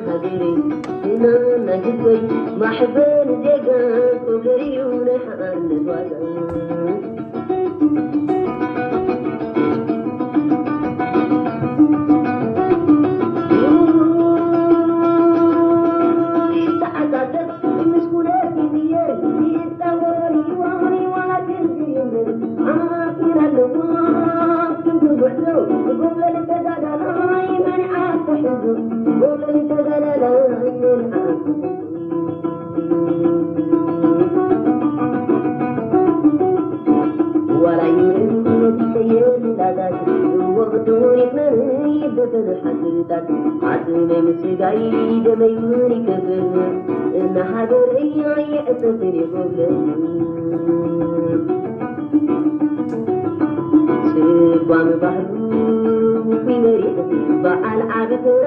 ሃገረይ፣ ግና ናይ ህዝበይ ማሕበን ዜጋ፣ ኮብለል እዩ ናይ ሓርነት ዋጋ። ይተዓዛዘብ ምስ ኩነት ይዝየር፣ ይጻወር ይዋሪ ዋላ ክንዝር ይንበር። ዓቕሚ ኣለዎ ክንዲ ጉዕዞ፣ ጎብለል ተጋዳላይ መሪዓ ተሕዞ፣ ጎብለል ተጋዳላይ መሪዓ ተሕዞ። ዋላ ይመን ይቀየር እንዳታት፣ ወቕቱ ይመን ይበተን ሓድርታት፣ ዓጽመይ ምስ ስጋይ ደመይ እውን ይከፍል፣ እና ሃገረይ ኣይዕጸፍን ይጎብለል። ጽባም ባህሉ ውፉይ መሪሕ፣ በዓል ዓቢ ተራ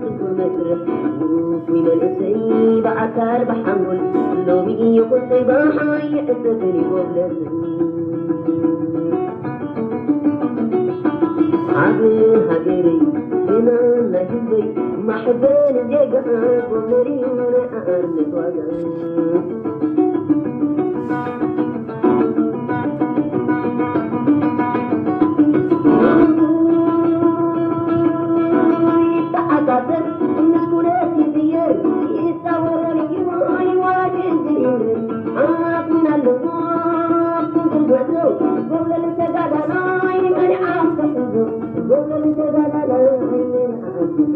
ፍጡር መስርሕ፣ ውፉይ መንእሰይ ብኣካል ብሓንጎል፣ ሎሚ ይኹን ጽባሕ ኣይዕጸፍን ይጎብለል። ዓቢ ሃገረይ፣ ግና ናይ ህዝበይ፣ ማሕበን ዜጋ፣ ጎብለል እዩ ናይ ኣርነት ዋጋ። ይተዓዛዘብ ምስ ኩነት ይዝየር፣ ይጻወር ይዋይ ዋላ ክንዝር ይንበር። ዓቕሚ ኣለዎ ክንዲ ጉዕዞ፣ ጎብለል ተጋዳላይ መሪዓ ተሕዞ፣ ጎብለል ተጋዳላይ መሪዓ ተሕዞ።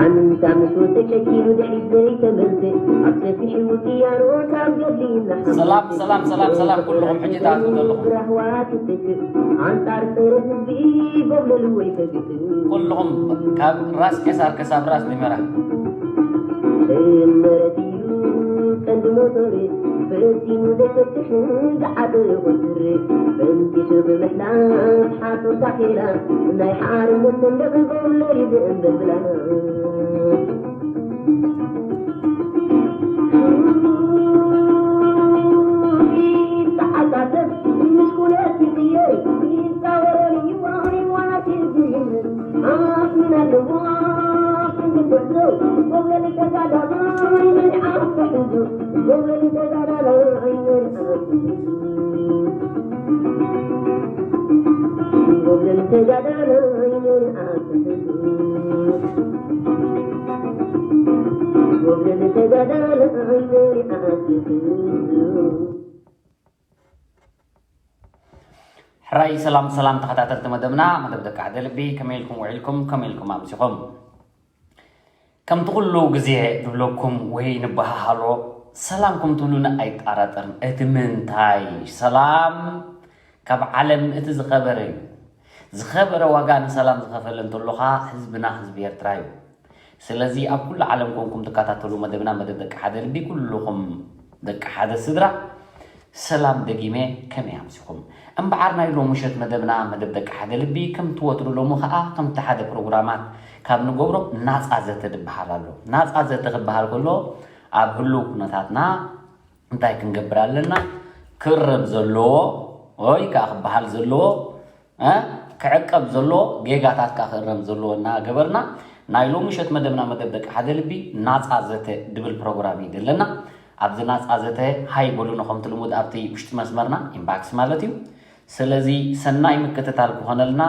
ኣንታ ምስ ወደ ጨኪኑ ድሕሪት ዘይተመልሰ፣ ኣብ ሰፊሕ ውቅያኖስ ኣብ ገድሊ እናሓመሰ፣ ሰላም፣ ሰላም፣ ሰላም፣ ሰላም፣ ኩልኹም ሕጂ ትኣትዉ ዘለኹም። ብራህዋ ትትክእ፣ ኣንጻር ጸረ ህዝቢ ጎብለል ወይ ተግእ። ኩልኹም ካብ ራስ ቄሳር ክሳብ ራስ ዲመራ። እምረት እዩ ቀንዲ ሞተር፣ ፈጺሙ ዘይፈትሕ ዝዓበየ ቁጽሪ፣ ፈንጢሱ ብምሕላፍ ሓሶት ኣኼላ፣ ናይ ሓርነት ሰንደቕ ጎብለል እዩ ዝእንበልብላ። ይተዓዛዘብ ምስ ኩነት ይቕየር፣ ይጻወር ይዋይ ዋላ ክንዝር ይንበር። ዓቕሚ ኣለዎ ክንዲ ጉዕዞ፣ ጎብለል ተጋዳላይ መሪዓ ተሕዞ፣ ጎብለል ተጋዳላይ መሪዓ ተሕዞ። ጎብለል ተጋዳላይ መሪዓ ተሕዞ። ጎብለል ተጋዳላይ መሪዓ ተሕዞ። ሕራይ ሰላም ሰላም ተኸታተልቲ መደብና፣ መደብ ደቂ ሓደ ልቢ፣ ከመይ ኢልኩም ውዒልኩም? ከመይ ኢልኩም ኣምሲኹም? ከምቲ ኩሉ ግዜ ንብለኩም ወይ ንበሃሃሎ፣ ሰላም ከም ትብሉና ኣይጠራጠርን። እቲ ምንታይ ሰላም ካብ ዓለም እቲ ዝኸበረ እዩ። ዝኸበረ ዋጋ ንሰላም ዝኸፈለ እንተሎ ኸኣ ህዝብና ህዝቢ ኤርትራ እዩ። ስለዚ ኣብ ኩሉ ዓለም ኮንኩም ትከታተሉ መደብና መደብ ደቂ ሓደ ልቢ፣ ኩልኹም ደቂ ሓደ ስድራ፣ ሰላም ደጊመ፣ ከመይ ኣምሲኹም? እምበኣር ናይ ሎሚ ምሸት መደብና መደብ ደቂ ሓደ ልቢ ከምቲ ወትሩ ሎሚ ኸኣ ከምቲ ሓደ ፕሮግራማት ካብ ንገብሮ ናጻ ዘተ ዝበሃል ኣሎ። ናጻ ዘተ ክበሃል ከሎ ኣብ ህሉው ኩነታትና እንታይ ክንገብር ኣለና? ክእረም ዘለዎ ወይ ከኣ ክበሃል ዘለዎ እ፣ ክዕቀብ ዘለዎ ጌጋታት ከኣ ክእረም ዘለዎ እናገበርና ናይ ሎሚ ምሸት መደብና መደብ ደቂ ሓደ ልቢ ናጻ ዘተ ድብል ፕሮግራም እዩ ዘለና። ኣብዚ ናጻ ዘተ ሃይ በሉና ከምቲ ልሙድ ኣብቲ ውሽጢ መስመርና ኢንባክስ ማለት እዩ። ስለዚ ሰናይ ምክትታል ክኾነልና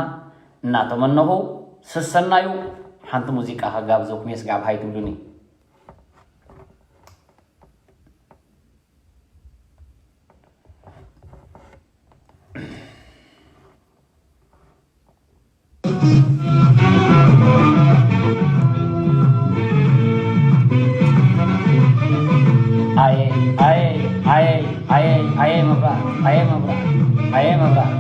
እናተመነኹ ሰሰናዩ ሓንቲ ሙዚቃ ከጋብዘኩም እየ፣ ስጋብ ሃይ ትብሉኒ። ኣየ ኣየ ኣየ ኣየ ኣየ መብራህ ኣየ መብራህ ኣየ መብራህ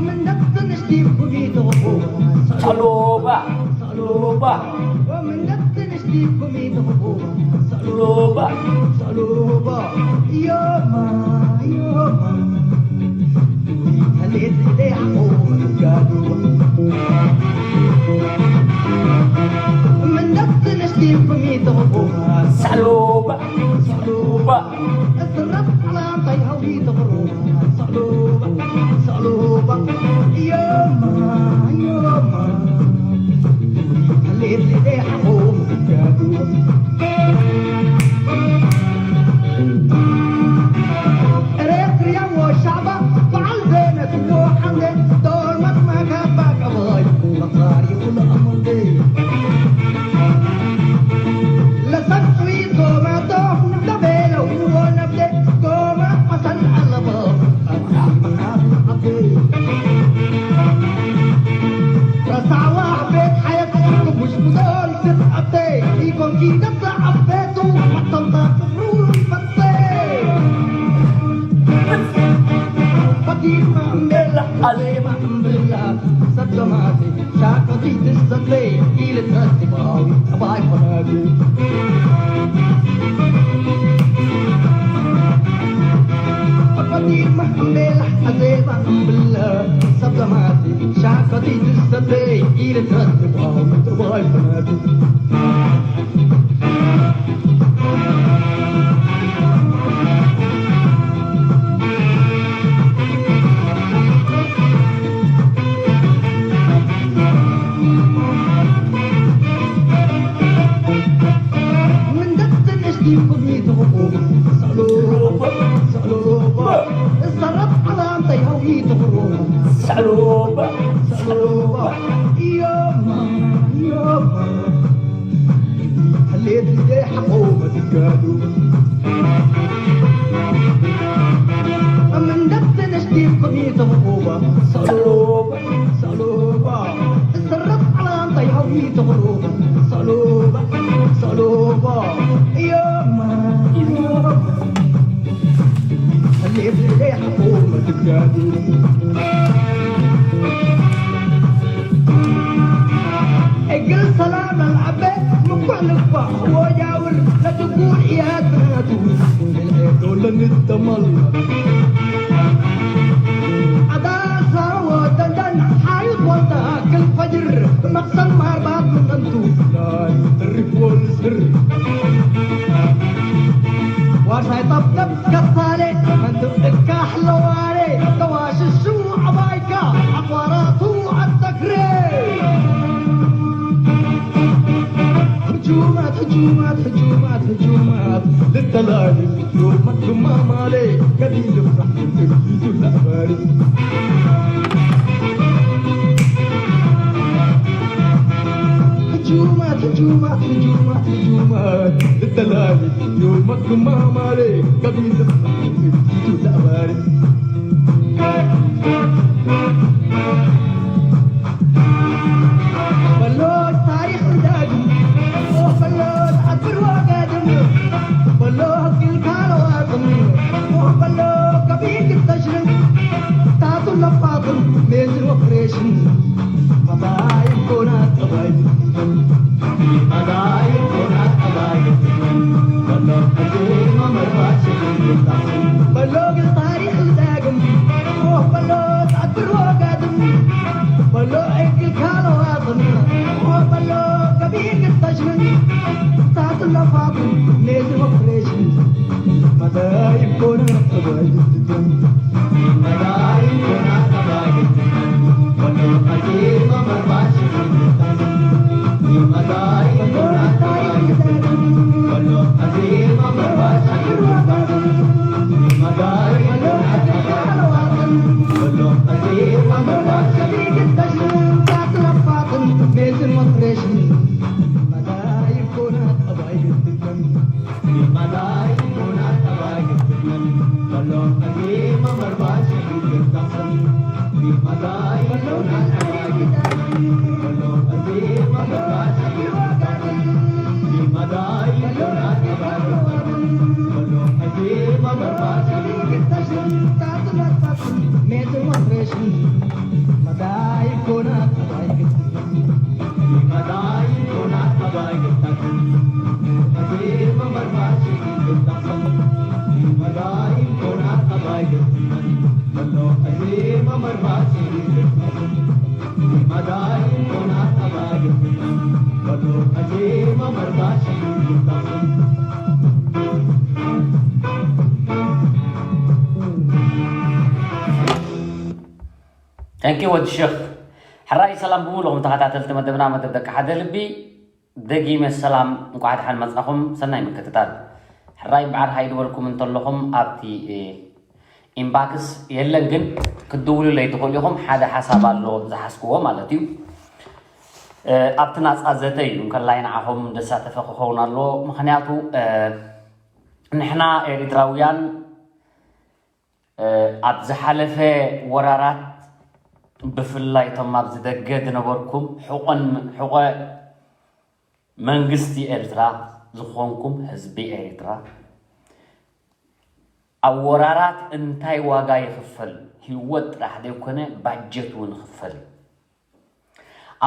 ምን ደብትንሽ ዲብኩም ይትኽፉ ሰሎባ ሰሎባ ምን ደብትንሽ ዲብኩም ይትኽፉ ሰሎባ ሰሎባ ዮማ ዮማ ዜማ እምብላ ሰብ ሰማቲ ሻቀቲ ትሰተይ ኢልተስባዊ ጠባይ ፈራዲ ፈዲማ እምቤላ ዜማ እምብላ ሰብ ሰማቲ ሻቀቲ ትሰተይ ኢልተስባዊ ጠባይ ፈራዲ Thank you ወዲ ሸኽ። ሕራይ ሰላም ብምሉኹም ተኸታተልቲ መደብና፣ መደብ ደቂ ሓደ ልቢ። ደጊመ ሰላም፣ እንኳዕ ደሓን መጻኹም። ሰናይ ምክትታል። ሕራይ በዓል ሃይድበልኩም እንተለኹም ኣብቲ ኢንባክስ የለን፣ ግን ክትድውሉለይ ትኽእሉ ኢኹም። ሓደ ሓሳብ ኣሎ ዝሓዝክዎ ማለት እዩ። ኣብቲ ናጻ ዘተ እዩ እንከላይ ንዓኹም ደሳተፈ ክኸውን ኣለዎ። ምኽንያቱ ንሕና ኤሪትራውያን ኣብ ዝሓለፈ ወራራት ብፍላይ እቶም ኣብዚ ደገ ዝነበርኩም ሕቖን ሕቖ መንግስቲ ኤርትራ ዝኾንኩም ህዝቢ ኤርትራ ኣብ ወራራት እንታይ ዋጋ ይኽፈል? ህይወት ጥራሕ ዘይኮነ ባጀት እውን ይኽፈል።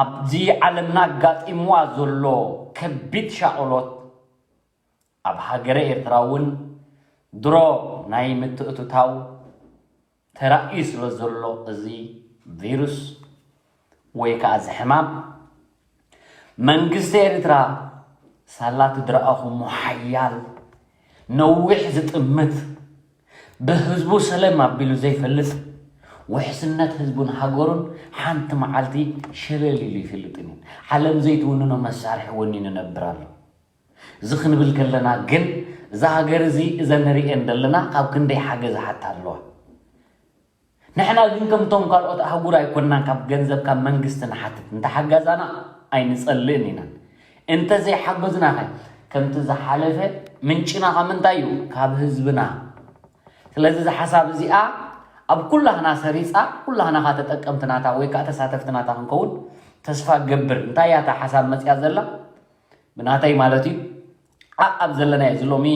ኣብዚ ዓለምና ኣጋጢምዋ ዘሎ ከቢድ ሻቕሎት ኣብ ሃገረ ኤርትራ እውን ድሮ ናይ ምትእትታው ተራእዩ ስለ ዘሎ፣ እዚ ቪሩስ ወይ ከዓ እዚ ሕማም መንግስቲ ኤርትራ ሳላ እቲ ድረኣኹሞ ሓያል ነዊሕ ዝጥምት ብህዝቡ ሰለም ኣቢሉ ዘይፈልጥ ውሕስነት ህዝቡን ሃገሩን ሓንቲ መዓልቲ ሸለል ኢሉ ይፈልጥን እዩ። ዓለም ዘይትውንኖ መሳርሒ ወኒኑ ነብር ኣሎ። እዚ ክንብል ከለና ግን እዛ ሃገር እዚ እዘን ንርእየን ዘለና ካብ ክንደይ ሓገዝ ሓታ ኣለዋ። ንሕና ግን ከምቶም ካልኦት ኣህጉር ኣይኮንናን ካብ ገንዘብ ካብ መንግስቲ ንሓትት። እንተ ሓጋዛና ኣይንጸልእን ኢና። እንተ ዘይሓገዝናኸ ከምቲ ዝሓለፈ ምንጭና ካብ ምንታይ እዩ? ካብ ህዝብና። ስለዚ እዛ ሓሳብ እዚኣ ኣብ ኩላህና ሰሪጻ ኩላህና ኻ ተጠቀምቲ ናታ ወይ ከዓ ተሳተፍቲ ናታ ክንከውን ተስፋ ገብር። እንታይ እያ እታ ሓሳብ መጽያ ዘላ? ብናተይ ማለት እዩ። ኣኣብ ዘለናዮ እዚ ሎሚ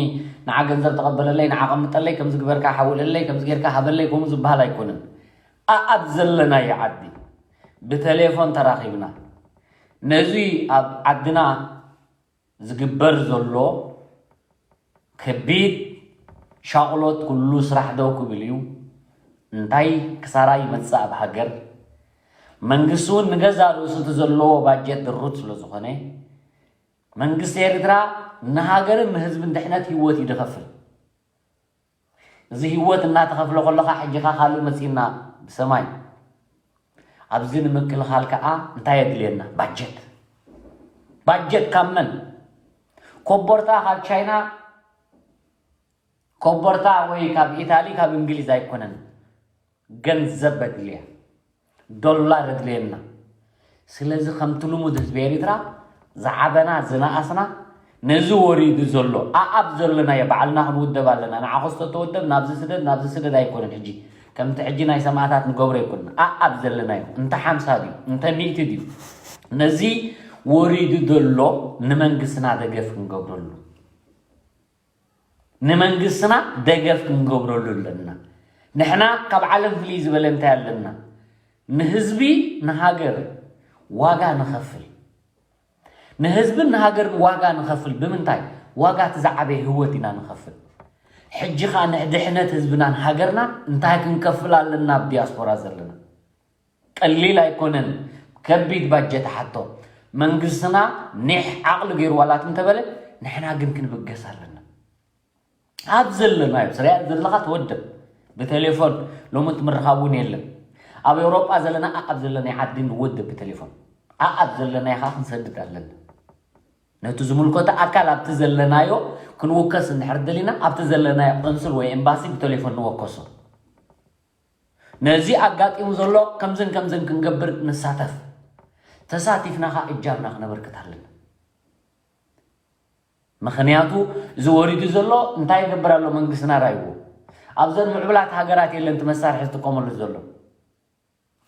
ንዓ ገንዘብ ተቐበለለይ፣ ንዓ ቀምጠለይ፣ ከምዚ ግበርካ ሓውለለይ፣ ከምዚ ጌርካ ሃበለይ ከምኡ ዝበሃል ኣይኮነን። ኣኣብ ዘለናዮ ዓዲ ብቴሌፎን ተራኺብና ነዚ ኣብ ዓድና ዝግበር ዘሎ ከቢድ ሻቕሎት ኩሉ ስራሕ ደው ክብል እዩ። እንታይ ክሳራ ይመጽእ ኣብ ሃገር? መንግስቲ እውን ንገዛ ርእሱ እቲ ዘለዎ ባጀት ድሩት ስለ ዝኾነ መንግስቲ ኤርትራ ንሃገርን ንህዝብን ድሕነት ህይወት እዩ ዝኸፍል። እዚ ህይወት እናተኸፍለ ከለኻ ሕጂኻ ካልእ መፂና ብሰማይ ኣብዚ ንምክልኻል ከዓ እንታይ የድልየና? ባጀት። ባጀት ካብ መን? ኮቦርታ ካብ ቻይና፣ ኮቦርታ ወይ ካብ ኢታሊ ካብ እንግሊዝ ኣይኮነን። ገንዘብ ኣድልያ፣ ዶላር ኣድልየና። ስለዚ ከምቲ ልሙድ ህዝቢ ኤርትራ ዝዓበና ዝነኣስና ነዚ ወሪዱ ዘሎ ኣኣብ ዘለናዮ ባዕልና ክንውደብ ኣለና። ንዓኸስቶ ተወደብ ናብዚ ስደድ ናብዚ ስደድ ኣይኮነን። ሕጂ ከምቲ ሕጂ ናይ ሰማእታት ንገብሮ ኣይኮንና። ኣኣብ ዘለናዮ እንተ ሓምሳ ድዩ እንተ ሚእቲ ድዩ ነዚ ወሪዱ ዘሎ ንመንግስትና ደገፍ ክንገብረሉ ንመንግስትና ደገፍ ክንገብረሉ ኣለና። ንሕና ካብ ዓለም ፍልይ ዝበለ እንታይ ኣለና? ንህዝቢ ንሃገር ዋጋ ንኸፍል። ንህዝብን ንሃገርን ዋጋ ንኸፍል ብምንታይ? ዋጋ እቲ ዝዓበየ ህይወት ኢና ንኸፍል። ሕጂ ኸዓ ንድሕነት ህዝብናን ሃገርና እንታይ ክንከፍል ኣለና? ኣብ ዲያስፖራ ዘለና ቀሊል ኣይኮነን። ከቢድ ባጀት ሓቶ መንግስትና ኒሕ ዓቕሊ ገይሩ ዋላት እንተበለ ንሕና ግን ክንብገስ ኣለና። ኣብ ዘለናዮ ስርያ ዘለኻ ትወደብ ብቴሌፎን ሎሚ ትምርኻብ እውን የለን። ኣብ ኤውሮጳ ዘለና ኣኣብ ዘለናይ ዓዲ ንወደብ ብቴሌፎን ኣኣብ ዘለናይ ኸዓ ክንሰድድ ኣለና። ነቲ ዝምልከቶ ኣካል ኣብቲ ዘለናዮ ክንውከስ እንድሕር ደሊና ኣብቲ ዘለናዮ ቆንስል ወይ ኤምባሲ ብቴሌፎን ንወከሶ። ነዚ ኣጋጢሙ ዘሎ ከምዝን ከምዝን ክንገብር ንሳተፍ። ተሳቲፍና ኸዓ እጃምና ክነበርክት ኣለና። ምኽንያቱ እዚ ወሪዱ ዘሎ እንታይ ይገብር ኣሎ መንግስትና ራይዎ ኣብዘን ምዕብላት ሃገራት የለን እቲ መሳርሒ ዝጥቀመሉ ዘሎ።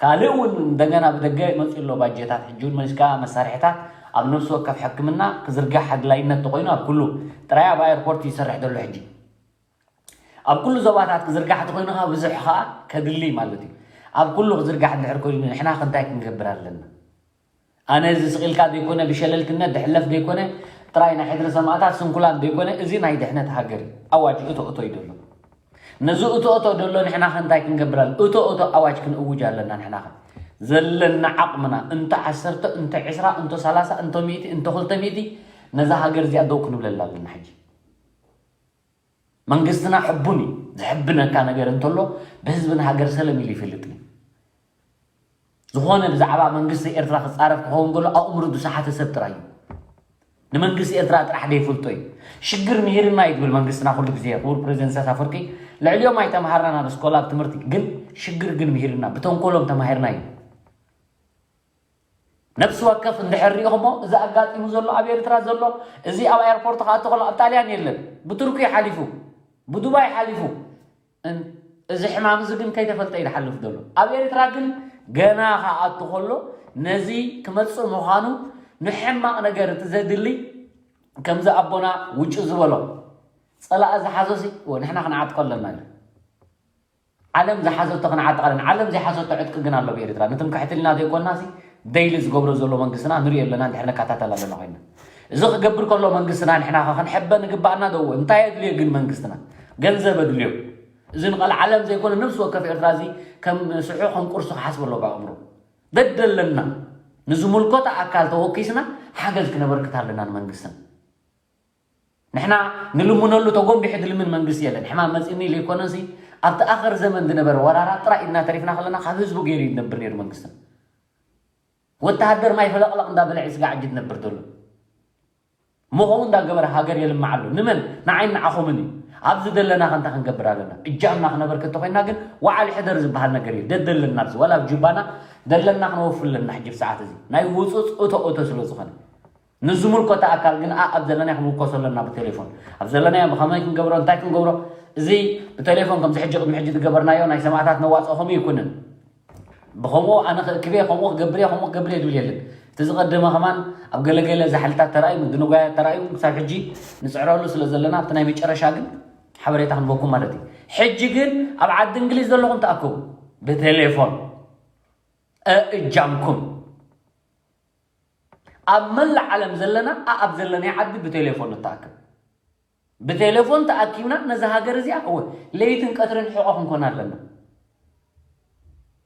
ካልእ እውን እንደገና ብደገ መፅኡ ኣሎ ባጀታት ሕጂ እውን መሊስካ መሳርሕታት ኣብ ነፍሲ ወከፍ ሕክምና ክዝርጋሕ ኣድላይነት ተኮይኑ ኣብ ኩሉ ጥራይ ኣብ ኣየርፖርት ይሰርሕ ዘሎ ሕጂ ኣብ ኩሉ ዞባታት ክዝርጋሕ ተኮይኑ ከዓ ብዙሕ ከዓ ከድሊ ማለት እዩ። ኣብ ኩሉ ክዝርጋሕ እንድሕር ኮይኑ ንሕና ክንታይ ክንገብር ኣለና? ኣነ እዚ ስቕ ኢልካ ዘይኮነ ብሸለልትነት ዝሕለፍ ዘይኮነ ጥራይ ናይ ሕድሪ ሰማእታት ስንኩላን ዘይኮነ እዚ ናይ ድሕነት ሃገር እዩ። ኣዋጅ እቶ እቶ እዩ ዘሎ። ነዚ እቶ እቶ ዘሎ ንሕና ከ እንታይ ክንገብር ኣለና? እቶ እቶ ኣዋጅ ክንእውጅ ኣለና ንሕና ከ ዘለና ዓቕምና እንተ ዓሰርተ እንተ ዕስራ እንተ ሰላሳ እንተ ሚእቲ እንተ ክልተ ሚእቲ ነዛ ሃገር እዚኣ ደው ክንብለላ ኣለና ሕጂ። መንግስትና ሕቡን እዩ። ዝሕብነካ ነገር እንተሎ ብህዝብን ሃገር ሰለም ኢሉ ይፈልጥ እዩ። ዝኾነ ብዛዕባ መንግስቲ ኤርትራ ክጻረፍ ክኸውን ከሎ ኣእምሩ ዝሰሓተ ሰብ ጥራይ እዩ። ንመንግስቲ ኤርትራ ጥራሕ ደይፈልጦ እዩ። ሽግር ምሂርና እዩ ትብል መንግስትና ኩሉ ግዜ። ክቡር ፕሬዚደንት ኢሳያስ ኣፈወርቂ ልዕሊኦም ኣይተምሃርናን ኣብ ስኮላ ኣብ ትምህርቲ ግን ሽግር ግን ምሂርና ብተንኮሎም ተማሂርና እዩ። ነፍሲ ወከፍ እንድሕር ሪኢኹሞ እዚ ኣጋጢሙ ዘሎ ኣብ ኤርትራ ዘሎ እዚ ኣብ ኣየርፖርት ክኣቱ ከሎ ኣብ ጣልያን የለን ብቱርኪ ሓሊፉ ብዱባይ ሓሊፉ እን- እዚ ሕማም እዚ ግን ከይተፈልጠ እዩ ዝሓልፍ ዘሎ ኣብ ኤርትራ ግን ገና ክኣቱ ከሎ ነዚ ክመፅእ ምዃኑ ንሕማቕ ነገር እቲ ዘድሊ ከምዚ ኣቦና ውጩ ዝበሎ ጸላኢ ዝሓዞ ሲ ንሕና ክንዓጥቆ ኣለና። ዓለም ዝሓዘቶ ክንዓጥቕ ኣለና። ዓለም ዘይሓዘቶ ዕጥቂ ግን ኣሎ ብኤርትራ። ንትምክሕቲ ኢልና ዘይኮንና ሲ ደይሊ ዝገብሮ ዘሎ መንግስትና ንሪኦ ኣለና። እንድሕር ንከታተል ኣለና ኮይና፣ እዚ ክገብር ከሎ መንግስትና ንሕና ኸ ክንሕበ ንግባኣና ዶ? እንታይ የድልዮ ግን መንግስትና? ገንዘብ ኣድልዮ። እዚ ንቐል ዓለም ዘይኮነ ነፍሲ ወከፍ ኤርትራ እዚ ከም ስሑ ከም ቁርሱ ክሓስብ ኣለዎ ብኣእምሮ። ደደለና ንዝምልከቶ ኣካል ተወኪስና ሓገዝ ክነበርክት ኣለና ንመንግስትና። ንሕና ንልምነሉ ተጎንቢሑ ዝልምን መንግስቲ የለን። ሕማም መፂኒ ኢሉ ኣይኮነን ሲ ኣብቲ ኣኸር ዘመን ዝነበረ ወራራት ጥራይ ኢድና ተሪፍና ከለና ካብ ህዝቡ ገይሩ ይነብር ነይሩ መንግስትና። ወተሃደር ማይ ፈለቕለቕ እንዳበለ ስጋዕ እጅ ትነብር ዘሎ። ምኸው እንዳገበረ ሃገር የልምዓሉ። ንመን? ንዓይን ንዓኹምን እዩ። ኣብዚ ዘለና ከንታ ክንገብር ኣለና። እጃምና ክነበርክ እንተኮይና ግን ዋዓል ሕደር ዝበሃል ነገር እዩ። ደደለና ኣብዚ ዋላ ኣብ ጁባና ደለና ክነወፍል ኣለና። ሕጂ ብሰዓት እዚ ናይ ውፁፅ እቶ እቶ ስለ ዝኾነ ንዝምልከቶ ኣካል ግን ኣብ ዘለናዮ ክንውከሶ ኣለና ብቴሌፎን። ኣብ ዘለናዮ ብኸመይ ክንገብሮ እንታይ ክንገብሮ እዚ ብቴሌፎን ከምዚ ሕጂ ቅድሚ ሕጂ ዝገበርናዮ ናይ ሰማእታት ነዋፅኦ ከምኡ ይኩንን። ብኸምኡ ኣነ ክእክብ እየ ከምኡ ክገብር እየ ከምኡ ክገብር እየ ዝብል የለን። እቲ ዝቐደመ ከማን ኣብ ገለገለ ዛሕልታት ተራእዩ ምድንጓያት ተራእዩ ክሳብ ሕጂ ንፅዕረሉ ስለ ዘለና ኣብቲ ናይ መጨረሻ ግን ሓበሬታ ክንበኩም ማለት እዩ። ሕጂ ግን ኣብ ዓዲ እንግሊዝ ዘለኹም ተኣከቡ ብቴሌፎን እእጃምኩም ኣብ መላእ ዓለም ዘለና ኣኣብ ዘለናይ ዓዲ ብቴሌፎን ንተኣከብ። ብቴሌፎን ተኣኪብና ነዛ ሃገር እዚኣ እወ ለይትን ቀትርን ሕቆ ክንኮን ኣለና።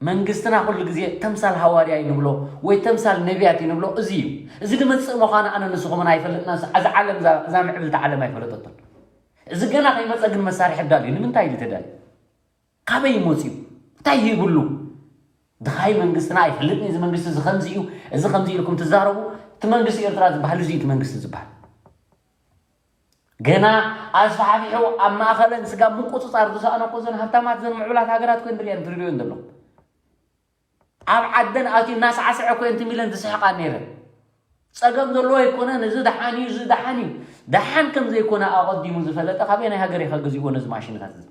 መንግስትና ኩሉ ግዜ ተምሳል ሃዋርያ እዩ ንብሎ ወይ ተምሳል ነቢያት እዩ ንብሎ እዚ እዩ። እዚ ድመፅእ ምዃኑ ኣነ ንስኹምን ኣይፈልጥና። እዚ ዓለም እዛ ምዕብልቲ ዓለም ኣይፈለጠቶን። እዚ ገና ከይመፀ ግን መሳርሒ ኣዳልዩ ንምንታይ እዩ ተዳልዩ? ካበይ ይመፅኡ? እንታይ ይብሉ? ድኻይ መንግስትና ኣይፈልጥን እዚ መንግስቲ እዚ ከምዚ እዩ እዚ ከምዚ ኢልኩም ትዛረቡ። እቲ መንግስቲ ኤርትራ ዝበሃል እዚ እቲ መንግስቲ ዝበሃል ገና ኣስፋሕፊሑ ኣብ ማእኸለን ስጋብ ምቁፅፃር ዝሰኣነ እኮ እዘን ሃብታማት እዘን ምዕብላት ሃገራት ኮይን ድሪአን ትሪእዮን ዘሎ ኣብ ዓደን ኣትዩ እናሳዕስዐ እኮ እንቲ ሚለን ዝስሕቃ ነይረን። ፀገም ዘለዎ ኣይኮነን። እዚ ደሓን እዩ እዚ ደሓን እዩ። ደሓን ከም ዘይኮነ ኣቐዲሙ ዝፈለጠ ካበይ ናይ ሃገር ኢኻ ገዚእዎ ነዚ ማሽነታት እዚ?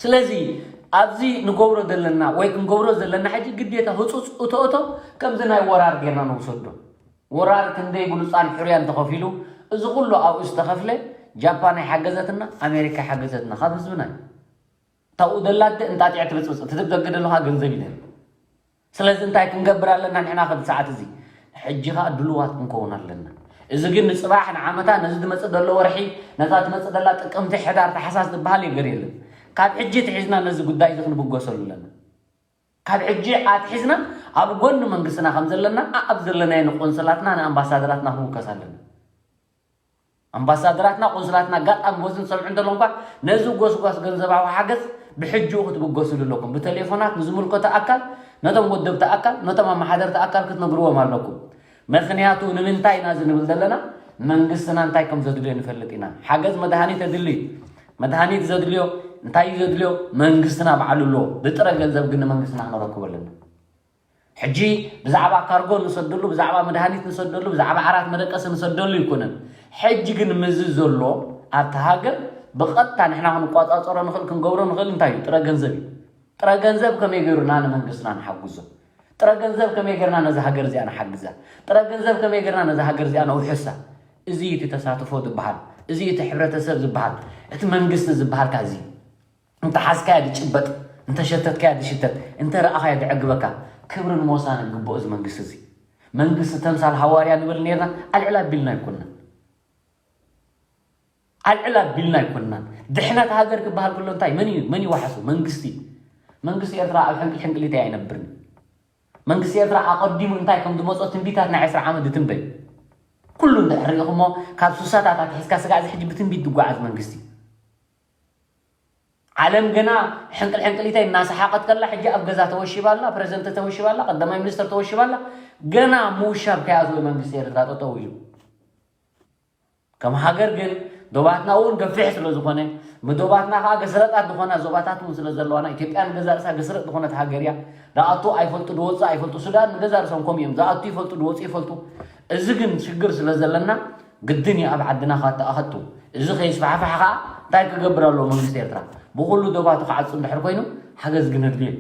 ስለዚ ኣብዚ ንገብሮ ዘለና ወይ ክንገብሮ ዘለና ሕጂ ግዴታ ህፁፅ እቶ እቶ ከምዚ ናይ ወራር ጌርና ንውሰዶ። ወራር ክንደይ ብሉፃን ሕሩያን ተኸፊሉ እዚ ኩሉ ኣብኡ ዝተኸፍለ ጃፓን ኣይሓገዘትና ኣሜሪካ ኣይሓገዘትና ካብ ህዝብና እዩ። ታብኡ ደላ እንጣጢዕ ትብፅብፅ ትትብ ዘግደልኻ ገንዘብ ኢለን። ስለዚ እንታይ ክንገብር ኣለና ንሕና ከብ ሰዓት እዚ ሕጂ ኸዓ ድልዋት ክንከውን ኣለና። እዚ ግን ንፅባሕ ንዓመታ ነዚ ዝመፅእ ዘሎ ወርሒ ነታ ትመፅእ ዘላ ጥቅምቲ ሕዳር ታሕሳስ ዝበሃል የገር የለን። ካብ ሕጂ ትሒዝና ነዚ ጉዳይ እዚ ክንብገሰሉ ኣለና። ካብ ሕጂ ኣትሒዝና ኣብ ጎኒ መንግስትና ከም ዘለና ኣብ ዘለናዮ ንቆንስላትና ንኣምባሳደራትና ክንውከስ ኣለና። ኣምባሳደራትና ቆንስላትና ኣጋጣሚ በዚ ትሰምዑ እንተሎ እንኳ ነዚ ጎስጓስ ገንዘባዊ ሓገዝ ብሕጂኡ ክትብገስሉ ኣለኩም። ብቴሌፎናት ንዝምልከቶ ኣካል ነቶም ወደብቲ ኣካል ነቶም ኣመሓደርቲ ኣካል ክትነግርዎም ኣለኩም። ምክንያቱ ንምንታይ ኢና እዚ ንብል ዘለና መንግስትና እንታይ ከም ዘድልዮ ንፈልጥ ኢና። ሓገዝ መድሃኒት የድሊ መድሃኒት ዘድልዮ እንታይ እዩ ዘድልዮ መንግስትና ባዕሉ ኣሎ። ብጥረ ገንዘብ ግን ንመንግስትና ክነረክቦ ኣለና። ሕጂ ብዛዕባ ካርጎ ንሰደሉ ብዛዕባ መድሃኒት ንሰደሉ ብዛዕባ ዓራት መደቀሲ ንሰደሉ ይኮነን። ሕጂ ግን ምዚ ዘሎ ኣብቲ ሃገር ብቐጥታ ንሕና ክንቋፃፀሮ ንኽእል ክንገብሮ ንኽእል እንታይ እዩ ጥረ ገንዘብ እዩ። ጥረ ገንዘብ ከመይ ገይሩና ንመንግስትና ንሓግዞ? ጥረ ገንዘብ ከመይ ገይርና ነዚ ሃገር እዚኣ ንሓግዛ? ጥረ ገንዘብ ከመይ ገይርና ነዚ ሃገር እዚኣ ነውሕሳ? እዚ እቲ ተሳትፎ ዝበሃል፣ እዚ እቲ ሕብረተሰብ ዝበሃል፣ እቲ መንግስቲ ዝበሃልካ እዚ እንተ ሓዝካያ ዝጭበጥ፣ እንተ ሸተትካያ ዝሽተት፣ እንተ ረኣኻያ ዝዕግበካ፣ ክብርን ሞሳን ይግብኦ እዚ መንግስቲ እዚ። መንግስቲ ተምሳል ሃዋርያ ንብል ነርና፣ ኣልዕል ኣቢልና ኣይኮንና። ኣልዕል ኣቢልና ኣይኮንናን። ድሕነት ሃገር ክበሃል ከሎ እንታይ መን እዩ መን ይወሓሱ? መንግስቲ። መንግስቲ ኤርትራ ኣብ ሕንቅል ሕንቅሊተይ ኣይነብርን። መንግስቲ ኤርትራ ኣቐዲሙ እንታይ ከም ዝመጾ ትንቢታት ናይ ዕስራ ዓመት ዝትንበይ ኩሉ እንድሕር ሪኢኹሞ ካብ ሱሳታት ኣትሒዝካ ስጋዕ እዚ ሕጂ ብትንቢት ዝጓዓዝ መንግስቲ። ዓለም ገና ሕንቅል ሕንቅሊተይ እናሰሓቐት ከላ ሕጂ ኣብ ገዛ ተወሺባ ኣላ፣ ፕረዚደንት ተወሺባ ኣላ፣ ቀዳማይ ሚኒስትር ተወሺባ ኣላ። ገና ምውሻብ ከይኣተወ መንግስቲ ኤርትራ ጠጠው ኢሉ። ከም ሃገር ግን ዶባትና እውን ገፊሕ ስለ ዝኾነ፣ ምዶባትና ከዓ ገስረጣት ዝኾና ዞባታት እውን ስለ ዘለዋና፣ ኢትዮጵያ ንገዛ ርእሳ ገስረጥ ዝኾነት ሃገር እያ። ዝኣቱ ኣይፈልጡ ዝወፅእ ኣይፈልጡ። ሱዳን ንገዛ ርእሶም ከምኡ እዮም። ዝኣቱ ይፈልጡ ዝወፅኡ ይፈልጡ። እዚ ግን ሽግር ስለ ዘለና ግድን እዩ ኣብ ዓድና ካብ ተኣኸቱ። እዚ ከይስፋሕፋሕ ከዓ እንታይ ክገብር ኣለዎ መንግስቲ ኤርትራ? ብኩሉ ዶባቱ ክዓፁ እንድሕር ኮይኑ ሓገዝ ግን ኣድልዩ።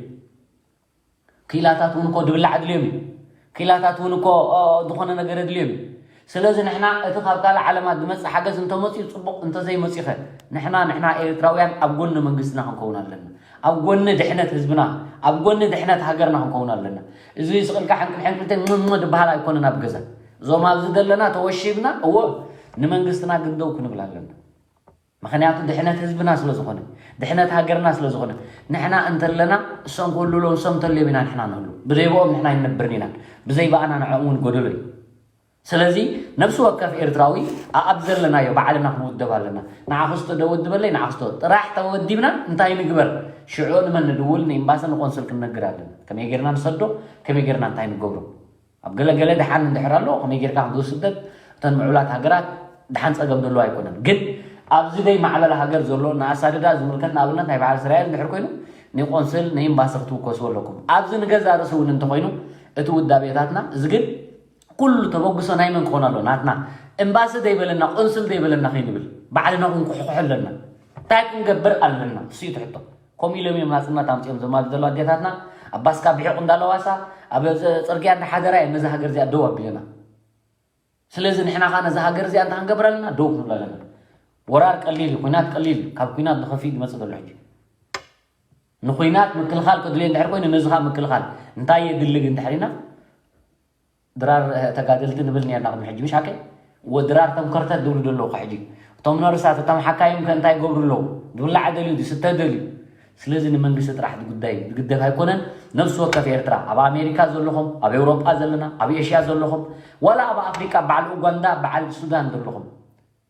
ክኢላታት እውን እኮ ድብላዕ ኣድልዮም እዩ። ክኢላታት እውን እኮ ዝኾነ ነገር ኣድልዮም እዩ። ስለዚ ንሕና እቲ ካብ ካልእ ዓለማት ዝመጽእ ሓገዝ እንተመጽኡ ጽቡቕ፣ እንተዘይመጽኡኸ ንሕና ንሕና ኤርትራውያን ኣብ ጎኒ መንግስትና ክንከውን ኣለና። ኣብ ጎኒ ድሕነት ህዝብና፣ ኣብ ጎኒ ድሕነት ሃገርና ክንከውን ኣለና። እዚ ስቕልካ ሕንቅል ሕንቅልተን ምም ዝበሃል ኣይኮነን ኣብ ገዛ። እዞም ኣብዚ ዘለና ተወሺብና፣ እዎ ንመንግስትና ግን ደው ክንብል ኣለና። ምኽንያቱ ድሕነት ህዝብና ስለ ዝኾነ፣ ድሕነት ሃገርና ስለ ዝኾነ፣ ንሕና እንተለና እሶም ክህሉ ኣለዎም፣ እሶም እንተለዮም ኢና ንሕና ንህሉ። ብዘይ ብኦም ንሕና ኣይንነብርን ኢና። ብዘይ ብኣና ንዕኦም እውን ጎደሎ እዩ። ስለዚ ነፍሲ ወከፍ ኤርትራዊ ኣኣብ ዘለናዮ ባዕልና ክንውደብ ኣለና። ንዓኹስቶ ደወድበለይ፣ ንዓኹስቶ ጥራሕ ተወዲብና እንታይ ንግበር? ሽዑ ንመን ንድውል? ንኤምባሲ ንቆንስል ክንነግር ኣለና። ከመይ ጌርና ንሰዶ? ከመይ ጌርና እንታይ ንገብሮ? ኣብ ገለ ገለ ደሓን እንድሕር ኣሎ፣ ከመይ ጌርካ ክትስደድ? እተን ምዕቡላት ሃገራት ደሓን ጸገም ዘለዎ ኣይኮነን። ግን ኣብዚ ደይ ማዕበል ሃገር ዘሎ ንኣሳድዳ ዝምልከት ንኣብነት ናይ በዓል እስራኤል እንድሕር ኮይኑ ንቆንስል ንኤምባሲ ክትውከስዎ ኣለኩም። ኣብዚ ንገዛ ርእሲ እውን እንተኾይኑ እቲ ውዳቤታትና እዚ ግን ኩሉ ተበግሶ ናይ መን ክኾን ኣሎ? ናትና። ኤምባሲ ዘይበለና፣ ቆንስል ዘይበለና ከይንብል ባዕልና ክንኩሕኩሕ ኣለና። እንታይ ክንገብር ኣለና? እሱ እዩ እቲ ሕቶ። ከምኡ ኢሎም እዮም ናጽነት ኣምጺኦም ዘማል ዘለዋ ኣዴታትና። ኣብ ባስካ ብሒቑ እንዳለዋሳ ኣብ ጽርግያ እንዳሓደራ እየን ነዛ ሃገር እዚኣ ደው ኣቢለና። ስለዚ ንሕና ኸኣ ነዛ ሃገር እዚኣ እንታይ ክንገብር ኣለና? ደው ክንብል ኣለና። ወራር ቀሊል እዩ፣ ኲናት ቀሊል እዩ። ካብ ኲናት ብኸፊእ ዝመጽእ ዘሎ ሕጂ ንኹናት ምክልኻል ከድልዮ እንድሕር ኮይኑ ነዚ ኸኣ ምክልኻል እንታይ የድሊ ግን እንድሕር ኢና ድራር ተጋደልቲ ንብል ነርና ቅድሚ ሕጂ ምሽ ሓቀይ? ወድራር ተምከርተት ዝብሉ ዘለዉ ኸ ሕጂ እቶም ነርሳት እቶም ሓካይም ከ እንታይ ይገብሩ ኣለዉ? ዝብላዕ ደልዩ ዝስተ ደልዩ። ስለዚ ንመንግስቲ ጥራሕ ዝጉዳይ ዝግደፍ ኣይኮነን። ነፍሲ ወከፍ ኤርትራ ኣብ ኣሜሪካ ዘለኹም፣ ኣብ ኤውሮጳ ዘለና፣ ኣብ ኤሽያ ዘለኹም፣ ዋላ ኣብ ኣፍሪቃ በዓል ኡጋንዳ በዓል ሱዳን ዘለኹም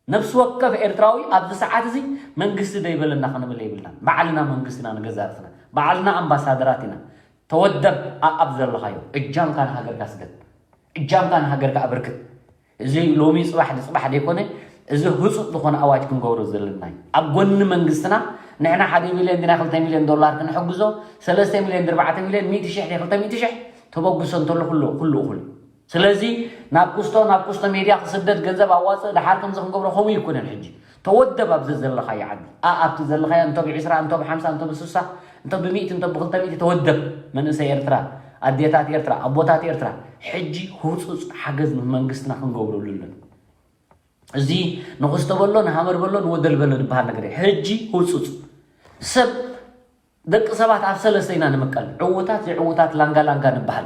ነፍሲ ወከፍ ኤርትራዊ ኣብዚ ሰዓት እዚ መንግስቲ ዘይበለና ክንብል የብልናን። ባዕልና መንግስትና ንገዛእ ርእስና ባዕልና ኣምባሳደራት ኢና። ተወደብ ኣኣብ ዘለኻዮ እጃምካ ንሃገርካ ስደድ። እጃምካ ንሃገርካ ኣበርክት። እዚ ሎሚ ጽባሕ ንጽባሕ ዘይኮነ እዚ ህጹጽ ዝኾነ ኣዋጅ ክንገብሮ ዘለና እዩ። ኣብ ጎኒ መንግስትና ንሕና ሓደ ሚልዮን ድና ክልተ ሚልዮን ዶላር ክንሕግዞ ሰለስተ ሚልዮን ድርባዕተ ሚልዮን ሚእቲ ሽሕ ድክልተ ሚእቲ ሽሕ ተበግሶ እንተሎ ኩሉ ኩሉ እኹል እዩ። ስለዚ ናብ ኩስቶ ናብ ኩስቶ ሜድያ ክስደድ ገንዘብ ኣዋፅእ ደሓር ከምዚ ክንገብሮ ከምኡ ይኮነን። ሕጂ ተወደብ ኣብዚ ዘለኻዮ ዓዲ ኣኣብቲ ዘለኻዮ እንተ ብዒስራ እንተ ብሓምሳ እንተ ብስሳ እንተ ብሚእቲ እንተ ብክልተ ሚእቲ ተወደብ። መንእሰይ ኤርትራ ኣዴታት ኤርትራ ኣቦታት ኤርትራ ሕጂ ህፁፅ ሓገዝ ንመንግስትና ክንገብረሉ ኣለና። እዚ ንኹስቶ በሎ ንሃመር በሎ ንወደል በሎ ዝበሃል ነገር ሕጂ ህፁፅ ሰብ ደቂ ሰባት ኣብ ሰለስተ ኢና ንምቀል፣ ዕዉታት ዘይዕዉታት ላንጋ ላንጋ ንበሃል።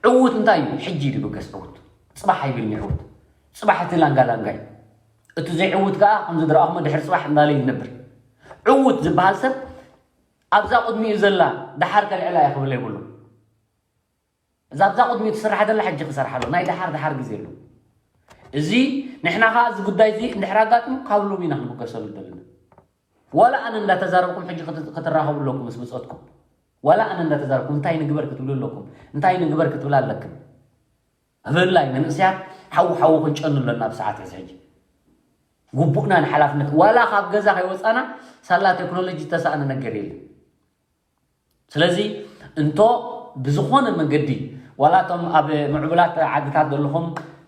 ዕዉት እንታይ እዩ? ሕጂ እዩ ድብገስ ዕዉት። ጽባሕ ኣይብልኒ ዕዉት። ጽባሕ እቲ ላንጋ ላንጋ እዩ። እቲ ዘይዕዉት ከኣ ከምዚ ድረኣኹሞ ድሕሪ ጽባሕ እንዳለ ይነብር። ዕዉት ዝበሃል ሰብ ኣብዛ ቅድሚኡ ዘላ ደሓር ከልዕላ እየ ክብል የብሉ። እዛ ኣብዛ ቅድሚኡ ትስራሕ ዘላ ሕጂ ክሰርሓ ኣሎ። ናይ ደሓር ደሓር ግዜ ኣሎ። እዚ ንሕና ከኣ እዚ ጉዳይ እዚ እንድሕር ኣጋጢሙ ካብ ሎሚ ኢና ክንብገሰሉ ዘለና። ዋላ ኣነ እንዳተዛረብኩም ሕጂ ክትራኸቡ ኣለኩም ምስ ብጾትኩም። ዋላ ኣነ እንዳተዛረብኩም እንታይ ንግበር ክትብሉ ኣለኩም፣ እንታይ ንግበር ክትብል ኣለክን። ህብላይ መንእሰያት ሓው ሓው ክንጨኑ ኣለና ኣብ ሰዓት እዚ ሕጂ። ግቡእና ንሓላፍነት ዋላ ካብ ገዛ ከይወፃና ሳላ ቴክኖሎጂ ዝተሳእነ ነገር የለን። ስለዚ እንቶ ብዝኾነ መገዲ ዋላ እቶም ኣብ ምዕቡላት ዓድታት ዘለኹም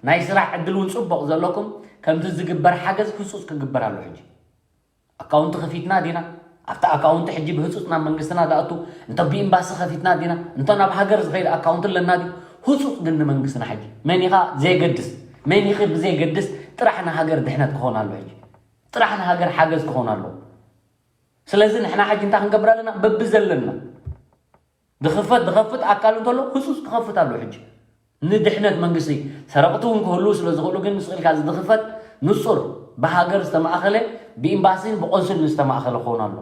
ናይ ስራሕ ዕድል እውን ፅቡቕ ዘለኩም ከምዚ ዝግበር ሓገዝ ህፁፅ ክግበር ኣሎ። ሕጂ ኣካውንቲ ከፊትና ዲና ኣብቲ ኣካውንቲ ሕጂ ብህፁፅ ናብ መንግስትና ዝኣቱ እንተ ብኤምባሲ ከፊትና ዲና እንተ ናብ ሃገር ዝኸይድ ኣካውንቲ ኣለና ድዩ? ህፁፅ ግን ንመንግስትና ሕጂ መን ኢኻ ዘይገድስ መን ኢኺ ብዘይገድስ ጥራሕ ንሃገር ድሕነት ክኾን ኣሎ። ሕጂ ጥራሕ ንሃገር ሓገዝ ክኾን ኣሎ። ስለዚ ንሕና ሕጂ እንታይ ክንገብር ኣለና? በብዘለና ዝኽፈት ዝኸፍት ኣካል እንተሎ ህፁፅ ክኸፍት ኣሎ። ሕጂ ንድሕነት መንግስቲ ሰረቕቲ እውን ክህልዉ ስለ ዝኽእሉ ግን ምስ ኢልካ እዚ ዝኽፈት ንፁር ብሃገር ዝተማእኸለ ብኤምባሲን ብቆንስልን ዝተማእኸለ ክኸውን ኣሎ።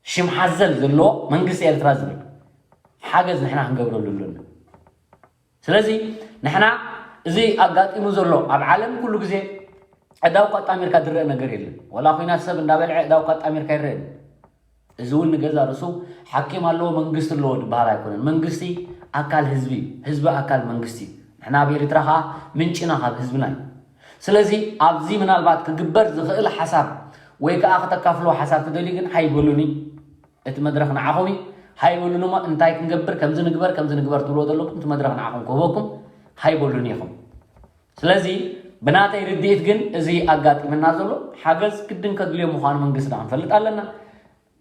ሽም ሓዘል ዘለዎ መንግስቲ ኤርትራ ዝብል ሓገዝ ንሕና ክንገብረሉ ኣለና። ስለዚ ንሕና እዚ ኣጋጢሙ ዘሎ ኣብ ዓለም ኩሉ ግዜ ዕዳውካ ኣጣሚርካ ዝረአ ነገር የለን። ወላ ኩናት ሰብ እንዳበልዐ ዕዳውካ ኣጣሚርካ ይረአን። እዚ እውን ንገዛ ርእሱ ሓኪም ኣለዎ መንግስቲ ኣለዎ ዝበሃል ኣይኮነን። መንግስቲ ኣካል ህዝቢ እዩ። ህዝቢ ኣካል መንግስቲ እዩ። ንሕና ኣብ ኤርትራ ከዓ ምንጭና ካብ ህዝብና እዩ። ስለዚ ኣብዚ ምናልባት ክግበር ዝኽእል ሓሳብ ወይ ከዓ ክተካፍልዎ ሓሳብ ትደልዩ ግን ሃይበሉኒ። እቲ መድረኽ ንዓኹም እዩ። ሃይበሉኒ እሞ እንታይ ክንገብር ከምዚ ንግበር ከምዚ ንግበር ትብልዎ ዘለኩም እቲ መድረኽ ንዓኹም ክህበኩም ሃይበሉኒ ኢኹም። ስለዚ ብናተይ ርድኢት ግን እዚ ኣጋጢመና ዘሎ ሓገዝ ግድን ከድልዮ ምዃኑ መንግስትና ክንፈልጥ ኣለና።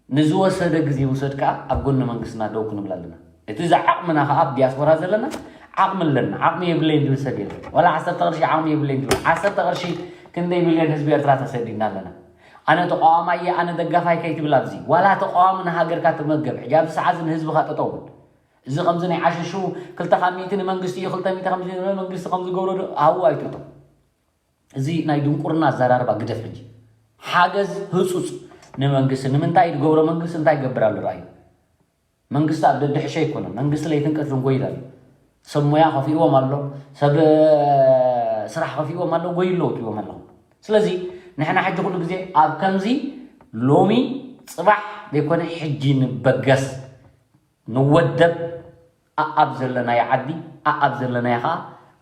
ንዝወሰደ ግዜ ይውሰድ ከኣ ኣብ ጎኒ መንግስትና ደው ክንብል ኣለና። እቲ ዝዓቕምና ከኣ ኣብ ዲያስፖራ ዘለና ዓቕሚ ኣለና፣ ዓቕሚ የብለይን ዝብል ሰብ የለን። ዋላ ዓሰርተ ቅርሺ ዓቕሚ የብለይን ዝብል፣ ዓሰርተ ቅርሺ ክንደይ ሚልዮን ህዝቢ ኤርትራ ተሰዲድና ኣለና። ኣነ ተቃዋማይ እየ፣ ኣነ ደጋፋይ ከይትብል ኣብዚ። ዋላ ተቃዋሚ ንሃገርካ ትመገብ። ሕጂ ኣብዚ ሰዓት እዚ ንህዝብኻ ጠጠው በል። እዚ ከምዚ ናይ ዓሸሹ ክልተ ካብ ሚእቲ ንመንግስቲ እዩ፣ ክልተ ሚእቲ ከምዚ መንግስቲ ከምዚ ገብሮ ዶ? ኣብኡ ኣይትእቶ። እዚ ናይ ድንቁርና ኣዘራርባ ግደፍ ሕጂ። ሓገዝ ህጹጽ ንመንግስቲ። ንምንታይ ዝገብሮ መንግስቲ እንታይ ይገብር ኣሎ ረኣዩ። መንግስቲ ኣብ ደድሕሸ ኣይኮነን። መንግስቲ ለይትን ቀትርን ጎይዳ ኣሎ። ሰብ ሞያ ከፊእዎም ኣሎ፣ ሰብ ስራሕ ከፊእዎም ኣሎ፣ ጎይሎ ወጥዎም ኣለኹም። ስለዚ ንሕና ሕጂ ኩሉ ግዜ ኣብ ከምዚ ሎሚ ጽባሕ ዘይኮነ ሕጂ ንበገስ ንወደብ ኣኣብ ዘለናዮ ዓዲ ኣኣብ ዘለናዮ ከዓ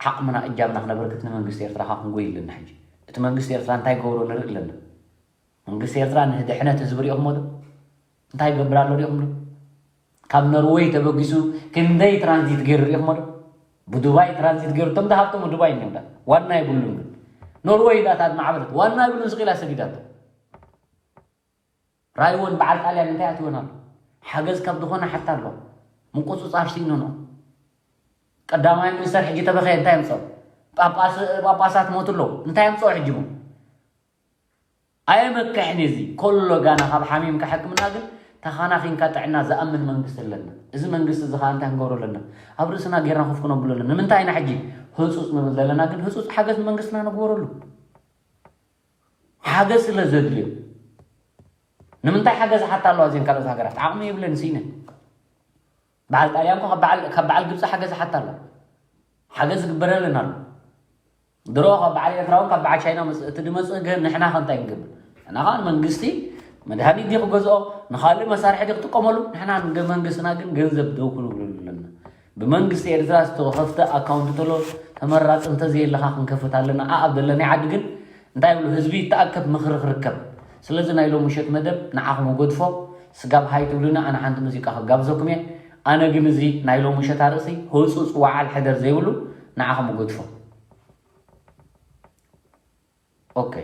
ዓቕምና እጃምና ክነበርክት ንመንግስቲ ኤርትራ ከዓ ክንጎይ ኣለና። ሕጂ እቲ መንግስቲ ኤርትራ እንታይ ገብሮ ንርኢ ኣለና። መንግስቲ ኤርትራ ንድሕነት ህዝቢ ሪኦሞ ዶ? እንታይ ይገብር ኣሎ ሪኦምሉ? ካብ ኖርወይ ተበጊሱ ክንደይ ትራንዚት ገይሩ ሪኦሞ ዶ? ብዱባይ ትራንዚት ገይሩ፣ እቶም ዝሃብቶም ዱባይ እዮም ዳ ዋና የብሉን። ግን ኖርወይ ዳታ ማዕበለት ዋና የብሉን፣ ስቂላ ሰዲዳቶ። ራይወን በዓል ጣልያን እንታይ ኣትወን ኣሎ? ሓገዝ ካብ ዝኾነ ሓታ ኣሎ። ምቁፅፃር ሲኖ ነው። ቀዳማይ ሚኒስተር ሕጂ ተበኸየ እንታይ ኣምፅኦ? ጳጳስ ጳጳሳት ሞቱ ኣለዉ እንታይ ኣምፅኦ? ሕጂ ሞ ኣየመክሕን እዚ ኮሎ ጋና ካብ ሓሚምካ ሕክምና ግን ተኻናኺንካ ጥዕና ዝኣምን መንግስቲ ኣለና። እዚ መንግስቲ እዚ ከዓ እንታይ ክንገብሮ ኣለና? ኣብ ርእስና ጌርና ኮፍ ክነብሎ ኣለና። ንምንታይ ኢና ሕጂ ህፁፅ ንብል ዘለና? ግን ህፁፅ ሓገዝ ንመንግስትና ንግበረሉ። ሓገዝ ስለ ዘድልዮ። ንምንታይ ሓገዝ ሓታ ኣለዋ እዚን ካልኦት ሃገራት? ዓቕሚ የብለን ስኢነን። በዓል ጣልያን እኮ ካብ በዓል ካብ በዓል ግብፂ ሓገዝ ሓታ ኣሎ። ሓገዝ ዝግበረለን ኣሎ። ድሮ ካብ በዓል ኤርትራ እውን ካብ በዓል ቻይና መፅእ እቲ ድመፅእ ግን ንሕና ከ እንታይ ክንገብር? ንሕና ከዓ ንመንግስቲ መድሃኒት ድዩ ክገዝኦ ንካልእ መሳርሒ ድዩ ክጥቀመሉ? ንሕና ንገ- መንግስትና ግን ገንዘብ ደው ክንብለሉ ኣለና። ብመንግስቲ ኤርትራ ዝተኸፍተ ኣካውንት ተሎ ተመራፂ እንተዘየለካ ክንከፍት ኣለና። ኣኣብ ዘለናይ ዓዲ ግን እንታይ ይብሉ ህዝቢ ይተኣከብ ምኽሪ ክርከብ። ስለዚ ናይ ሎሚ ምሸት መደብ ንዓኹም እገድፎ። ስጋብ ሃይ ትብሉኒ ኣነ ሓንቲ ሙዚቃ ክጋብዘኩም እየ። ኣነ ግን እዚ ናይ ሎሚ ምሸት ኣርእሲ ህፁፅ ወዓል ሕደር ዘይብሉ ንዓኹም እገድፎ። ኦኬ።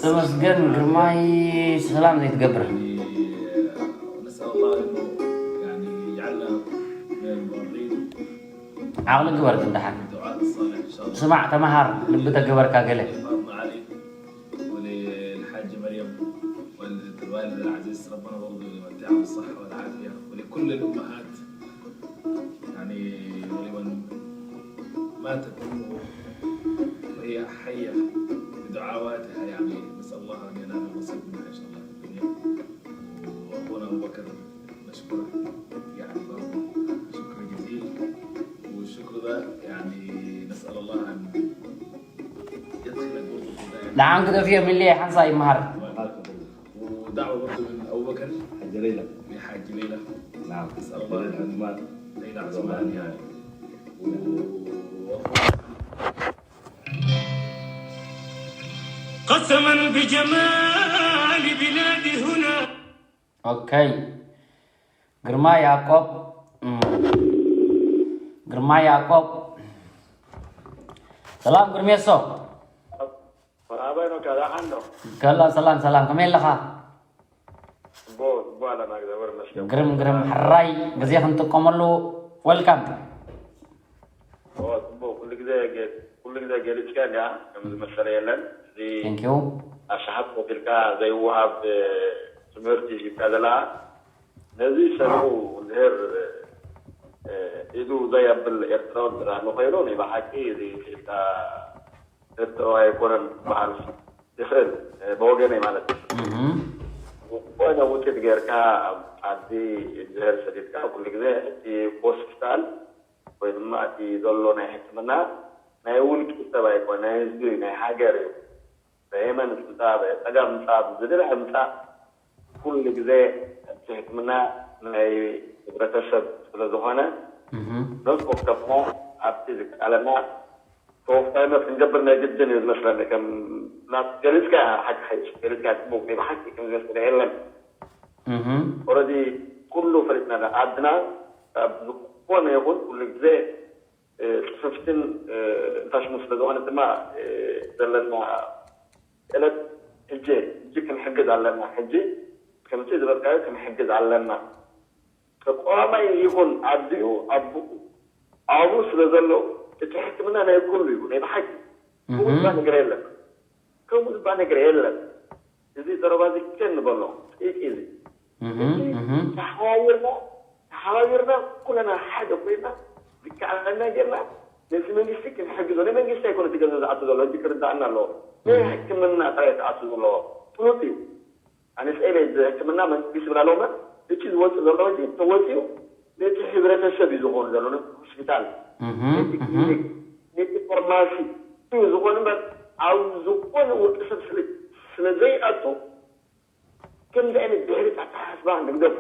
ተመስገን ግርማይ ሰላም ዘይትገብር ዓቕሊ ግበር ክንደሓን ስማዕ ተመሃር ልቢ ተገበርካ ገለ وللحاجة مريم والد الوالد العزيز ربنا برضه يمتعها بالصحة والعافية ولكل الأمهات يعني ولمن ماتت أمه وهي حية بدعواتها يعني نسأل الله أن ينال النصيب منها إن شاء الله في الدنيا وأخونا أبو بكر نشكره يعني برضه شكر جزيل والشكر ده يعني نسأل الله أن يدخلك برضه في دائرة ንዓን ክጠፍዮ ሚልየ ሓንሳ ይመሃር ودعوة برضه من أبو بكر حاج ليلى لحاج ليلى نعم نسأل الله ليلى عثمان ليلى عثمان يعني و- قسما بجمال بلادي هنا ኦኬ ግርማ ያዕቆብ እም፣ ግርማ ያዕቆብ ሰላም ግርሜሶ መርሃባ ይኖካ ደሓን ዶ? ከላ ሰላም ሰላም ከመይ ኣለኻ? ጽቡቕ ጽቡቕ ኣለና እግዚኣብሔር ይመስገን። ግርም ግርም ሕራይ ግዜ ክንጥቀመሉ ወልካም። ኦ ጽቡቕ ኩሉ ግዜ ገ- ኩሉ ግዜ ገሊጽካ እንዲያ ከም ዝመሰለ የለን። እዚ Thank you። ኣሽሓት ከፊልካ ዘይወሃብ ትምህርቲ ሂብካ ዘለኻ ነዚ ሰሚዑ እንድሕር ኢዱ ዘየብል ኤርትራዊ እንድሕር ኣሎ ኮይኑ ናይ ብሓቂ እዚ ክኢልካ ኤርትራዊ ኣይኮነን ክበሃል ይኽእል ብወገነይ ማለት እዩ። ዝኾነ ውፅኢት ጌርካ ኣብ ዓዲ እንድሕር ሰዲድካ ኩሉ ግዜ እቲ ሆስፒታል ወይ ድማ እቲ ዘሎ ናይ ሕክምና ናይ ውልቂ ሰብ ኣይኮነ ናይ ህዝቢ ናይ ሃገር እዩ። ብየመን ምፃእ፣ ብፀጋም ምፃእ፣ ብዝድርሐ ምፃእ፣ ኩሉ ግዜ እቲ ሕክምና ናይ ሕብረተሰብ ስለ ዝኾነ፣ ነፍስ ወከፍና ኣብቲ ዝከኣለና ተወፋይነት ክንገብር ናይ ግድን እዩ ዝመስለኒ። ከም ናት ገሊፅካ ሓቂ ሓይሽ ገሊፅካ ጽቡቅ ናይ ብሓቂ ከም ዝመስለ የለን። ኦረዲ ኩሉ ፈሊጥና ኢና። ዓድና ኣብ ዝኾነ ይኹን ኩሉ ግዜ ጽፍፍትን እንታሽሙ ስለ ዝኾነ ድማ ዘለና ክእለት ሕጂ ሕጂ ክንሕግዝ ኣለና። ሕጂ ከምቲ ዝበልካዮ ክንሕግዝ ኣለና። ተቃዋማይ ይኹን ኣዲኡ ኣቡኡ ኣብኡ ስለ ዘሎ እቲ ሕክምና ናይ ኩሉ እዩ። ናይ ብሓቂ ከምኡ ዝበሃል ነገር የለን። ከምኡ ዝበሃል ነገር የለን። እዚ ዘረባ እዚ ከን ንበሎ ጥይቂ እዚ ተሓባቢርና ተሓባቢርና ኩለና ሓደ ኮይና ዝከኣለና ጌርና ነዚ መንግስቲ ክንሕግዞ። ናይ መንግስቲ ኣይኮነ እቲ ገንዘብ ዝኣቱ ዘሎ ሕጂ ክርዳእና ኣለዎ። ናይ ሕክምና ጥራይ ዝኣቱ ዘለዎ ፍሉጥ እዩ። ኣነ ስእለ ሕክምና መንግስቲ ይብል ኣለዎ እምበር እቲ ዝወፅእ ዘሎ ሕጂ ተወፂኡ ነቲ ሕብረተሰብ እዩ ዝኾኑ ዘሎ ነቲ ሆስፒታል ነቲ ክሊኒክ ነቲ ፋርማሲ እዩ ዝኾኑ እምበር ኣብ ዝኾነ ውልቂ ሰብ ስለ ዘይኣቱ ከምዚ ዓይነት ድሕሪት ኣተሓሳስባ ንግደፎ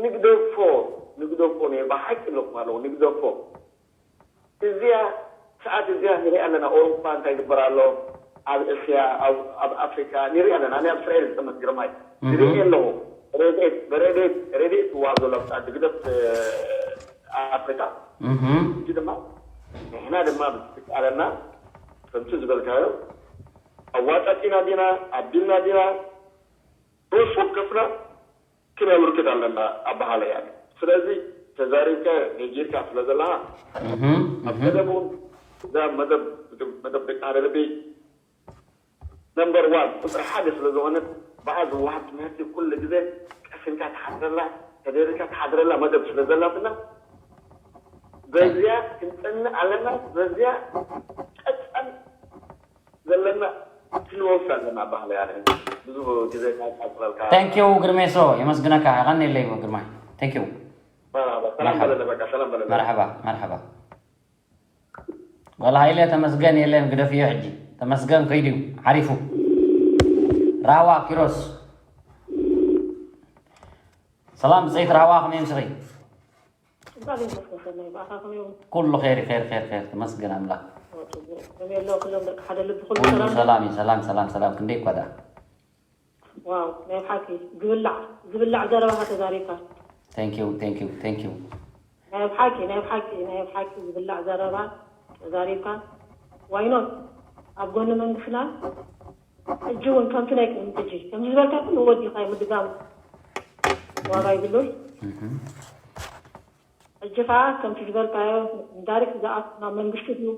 ንግደፎ ንግደፎ ናይ ብሓቂ ኣለኩም ኣለዎ ንግደፎ እዚኣ ሰዓት እዚኣ ንሪኣ ኣለና። ኣውሮፓ እንታይ ይግበር ኣሎ፣ ኣብ እስያ፣ ኣብ ኣፍሪካ ንሪኣ ኣለና። ኣነ ኣብ እስራኤል ዝጠመት ግርማይ ንሪኤ ኣለኹ። ረድኤት ብረድኤት ረድኤት ትዋሃብ ዘሎ ኣብ ሰዓት ግደፍ ኣፍሪካ እዚ ድማ ንሕና ድማ ብዝተካኣለና ከምቲ ዝበልካዮ ኣዋጣጢና ዲና ኣቢልና ዲና ርእስ ወከፍና ክነብርክት ኣለና ኣበሃለ እያ። ስለዚ ተዛሪብካ ነጊርካ ስለ ዘለኻ ኣብ ቀደም እውን እዛ መደብ መደብ ደቂ ሓደ ልቢ ነምበር ዋን ቁፅሪ ሓደ ስለ ዝኾነት ብኣ ዝወሃብ ትምህርቲ ኩሉ ግዜ ቀሲንካ ትሓድረላ ተደሪካ ትሓድረላ መደብ ስለ ዘላትና በዚያ ክንፀንእ ኣለና። በዚያ ቀፃል ዘለና ክንወስድ ኣለና ባህሊ ያለ ብዙ ግዜ ካቃጥለልካ። Thank you ግርሜሶ የመስግነካ። የቐንየለይ ግርማይ። Thank you። መርሓባ ሰላም በለለ በቃ ሰላም በለለ። መርሓባ መርሓባ። ወላ ሃይለ ተመስገን የለን ግደፍዮ ሕጂ። ተመስገን ከይዱ እዩ ዓሪፉ። ራህዋ ኪሮስ። ሰላም ብፀይቲ ራህዋ ከመይ ኣምሲኺ? ጽባሕ ይመስገን ሰናይ ብኣኻ ከመይ እውን ኩሉ ኸይር ኸይር ኸይር ኸይር ተመስገን ኣምላኽ። ጽቡቕ ከመይ ኣለዉ ኩሎም ደቂ ሓደ ልቢ ኩሉ ኩሉ ሰላም ሰላም እዩ ሰላም ሰላም ሰላም ክንደይ እኳ ደኣ ዋው ናይ ብሓቂ ዝብላዕ ዝብላዕ ዘረባኻ ተዛሪብካ Thank you thank you thank you ናይ ብሓቂ ናይ ብሓቂ ናይ ብሓቂ ዝብላዕ ዘረባ ተዛሪብካ why not ኣብ ጎኒ መንግስትና ሕጂ እውን ከምቲ ናይ ቅድሚ ሕጂ ከምዚ ዝበልካ ኩሉ ወዲኻ ምድጋም ዋጋ ይብሉን ሕጂ ከዓ ከምቲ ዝበልካዮ ዳይሬክት ዝኣቱ ናብ መንግስቲ ድዩ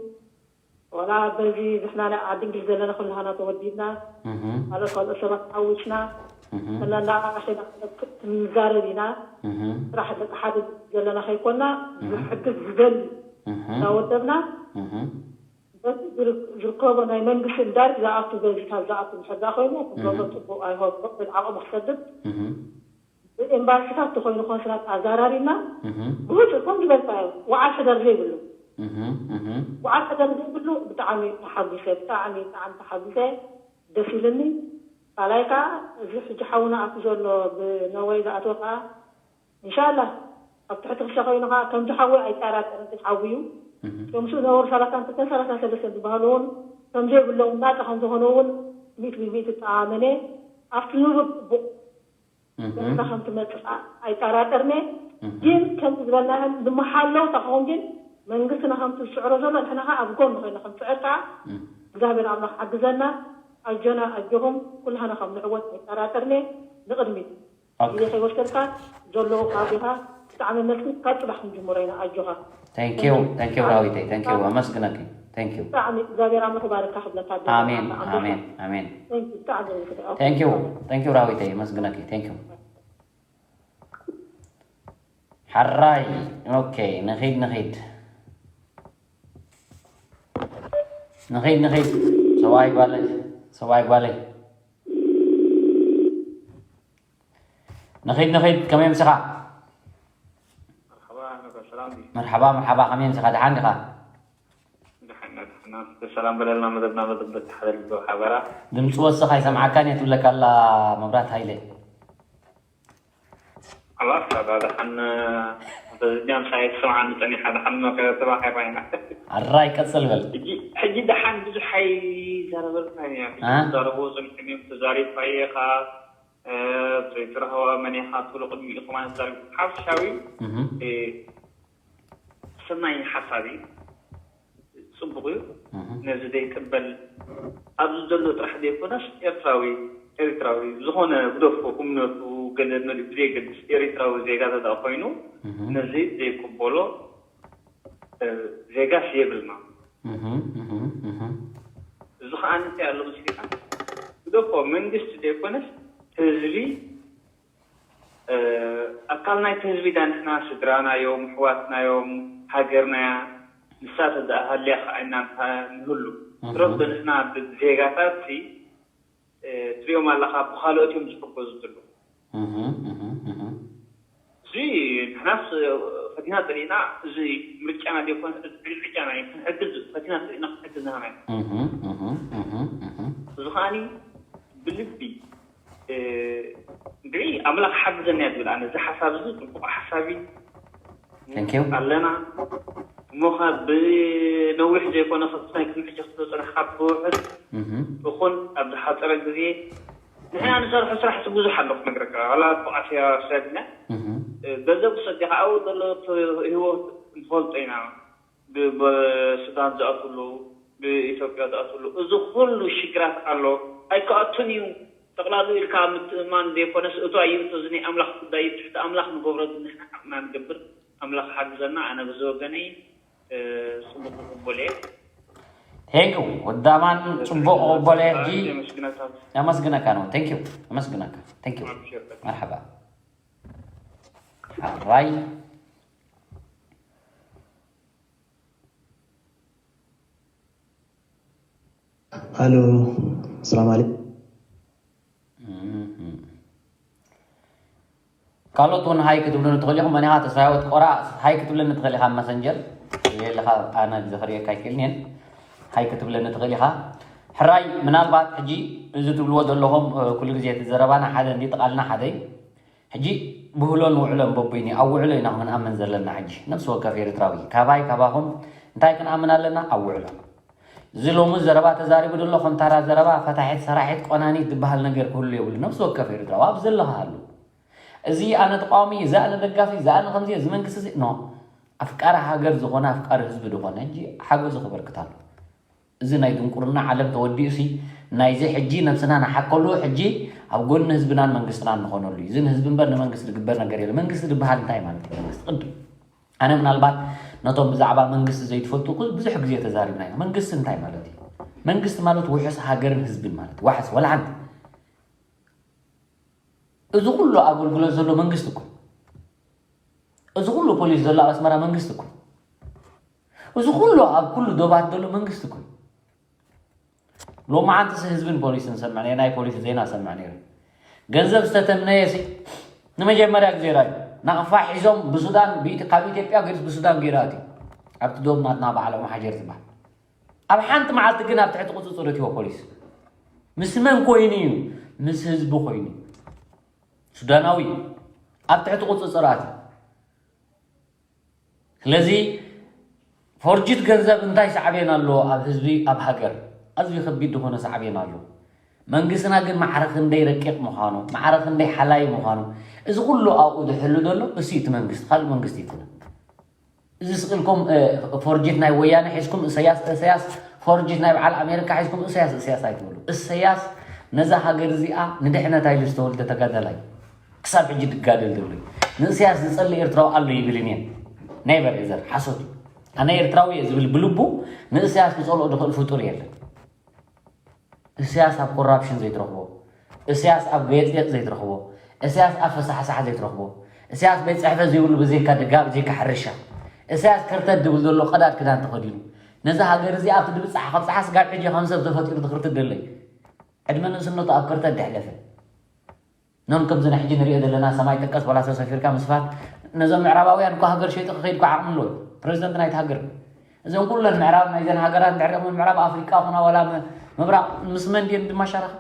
ዋላ በዚ ዝሕና ናይ ዓዲ እንግሊዝ ዘለና ኩላህና ተወዲብና ካልኦት ካልኦት ሰባት ሓዊስና ከላ እንዳዓሸና ክንዛረብ ኢና ስራሕ ደቂ ሓደ ዘለና ከይኮና ዝሕግዝ ዝደሊ እንዳወደብና በቲ ዝርከቦ ናይ መንግስቲ እንዳርክ ዝኣቱ በዚ ካብ ዝኣቱ ድሕር ዳ ኮይኑ ክገብሮ ፅቡቅ ኣይሆን ዓቕሙ ክሰድድ ብኤምባሲታት ተኮይኑ ኮንስላት ኣዛራሪብና ብህፁ ከም ዝበልካዮ ወዓል ሕደር ዘይብሉ ወዓል ሕደር ዘይብሉ ብጣዕሚ ተሓጒሰ ብጣዕሚ ብጣዕሚ ተሓጒሰ ደስ ኢልኒ ካልኣይ ከዓ እዚ ሕጂ ሓውና ኣቱ ዘሎ ብነወይ ዝኣትወ ከዓ እንሻላ ኣብ ትሕቲ ክሻ ኮይኑ ከዓ ከምዚ ሓዊ ኣይጠራጠርን ሓዊ እዩ ከምሱ ነወር ሰላሳን ክልተን ሰላሳን ሰለስተን ዝበሃሉ እውን ከምዘይብሎም ናፃ ከምዝኾኑ እውን ሚእቲ ብሚእቲ ተኣማመነ ኣብቲ ንቡር ፅቡቅ ገፅታ ከም ትመፅእ ኣይጠራጠርነ ግን ከምቲ ዝበልናዮ ንመሓለው ተኸውን ግን መንግስትና ከምቲ ዝስዕሮ ዘሎ ንሕና ከዓ ኣብ ጎኑ ኮይና ከም ስዕር ከዓ እግዚኣብሔር ኣምላክ ሓግዘና ኣጆና ኣጆኹም ኩላህና ከም ንዕወት ኣይጠራጠርነ ንቅድሚት ግዜ ከይወሰድካ ዘለዉ ካብ ኢኻ ብጣዕሚ መስኪን ካብ ፅባሕ ክንጅምሮ ኢና ኣጆኻ Thank you thank you ራዊተይ thank you ኣመስግነኪ thank you ብጣዕሚ እግዚኣብሔር ኣምላኽ ይባርካ ክብለካ ኣለኒ። ኣሜን ኣንታ ኣንበሳ። ኣሜን ኣሜን Thank you ብጣዕሚ እዩ ዝኽእል። Thank you thank you ራዊተይ ኣመስግነኪ thank you ሓራይ okay ንኺድ ንኺድ ንኺድ ንኺድ ሰብኣይ ጓለይ ሰብኣይ ጓለይ ንኺድ ንኺድ ከመይ ምሲኻ? መርሓባ መርሓባ ከመይ ምሲኻ ደሓን ዲኻ? ሰላም በለልና መደብና መደብ በቲ ሓደ ልቢ ሓበራ። ድምፂ ወስኽ ኣይሰምዓካን እየ ትብለካ ኣላ መብራት ሃይለ። ኣላ ኣላ ደሓን እዚኣ ምሳይ ትሰምዓኒ ጸኒሓ ደሓን መኸ ተባኺራ ኢና። ኣራይ ቀፅል በል። ሕጂ ሕጂ ደሓን ብዙሕ ኣይዛረበልካ እያ። ሕጂ እ? ትዛረብዎ ጸኒሖም እዮም ተዛሪብካ ኢኻ። እ፣ ዘይትረኸባ መን ኢኻ ትብሎ ቅድሚ ኢኹም ኣይዛረብኩም። ሓፈሻዊ እህ፣ እ፣ ሰናይ ሓሳብ እዩ። ጽቡቕ እዩ። እህ፣ ነዚ ዘይቅበል ኣብዚ ዘሎ ጥራሕ ዘይኮነስ ኤርትራዊ ኤርትራዊ ዝኾነ ግደፎ እምነቱ ገለ መሊኡ ብዘየገድስ ኤርትራዊ ዜጋ ተደኣ ኮይኑ እህ፣ ነዚ ዘይቅበሎ እ፣ ዜጋስ የብልና። እህ፣ እህ፣ እህ። እዚ ከዓ እንታይ ኣሎ መስሊካ ግደፎ መንግስቲ ዘይኮነስ ህዝቢ እ፣ ኣካል ናይቲ ህዝቢ ዳ ንሕና ስድራናዮም ኣሕዋትናዮም ሃገርናያ ንሳ ተደኣ ሃልያ ከዓ ኢና ንህሉ እህ። ትረፍ ዶ ንሕና ብ- ዜጋታት ሲ እ፣ ትሪኦም ኣለኻ ብካልኦት እዮም ዝሕገዙ ዘለዉ እህ፣ እህ፣ እህ። እዚ ንሕናስ ፈቲና ፀሊእና እዚ ምርጫና ዘይኮነ እዚ ዕጫና እዩ ክንሕግዝ ፈቲና ፀሊእና ክንሕግዝ ንሃና ኢና እህ፣ እህ፣ እህ፣ እህ። እዚ ከዓኒ ብልቢ እ፣ እንግዲህ ኣምላኽ ሓግዘና እያ ዝብል ኣነ እዚ ሓሳብ እዚ ፅቡቕ ሓሳብ እዩ Thank you. ኣለና እሞ ካብ ብነዊሕ ዘይኮነ ክሳይ ክምሕጂ ክትበፅሕ ካብ ብውሕድ እህ፣ ይኹን ኣብ ዝሓፀረ ግዜ ንሕና ንሰርሖ ስራሕ እዚ ብዙሕ ኣሎ ክነግረካ ዋላ ብቃፊያ ሰብና እህ። ገንዘብ ክሰዲ ከዓ ኣብኡ ዘሎ ህይወት ንፈልጦ ኢና ብሱዳን ዝኣትሉ ብኢትዮጵያ ዝኣትሉ እዚ ኩሉ ሽግራት ኣሎ ኣይከኣቱን እዩ ጠቕላሉ ኢልካ ምትእማን ዘይኮነስ እቱ ኣይእቱ እዚ ናይ ኣምላኽ ጉዳይ እዩ ትሕቲ ኣምላኽ ንገብሮ ንሕና ዓቕምና ንገብር ኣምላኽ ሓግዘና ኣነ ብዝወገነይ ጽቡቅ ዝቅበል እየ ቴንክ ወዳማን ጽቡቅ ቅበለ ሕጂ የመስግነካ የመስግነካ ነው ቴንክ ኣመስግነካ ቴንክ ኣብሽር መርሐባ ሓራይ الو السلام عليكم ካልኦት እውን ሃይ ክትብሉ ንትኽእል ኢኹም መኒኻ ተስፋ ህይወት ቆራ ሃይ ክትብለኒ ትኽእል ኢኻ መሰንጀር የለኻ ኣነ ዝኽርእየካ ኣይክእልን እየን ሃይ ክትብለኒ ትኽእል ኢኻ ሕራይ ምናልባት ሕጂ እዚ ትብልዎ ዘለኹም ኩሉ ግዜ እቲ ዘረባና ሓደ እንዲ ጥቓልና ሓደ እዩ ሕጂ ብህሎን ውዕሎን በቦይኒ ኣብ ውዕሎ ኢና ክንኣምን ዘለና ሕጂ ነብሲ ወከፍ ኤርትራዊ ካባይ ካባኹም እንታይ ክንኣምን ኣለና ኣብ ውዕሎ እዚ ሎሚ ዘረባ ተዛሪቡ ዘሎ ከም ታራ ዘረባ ፈታሒት ሰራሒት ቆናኒት ዝበሃል ነገር ክህሉ የብሉ ነብሲ ወከፍ ኤርትራዊ ኣብ ዘለኻ ኣሉ እዚ ኣነ ተቃዋሚ እዚ ኣነ ደጋፊ እዚ ኣነ ከምዚ እዚ መንግስቲ እዚ ኖ ኣፍቃሪ ሃገር ዝኾነ ኣፍቃሪ ህዝቢ ዝኾነ ሕጂ ሓገዙ ክበርክት ኣሎ እዚ ናይ ድንቁርና ዓለም ተወዲኡ ሲ ናይዚ ሕጂ ነብስና ንሓከሉ ሕጂ ኣብ ጎኒ ህዝብናን መንግስትናን ንኾነሉ እዩ እዚ ንህዝቢ እምበር ንመንግስቲ ዝግበር ነገር የለ መንግስቲ ዝበሃል እንታይ ማለት እዩ መንግስቲ ቅድም ኣነ ምናልባት ነቶም ብዛዕባ መንግስቲ ዘይትፈልጡ ብዙሕ ግዜ ተዛሪብና ኢና መንግስቲ እንታይ ማለት እዩ መንግስቲ ማለት ውሑስ ሃገርን ህዝብን ማለት ዋሕስ ወላ ሓንቲ እዚ ኩሉ ኣገልግሎት ዘሎ መንግስቲ እኮ እዚ ኩሉ ፖሊስ ዘሎ ኣብ ኣስመራ መንግስቲ እኮ እዚ ኩሉ ኣብ ኩሉ ዶባት ዘሎ መንግስቲ እኮ ሎማዓንትስ ህዝብን ፖሊስን ሰምዕ ናይ ፖሊስ ዜና ሰምዕ ነይረ ገንዘብ ዝተተምነየ ሲ ንመጀመርያ ግዜ ራዩ ናቕፋ ሒዞም ብሱዳን ካብ ኢትዮጵያ ገይሩስ ብሱዳን ገይሩ ኣትዩ ኣብቲ ዶብ ናትና በዓል ኦምሓጀር ዝበሃል ኣብ ሓንቲ መዓልቲ ግን ኣብ ትሕቲ ቁፅፅር እትዎ ፖሊስ ምስ መን ኮይኑ እዩ ምስ ህዝቢ ኮይኑ ሱዳናዊ ኣብ ትሕቲ ቁፅፅር ኣትዩ ስለዚ ፎርጅት ገንዘብ እንታይ ሳዕቤን ኣሎ ኣብ ህዝቢ ኣብ ሃገር ኣዝዩ ከቢድ ዝኾነ ሳዕቤን ኣሎ መንግስትና ግን ማዕረ ክንደይ ረቂቕ ምዃኑ ማዕረ ክንደይ ሓላይ ምዃኑ እዚ ኩሉ ኣብኡ ዝሕሉ ዘሎ እሱ እቲ መንግስቲ ካልእ መንግስቲ ይትነ እዚ ስቕልኩም ፎርጅት ናይ ወያነ ሒዝኩም እሰያስ እሰያስ ፎርጅት ናይ በዓል ኣሜሪካ ሒዝኩም እሰያስ እሰያስ ኣይትበሉ እሰያስ ነዛ ሃገር እዚኣ ንድሕነት ኣይሉ ዝተወልደ ተጋዳላይ ክሳብ ሕጂ ድጋደል ዝብሉ ንእስያስ ዝጸሊ ኤርትራዊ ኣሎ ይብልን እየ ኔቨር ኤዘር ሓሶት እዩ ኣነ ኤርትራዊ እየ ዝብል ብልቡ ንእስያስ ክጸልኦ ዝኽእል ፍጡር የለን እስያስ ኣብ ኮራፕሽን ዘይትረኽቦ እስያስ ኣብ ገየጥየጥ ዘይትረኽቦ እስያስ ኣብ ፈሳሓሳሓ ዘይትረኽቦ እስያስ ቤት ጽሕፈት ዘይብሉ ብዘይካ ደጋ ብዘይካ ሕርሻ እስያስ ከርተት ድብል ዘሎ ቀዳድ ክዳን ተኸዲኑ ነዛ ሃገር እዚኣ ኣብቲ ድብጻሕ ካብ ጸሓ ስጋብ ሕጂ ከም ሰብ ተፈጢሩ ትኽርቲ ደለይ ዕድመ ንእስነቱ ኣብ ከርተት ደሕለፈ ኖን ከምዚ ናይ ሕጂ ንሪኦ ዘለና ሰማይ ጠቀስ ዋላ ተሰፊርካ ምስፋር ነዞም ምዕራባውያን እኮ ሃገር ሸይጡ ክኸይድ እኮ ዓቕሚ ኣለዎ ፕሬዚደንት ናይቲ ሃገር እዘን ኩለን ምዕራብ ናይዘን ሃገራት እንድሕር ሪእኹም፣ ምዕራብ ኣፍሪቃ ኹና ዋላ ም- ምብራቕ፣ ምስ መን ድየን ድማ ሸራኻ?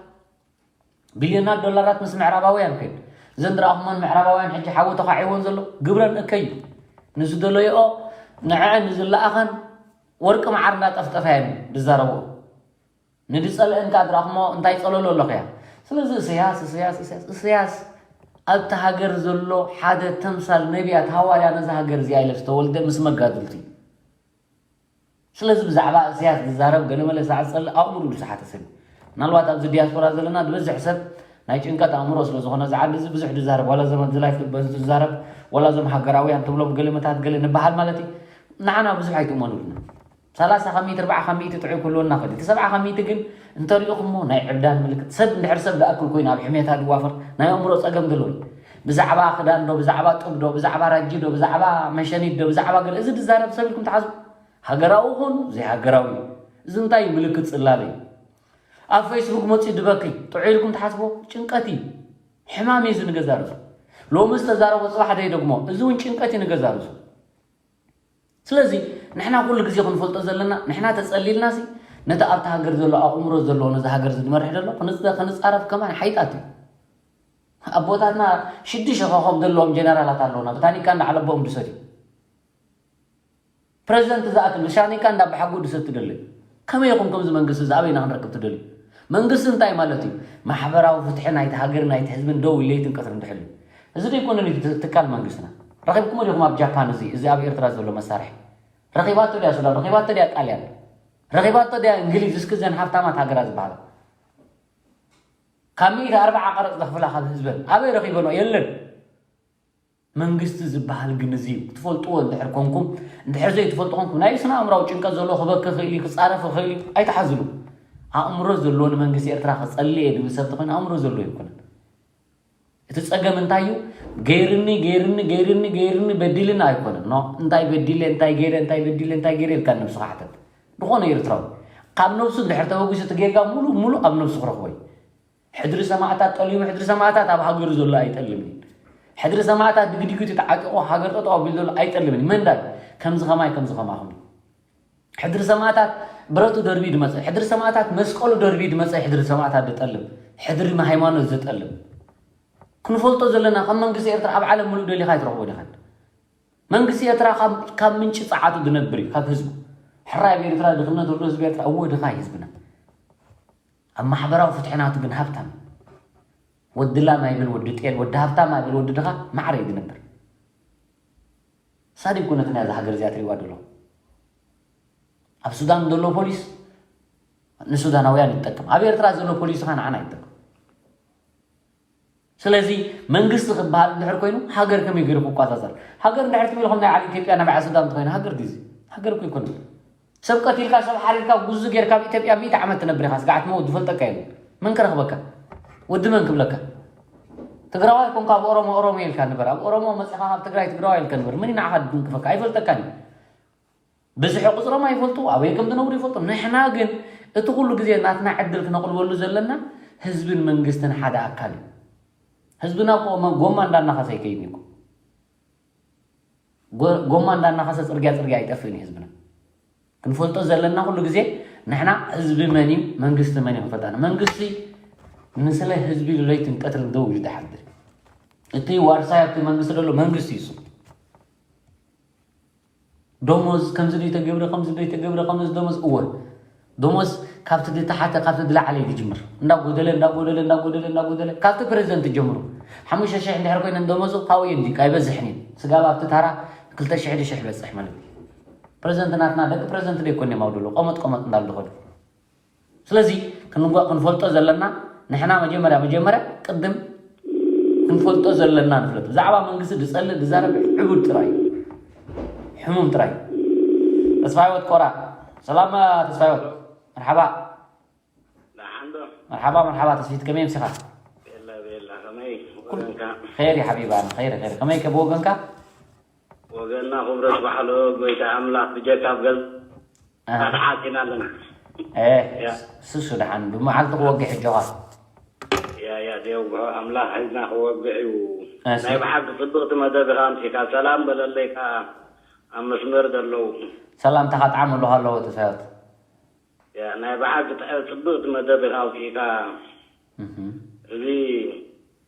ቢልዮናት ዶላራት ምስ ምዕራባውያን ኮይን፣ እዘን ዝረኣኹመን ምዕራባውያን ሕጂ ሓዊ ተዃዒወን ዘሎ ግብረን እከይ እዩ። ንዝደለይኦ ንዐአን ንዝለኣኸን ወርቂ መዓር እንዳጠፍጠፋ እየን ዝዛረብኦ። ንድጸልአን ከኣ ድረኣኹሞ እንታይ ይጸለሎ ኣለኹ እያ። ስለዚ እስያስ እስያስ እስያስ እስያስ ኣብቲ ሃገር ዘሎ ሓደ ተምሳል ነቢያት ሃዋርያ ነዛ ሃገር እዚኣ ኢለ ዝተወልደ ምስ መጋድልቲ እዩ። ስለዚ ብዛዕባ እስያስ ዝዛረብ ገለመለ ዝፀልእ ኣእምሩ ዝሰሓተ ሰብ እዩ። ምናልባት ኣብዚ ዲያስፖራ ዘለና ዝበዝሕ ሰብ ናይ ጭንቀት ኣእምሮ ስለ ዝኾነ እዚ ዓዲ እዚ ብዙሕ ዝዛረብ ዋላ ዘመድ ዝላይፍ በዚ ዝዛረብ ዋላ እዞም ሃገራውያን ትብሎም ገለመታት ገለ ንበሃል ማለት እዩ። ንዓና ብዙሕ ኣይትእመኑልና። ሰላሳ ካብ ሚእቲ ኣርባዓ ካብ ሚእቲ ጥዑይ ክህልወና ይኽእል እዩ። እቲ ሰብዓ ካብ ሚእቲ ግን እንተሪእኹሞ ናይ ዕብዳን ምልክት ሰብ እንድሕር ሰብ ዝኣክል ኮይኑ ኣብ ሕሜታ ዝዋፈር ናይ ኣእምሮ ፀገም ዘለዎ እዩ። ብዛዕባ ክዳን ዶ ብዛዕባ ጡብ ዶ ብዛዕባ ራጂ ዶ ብዛዕባ መሸኒት ዶ ብዛዕባ ገለ እዚ ዝዛረብ ሰብ ኢልኩም ትሓስቡ? ሃገራዊ ኹን ዘይሃገራዊ እዩ። እዚ እንታይ እዩ? ምልክት ጽላለ እዩ። ኣብ ፌስቡክ መጺኡ ዝበኪ ጥዑይ ኢልኩም ትሓስቦ? ጭንቀት እዩ። ሕማም እዩ እዚ ንገዛ ርእሱ። ሎሚ ዝተዛረቦ ጽባሕ ደይ ደግሞ እዚ እውን ጭንቀት እዩ ንገዛ ርእሱ። ስለዚ ንሕና ኩሉ ግዜ ክንፈልጦ ዘለና ንሕና ተጸሊልናሲ ነቲ ኣብቲ ሃገር ዘሎ ኣእምሮ ዘለዎ ነዚ ሃገር ዝመርሕ ዘሎ ክንጻ- ክንጻረፍ ከማን ሓይጣት እዩ። ኣቦታትና ሽዱሽተ ኮኸብ ዘለዎም ጀነራላት ኣለውና ብታኒካ እንዳዓለቦም ድሰት እዩ። ፕረዚደንት ዝኣክል ብሻኒካ እንዳበሓጉ ድሰት ትደሊ። ከመይ ኢኹም ከምዚ መንግስቲ እዚ ኣበይና ክንረክብ ትደልዩ? መንግስቲ እንታይ ማለት እዩ? ማሕበራዊ ፍትሒ ናይቲ ሃገርን ናይቲ ህዝብን ደው ኢሉ ለይትን ቀትርን ድሕሉ። እዚ ደይኮነን እዩ ትካል መንግስትና። ረኺብኩሞ ዲኹም ኣብ ጃፓን እዚ እዚ ኣብ ኤርትራ ዘሎ መሳርሒ? ረኺባቶ ድያ ሱዳን? ረኺባቶ ድያ ጣልያን? ረኺባቶ ድያ እንግሊዝ? እስኪ እዘን ሃብታማት ሃገራት ዝበሃላ ካብ ሚእቲ ኣርባዓ ቀረፅ ዘኽፍላ ካብ ህዝበን ኣበይ ረኺበኖ? የለን። መንግስቲ ዝበሃል ግን እዚ እዩ። ክትፈልጥዎ እንድሕር ኮንኩም፣ እንድሕር ዘይትፈልጡ ኮንኩም፣ ናይ ስነ ኣእምራዊ ጭንቀት ዘለዎ ክበኪ ይኽእል እዩ፣ ክጻረፍ ይኽእል እዩ። ኣይትሓዝኑ። ኣእምሮ ዘለዎ ንመንግስቲ ኤርትራ ክጸልእ እየ ዝብል ሰብ ተኾይኑ ኣእምሮ ዘለዎ ኣይኮነን። እቲ ጸገም እንታይ እዩ? ገይርኒ፣ ገይርኒ፣ ገይርኒ፣ ገይርኒ፣ በዲልኒ ኣይኮነን። ኖ፣ እንታይ በዲለ፣ እንታይ ገይረ፣ እንታይ በዲለ፣ እንታይ ገይረ ኢልካ ነብስኻ ሕተት። ዝኾነ ኤርትራዊ ካብ ነብሱ እንድሕር ተበጊሱ እቲ ጌጋ ሙሉእ ሙሉእ ኣብ ነብሱ ክረኽቦ እዩ። ሕድሪ ሰማእታት ጠሊሙ፣ ሕድሪ ሰማእታት ኣብ ሃገሩ ዘሎ ኣይጠልምን እዩ። ሕድሪ ሰማእታት ድግዲጉ ተዓጢቑ ሃገር ጠጠው ኣቢሉ ዘሎ ኣይጠልምን እዩ። መንዳይ ከምዚ ከማይ ከምዚ ከማኹም እዩ። ሕድሪ ሰማእታት ብረቱ ደርቢ ድመፀ፣ ሕድሪ ሰማእታት መስቀሉ ደርቢ ድመፀ፣ ሕድሪ ሰማእታት ዝጠልም፣ ሕድሪ ሃይማኖት ዝጠልም ክንፈልጦ ዘለና ከም መንግስቲ ኤርትራ ኣብ ዓለም ሙሉእ ደሊኻ ኣይትረኽቦ ዲኻን። መንግስቲ ኤርትራ ካብ- ካብ ምንጪ ጸዓቱ ዝነብር እዩ፣ ካብ ህዝቡ። ሕራይ ኣብ ኤርትራ ድኽነት ኣሎ ህዝቢ ኤርትራ፣ እዎ ድኻ እዩ ህዝብና። ኣብ ማሕበራዊ ፍትሒ ናቱ ግን ሃብታም። ወዲ ላም ኣይብል ወዲ ጤል፣ ወዲ ሃብታም ኣይብል ወዲ ድኻ ማዕረ እዩ ዝነብር። ሳዲ እኮ ነቲ ናይዛ ሃገር እዚኣ ትሪእዋ ደሎ። ኣብ ሱዳን ዘሎ ፖሊስ ንሱዳናውያን ይጠቅም፣ ኣብ ኤርትራ ዘሎ ፖሊስ ኸ ንዓና ይጠቅም። ስለዚ መንግስቲ ክበሃል እንድሕር ኮይኑ ሃገር ከመይ ገይሩ ክቆጻጸር? ሃገር እንድሕር ትብል ከም ናይ ዓሊ ኢትዮጵያ ናይ በዓል ሱዳን እንተኾይኑ ሃገር ድዩ እዚ? ሃገር እኮ ኣይኮነን። ሰብ ቀቲልካ ሰብ ሓሪድካ ጉዙ ጌርካ ኣብ ኢትዮጵያ ሚእቲ ዓመት ትነብር ኢኻ። ስጋዕ ትመውት ዝፈልጠካ የለን። መን ከረኽበካ? ወዲ መን ክብለካ? ትግራዋይ ኮንካ ኣብ ኦሮሞ ኦሮሞ ኢልካ ንበር። ኣብ ኦሮሞ መጺኻ ካብ ትግራይ ትግራዋይ ኢልካ ንበር። መን እዩ ንዓኻ ድንቅፈካ? ኣይፈልጠካን እዩ። ብዝሒ ቁፅሮም ኣይፈልጡ፣ ኣበይ ከም ዝነብሩ ይፈልጡ። ንሕና ግን እቲ ኩሉ ግዜ ናትና ዕድል ክነቕልበሉ ዘለና ህዝብን መንግስትን ሓደ ኣካል እዩ። ህዝብና እኮ መ- ጎማ እንዳናኸሰ ኣይከይድን እዩ እኮ። ጎ- ጎማ እንዳናኸሰ ፅርግያ ፅርግያ ኣይጠፍእን እዩ ህዝብና። ክንፈልጦ ዘለና ኩሉ ግዜ ንሕና ህዝቢ መን እዩ መንግስቲ መን እዩ ክንፈልጣ። መንግስቲ ንስለ ህዝቢ ኢሉ ለይትን ቀትርን ደው ኢሉ ዝሓድር እዩ። እቲ ዋርሳይ ኣብቲ መንግስቲ ዘሎ መንግስቲ እዩ እሱ። ደሞዝ ከምዚ ዶ ተገብረ ከምዚ ዶ ተገብረ ከምዚ ደሞዝ እወ ደሞዝ ካብቲ ዝተሓተ ካብቲ ዝለዓለ እዩ ዝጅምር። እንዳጎደለ እንዳጎደለ እንዳጎደለ እንዳጎደለ ካብቲ ፕሬዚደንት ጀምሩ ሓሙሽተ ሽሕ እንድሕር ኮይነን ደሞዙ ካብኡ እየን ድቃ ኣይበዝሕን እየን። ስጋብ ኣብቲ ታራ ክልተ ሽሕ ድሽሕ ይበፅሕ ማለት እዩ። ፕሬዚደንት ናትና ደቂ ፕሬዚደንት ዶ ይኮን እዮም ኣብደሎ ቆመጥ ቆመጥ እንዳሉ ዝኸዱ። ስለዚ ክንጓ- ክንፈልጦ ዘለና ንሕና መጀመርያ መጀመርያ ቅድም ክንፈልጦ ዘለና ንፍለጥ። ብዛዕባ መንግስቲ ዝጸልእ ዝዛረብ ዕቡድ ጥራይ እዩ። ሕሙም ጥራይ እዩ። ተስፋ ህይወት ቆራ። ሰላም ተስፋ ህይወት። መርሓባ። ደሓን ዶ? መርሓባ መርሓባ ተስፊት ከመይ ምሲኻ? ቤላ ቤላ ከመይ ኩል- ወገንካ? ኸይር እዩ ሓቢባ ኣነ ኸይር ኸይር ከመይ ከ ብወገንካ? ወገንና ክብረት ባሕሎ ጎይታ ኣምላኽ ብጀካ ኣብ ገል ኣሃ። ኣድሓኪና ኣለና። እ፣ ያ። ስሱ ደሓን ብመዓልቲ ክወግሕ እጆኻ። ያ ያ ዘየውግሖ ኣምላኽ ሒዝና ክወግሕ እዩ። እሺ። ናይ ብሓቂ ጽብቕቲ መደብ ኢኻ ኣምጺእካ። ሰላም በለለይ ከኣ ኣብ መስመር ዘለዉ። ሰላምታኻ ጣዕሚ ኣለዎ ኣለዎ ተሳዮት። ያ፣ ናይ ብሓቂ ጥዕ-፣ ጽብቕቲ መደብ ኢኻ ኣውጺእካ። እህ። እዚ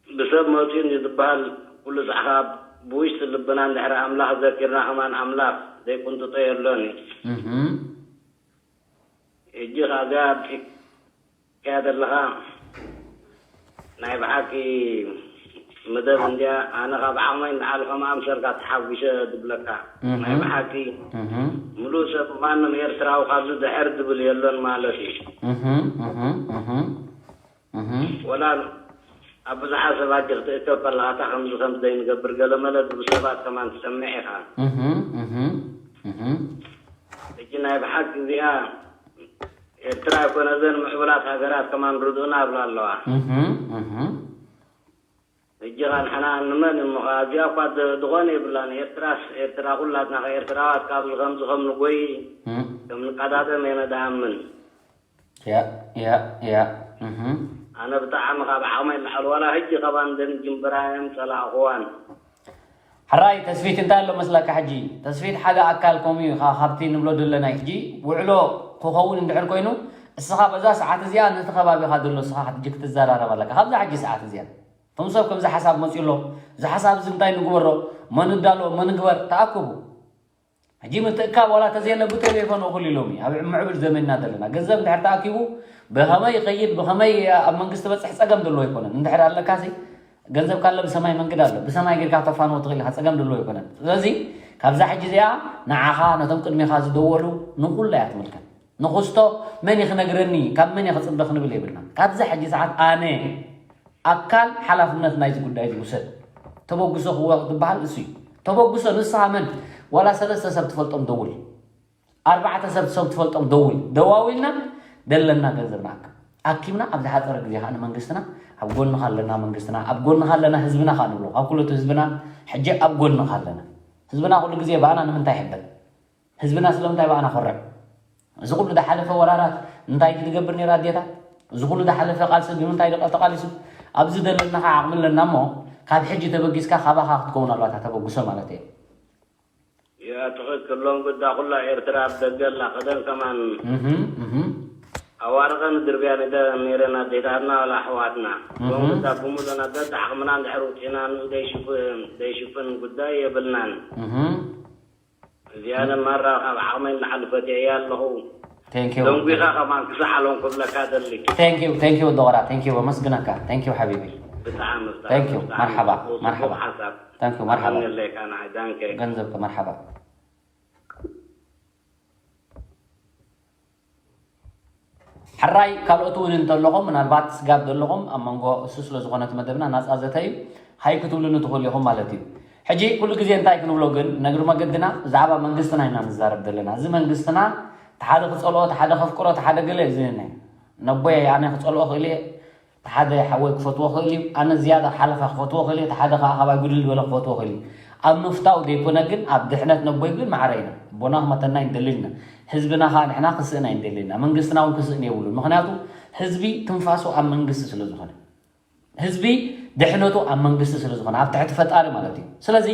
ብሰብ መጺኡ እዩ ዝበሃል፣ ኩሉ ሳዕ ካብ ብውሽጢ ልብና እንድሕር ኣምላኽ ዘኪርና ከማን ኣምላኽ ዘይቁንጥጦ የሎን እዩ። እህ። ሕጂ ካብዚኣ ኣምጺእካያ ዘለኻ ናይ ብሓቂ መደብ እንድያ። ኣነ ካብ ዓቕመይ ንላዕሊ ከም ኣምሰልካ ተሓጒሰ ዝብለካ። እህ። ናይ ብሓቂ እህ። ምሉእ ሰብ ማንም ኤርትራዊ ካብዚ ድሕር ዝብል የሎን ማለት እዩ። እህ፣ እህ፣ እህ፣ እህ። ወላ ኣብ ብዙሓት ሰባት ክትእከብ ከለኻ እታ ከምዚ ከምዚ ዘይንገብር ገለ መለ ዝብሉ ሰባት ከማን ትሰምዕ ኢኻ። እህ፣ እህ፣ እህ። ሕጂ ናይ ብሓቂ እዚኣ ኤርትራ ኣይኮነ፣ እዘን ምዕቡላት ሃገራት ከማን ርድኡና ኣብላ ኣለዋ። እህ፣ እህ። ሕጂ ኸ ንሕና ንመን እሞ ኸ? እዚኣ እኳ ዝ-፣ ዝኾነ የብላን። ኤርትራስ ኤርትራ፣ ኩላትና ኸ ኤርትራዋት ካብዚ ከምዚ ከም ንጎይ እም። ከም ንቀዳደም እየ ነድኣምን። ያ፣ ያ፣ ያ። እህ። ኣነ ብጣዕሚ ካብ ዓቕመይ ንላዕሊ፣ ዋላ ሕጂ ከባን ደን ጅምብራ እዮም ጸላእኽዋን። ሕራይ ተስፊት እንታይ ኣሎ መስለካ? ሕጂ ተስፊት ሓደ ኣካል ከምኡ እዩ፣ ካ-፣ ካብቲ ንብሎ ዘለና ሕጂ ውዕሎ ክኸውን እንድሕር ኮይኑ፣ እስኻ በዛ ሰዓት እዚኣ ነቲ ከባቢኻ ዘሎ እስኻ ሕጂ ክትዘራረብ ኣለካ። ካብዛ ሕጂ ሰዓት እዚኣ እቶም ሰብ ከምዚ ሓሳብ መፅኡ ኣሎ፣ እዚ ሓሳብ እዚ እንታይ ንግበሮ፣ መን እዳሎ፣ መን ንግበር፣ ተኣከቡ። ሕጂ ምትእካብ ዋላ ተዘየለ ብቴሌፎን እኹል ኢሎም እዩ። ኣብ ምዕብል ዘመንና ዘለና ገንዘብ እንድሕር ተኣኪቡ ብኸመይ ይኸይድ፣ ብኸመይ ኣብ መንግስቲ በፅሕ ፀገም ዘለዎ ኣይኮነን። እንድሕር ኣለካሲ ገንዘብ ካለ ብሰማይ መንገድ ኣሎ። ብሰማይ ጌርካ ተፋንዎ ትኽእል ኢኻ፣ ጸገም ድልዎ ኣይኮነን። ስለዚ ካብዛ ሕጂ እዚኣ ንዓኻ፣ ነቶም ቅድሜኻ ዝደወሉ ንኹሉ እያ ትምልከት። ንኹስቶ መን እዩ ክነግረኒ፣ ካብ መን እየ ክጽበ ክንብል የብልና። ካብዛ ሕጂ ሰዓት ኣነ ኣካል ሓላፍነት ናይዚ ጉዳይ ዝውሰድ፣ ተበግሶ ክወ-፣ ዝበሃል እሱ እዩ። ተበግሶ ንስኻ መን? ዋላ ሰለስተ ሰብ ትፈልጦም ደውል። ኣርባዕተ ሰብ፣ ሰብ ትፈልጦም ደውል። ደዋዊልና ደለና ገንዘብ ንኣክብ። ኣኪብና ኣብ ዝሓፀረ ግዜ ከዓ ንመንግስትና ኣብ ጎንኻ ኣለና፣ መንግስትና ኣብ ጎንኻ ኣለና፣ ህዝብና ከዓ ንብሎ። ካብ ኩለቱ ህዝብና ሕጂ ኣብ ጎንኻ ኣለና። ህዝብና ኩሉ ግዜ ብኣና ንምንታይ ይሕበን? ህዝብና ስለምንታይ ብኣና ኮርዕ? እዚ ኩሉ ዝሓለፈ ወራራት እንታይ ክትገብር ነይራ ኣዴታት? እዚ ኩሉ ዝሓለፈ ቃልሲ ብምንታይ ድዩ ተቃሊሱ? ኣብዚ ዘለና ከዓ ዓቕሚ ኣለና እሞ ካብ ሕጂ ተበጊስካ ካባኻ ክትከውን ኣለዋ እታ ተበግሶ ማለት እየ። ያ ትኽክል። ሎም ግዳ ኩላ ኤርትራ ኣብ ደገ ኣላ። ከደን ከማን እህ፣ እህ። ኣዋርቐን ድርብያ ነደ ነይረን ኣዴታትና ወላ ኣሕዋትና። ሎም እህ። ግዳ ብምሉና በብዓቕምና እንድሕር ውፂእና ንኡ ደይሽፍ-፣ ደይሽፍን ጉዳይ የብልናን። እህ። እዚኣነ ማራ ካብ ዓቕመይ ንላዕሊ ፈትየያ ኣለኹ። Thank you። ደንጒኻ ከማን ክሳሕ ኣሎም ክብለካ ደሊ። Thank you፣ thank you ዶራ፣ thank you፣ በመስግነካ። Thank you ሓቢቢ። ብጣዕሚ፣ ብጣዕሚ፣ Thank you። ብጣዕሚ መርሓባ፣ ጽቡቕ፣ ጽቡቕ መርሓባ። ሓሳብ። Thank you፣ መርሓባ። ኣቐንየለይ ካና፣ ዳንከ። ገንዘብከ፣ መርሓባ። ሕራይ ካልኦት እውን እንተለኹም፣ ምናልባት ስጋብ ዘለኹም፣ ኣብ መንጎ እሱ ስለ ዝኾነ እቲ መደብና ናጻ ዘተ እዩ፣ ሃይ ክትብሉኒ ትኽእሉ ኢኹም ማለት እዩ። ሕጂ ኩሉ ግዜ እንታይ ክንብሎ ግን፣ ነግሪ መገድና ብዛዕባ መንግስትና ኢና ንዛረብ ዘለና። እዚ መንግስትና፣ እቲ ሓደ ክጸልኦ፣ እቲ ሓደ ከፍቅሮ፣ እቲ ሓደ ገለ እዩ ዝህነ። ነቦይ ኣነ ክጸልኦ ክእል እየ፣ እቲ ሓደ ሓወይ ክፈትዎ ክእል እዩ፣ ኣነ ዝያዳ ሓለፋ ክፈትዎ ክእል እየ፣ እቲ ሓደ ከኣ ካባይ ጉድል ዝበለ ክፈትዎ ክእል እዩ። ኣብ ምፍታው ዘይኮነ ግን፣ ኣብ ድሕነት ነቦይ ግን ማዕረ ኢና። ኣቦና ክመተና ኣይንደልን ኢና። ህዝብና ከኣ ንሕና ክስእን ኣይንደልን ኢና። መንግስትና እውን ክስእን የብሉን። ምኽንያቱ ህዝቢ ትንፋሱ ኣብ መንግስቲ ስለ ዝኾነ። ህዝቢ ድሕነቱ ኣብ መንግስቲ ስለ ዝኾነ፣ ኣብ ትሕቲ ፈጣሪ ማለት እዩ። ስለዚ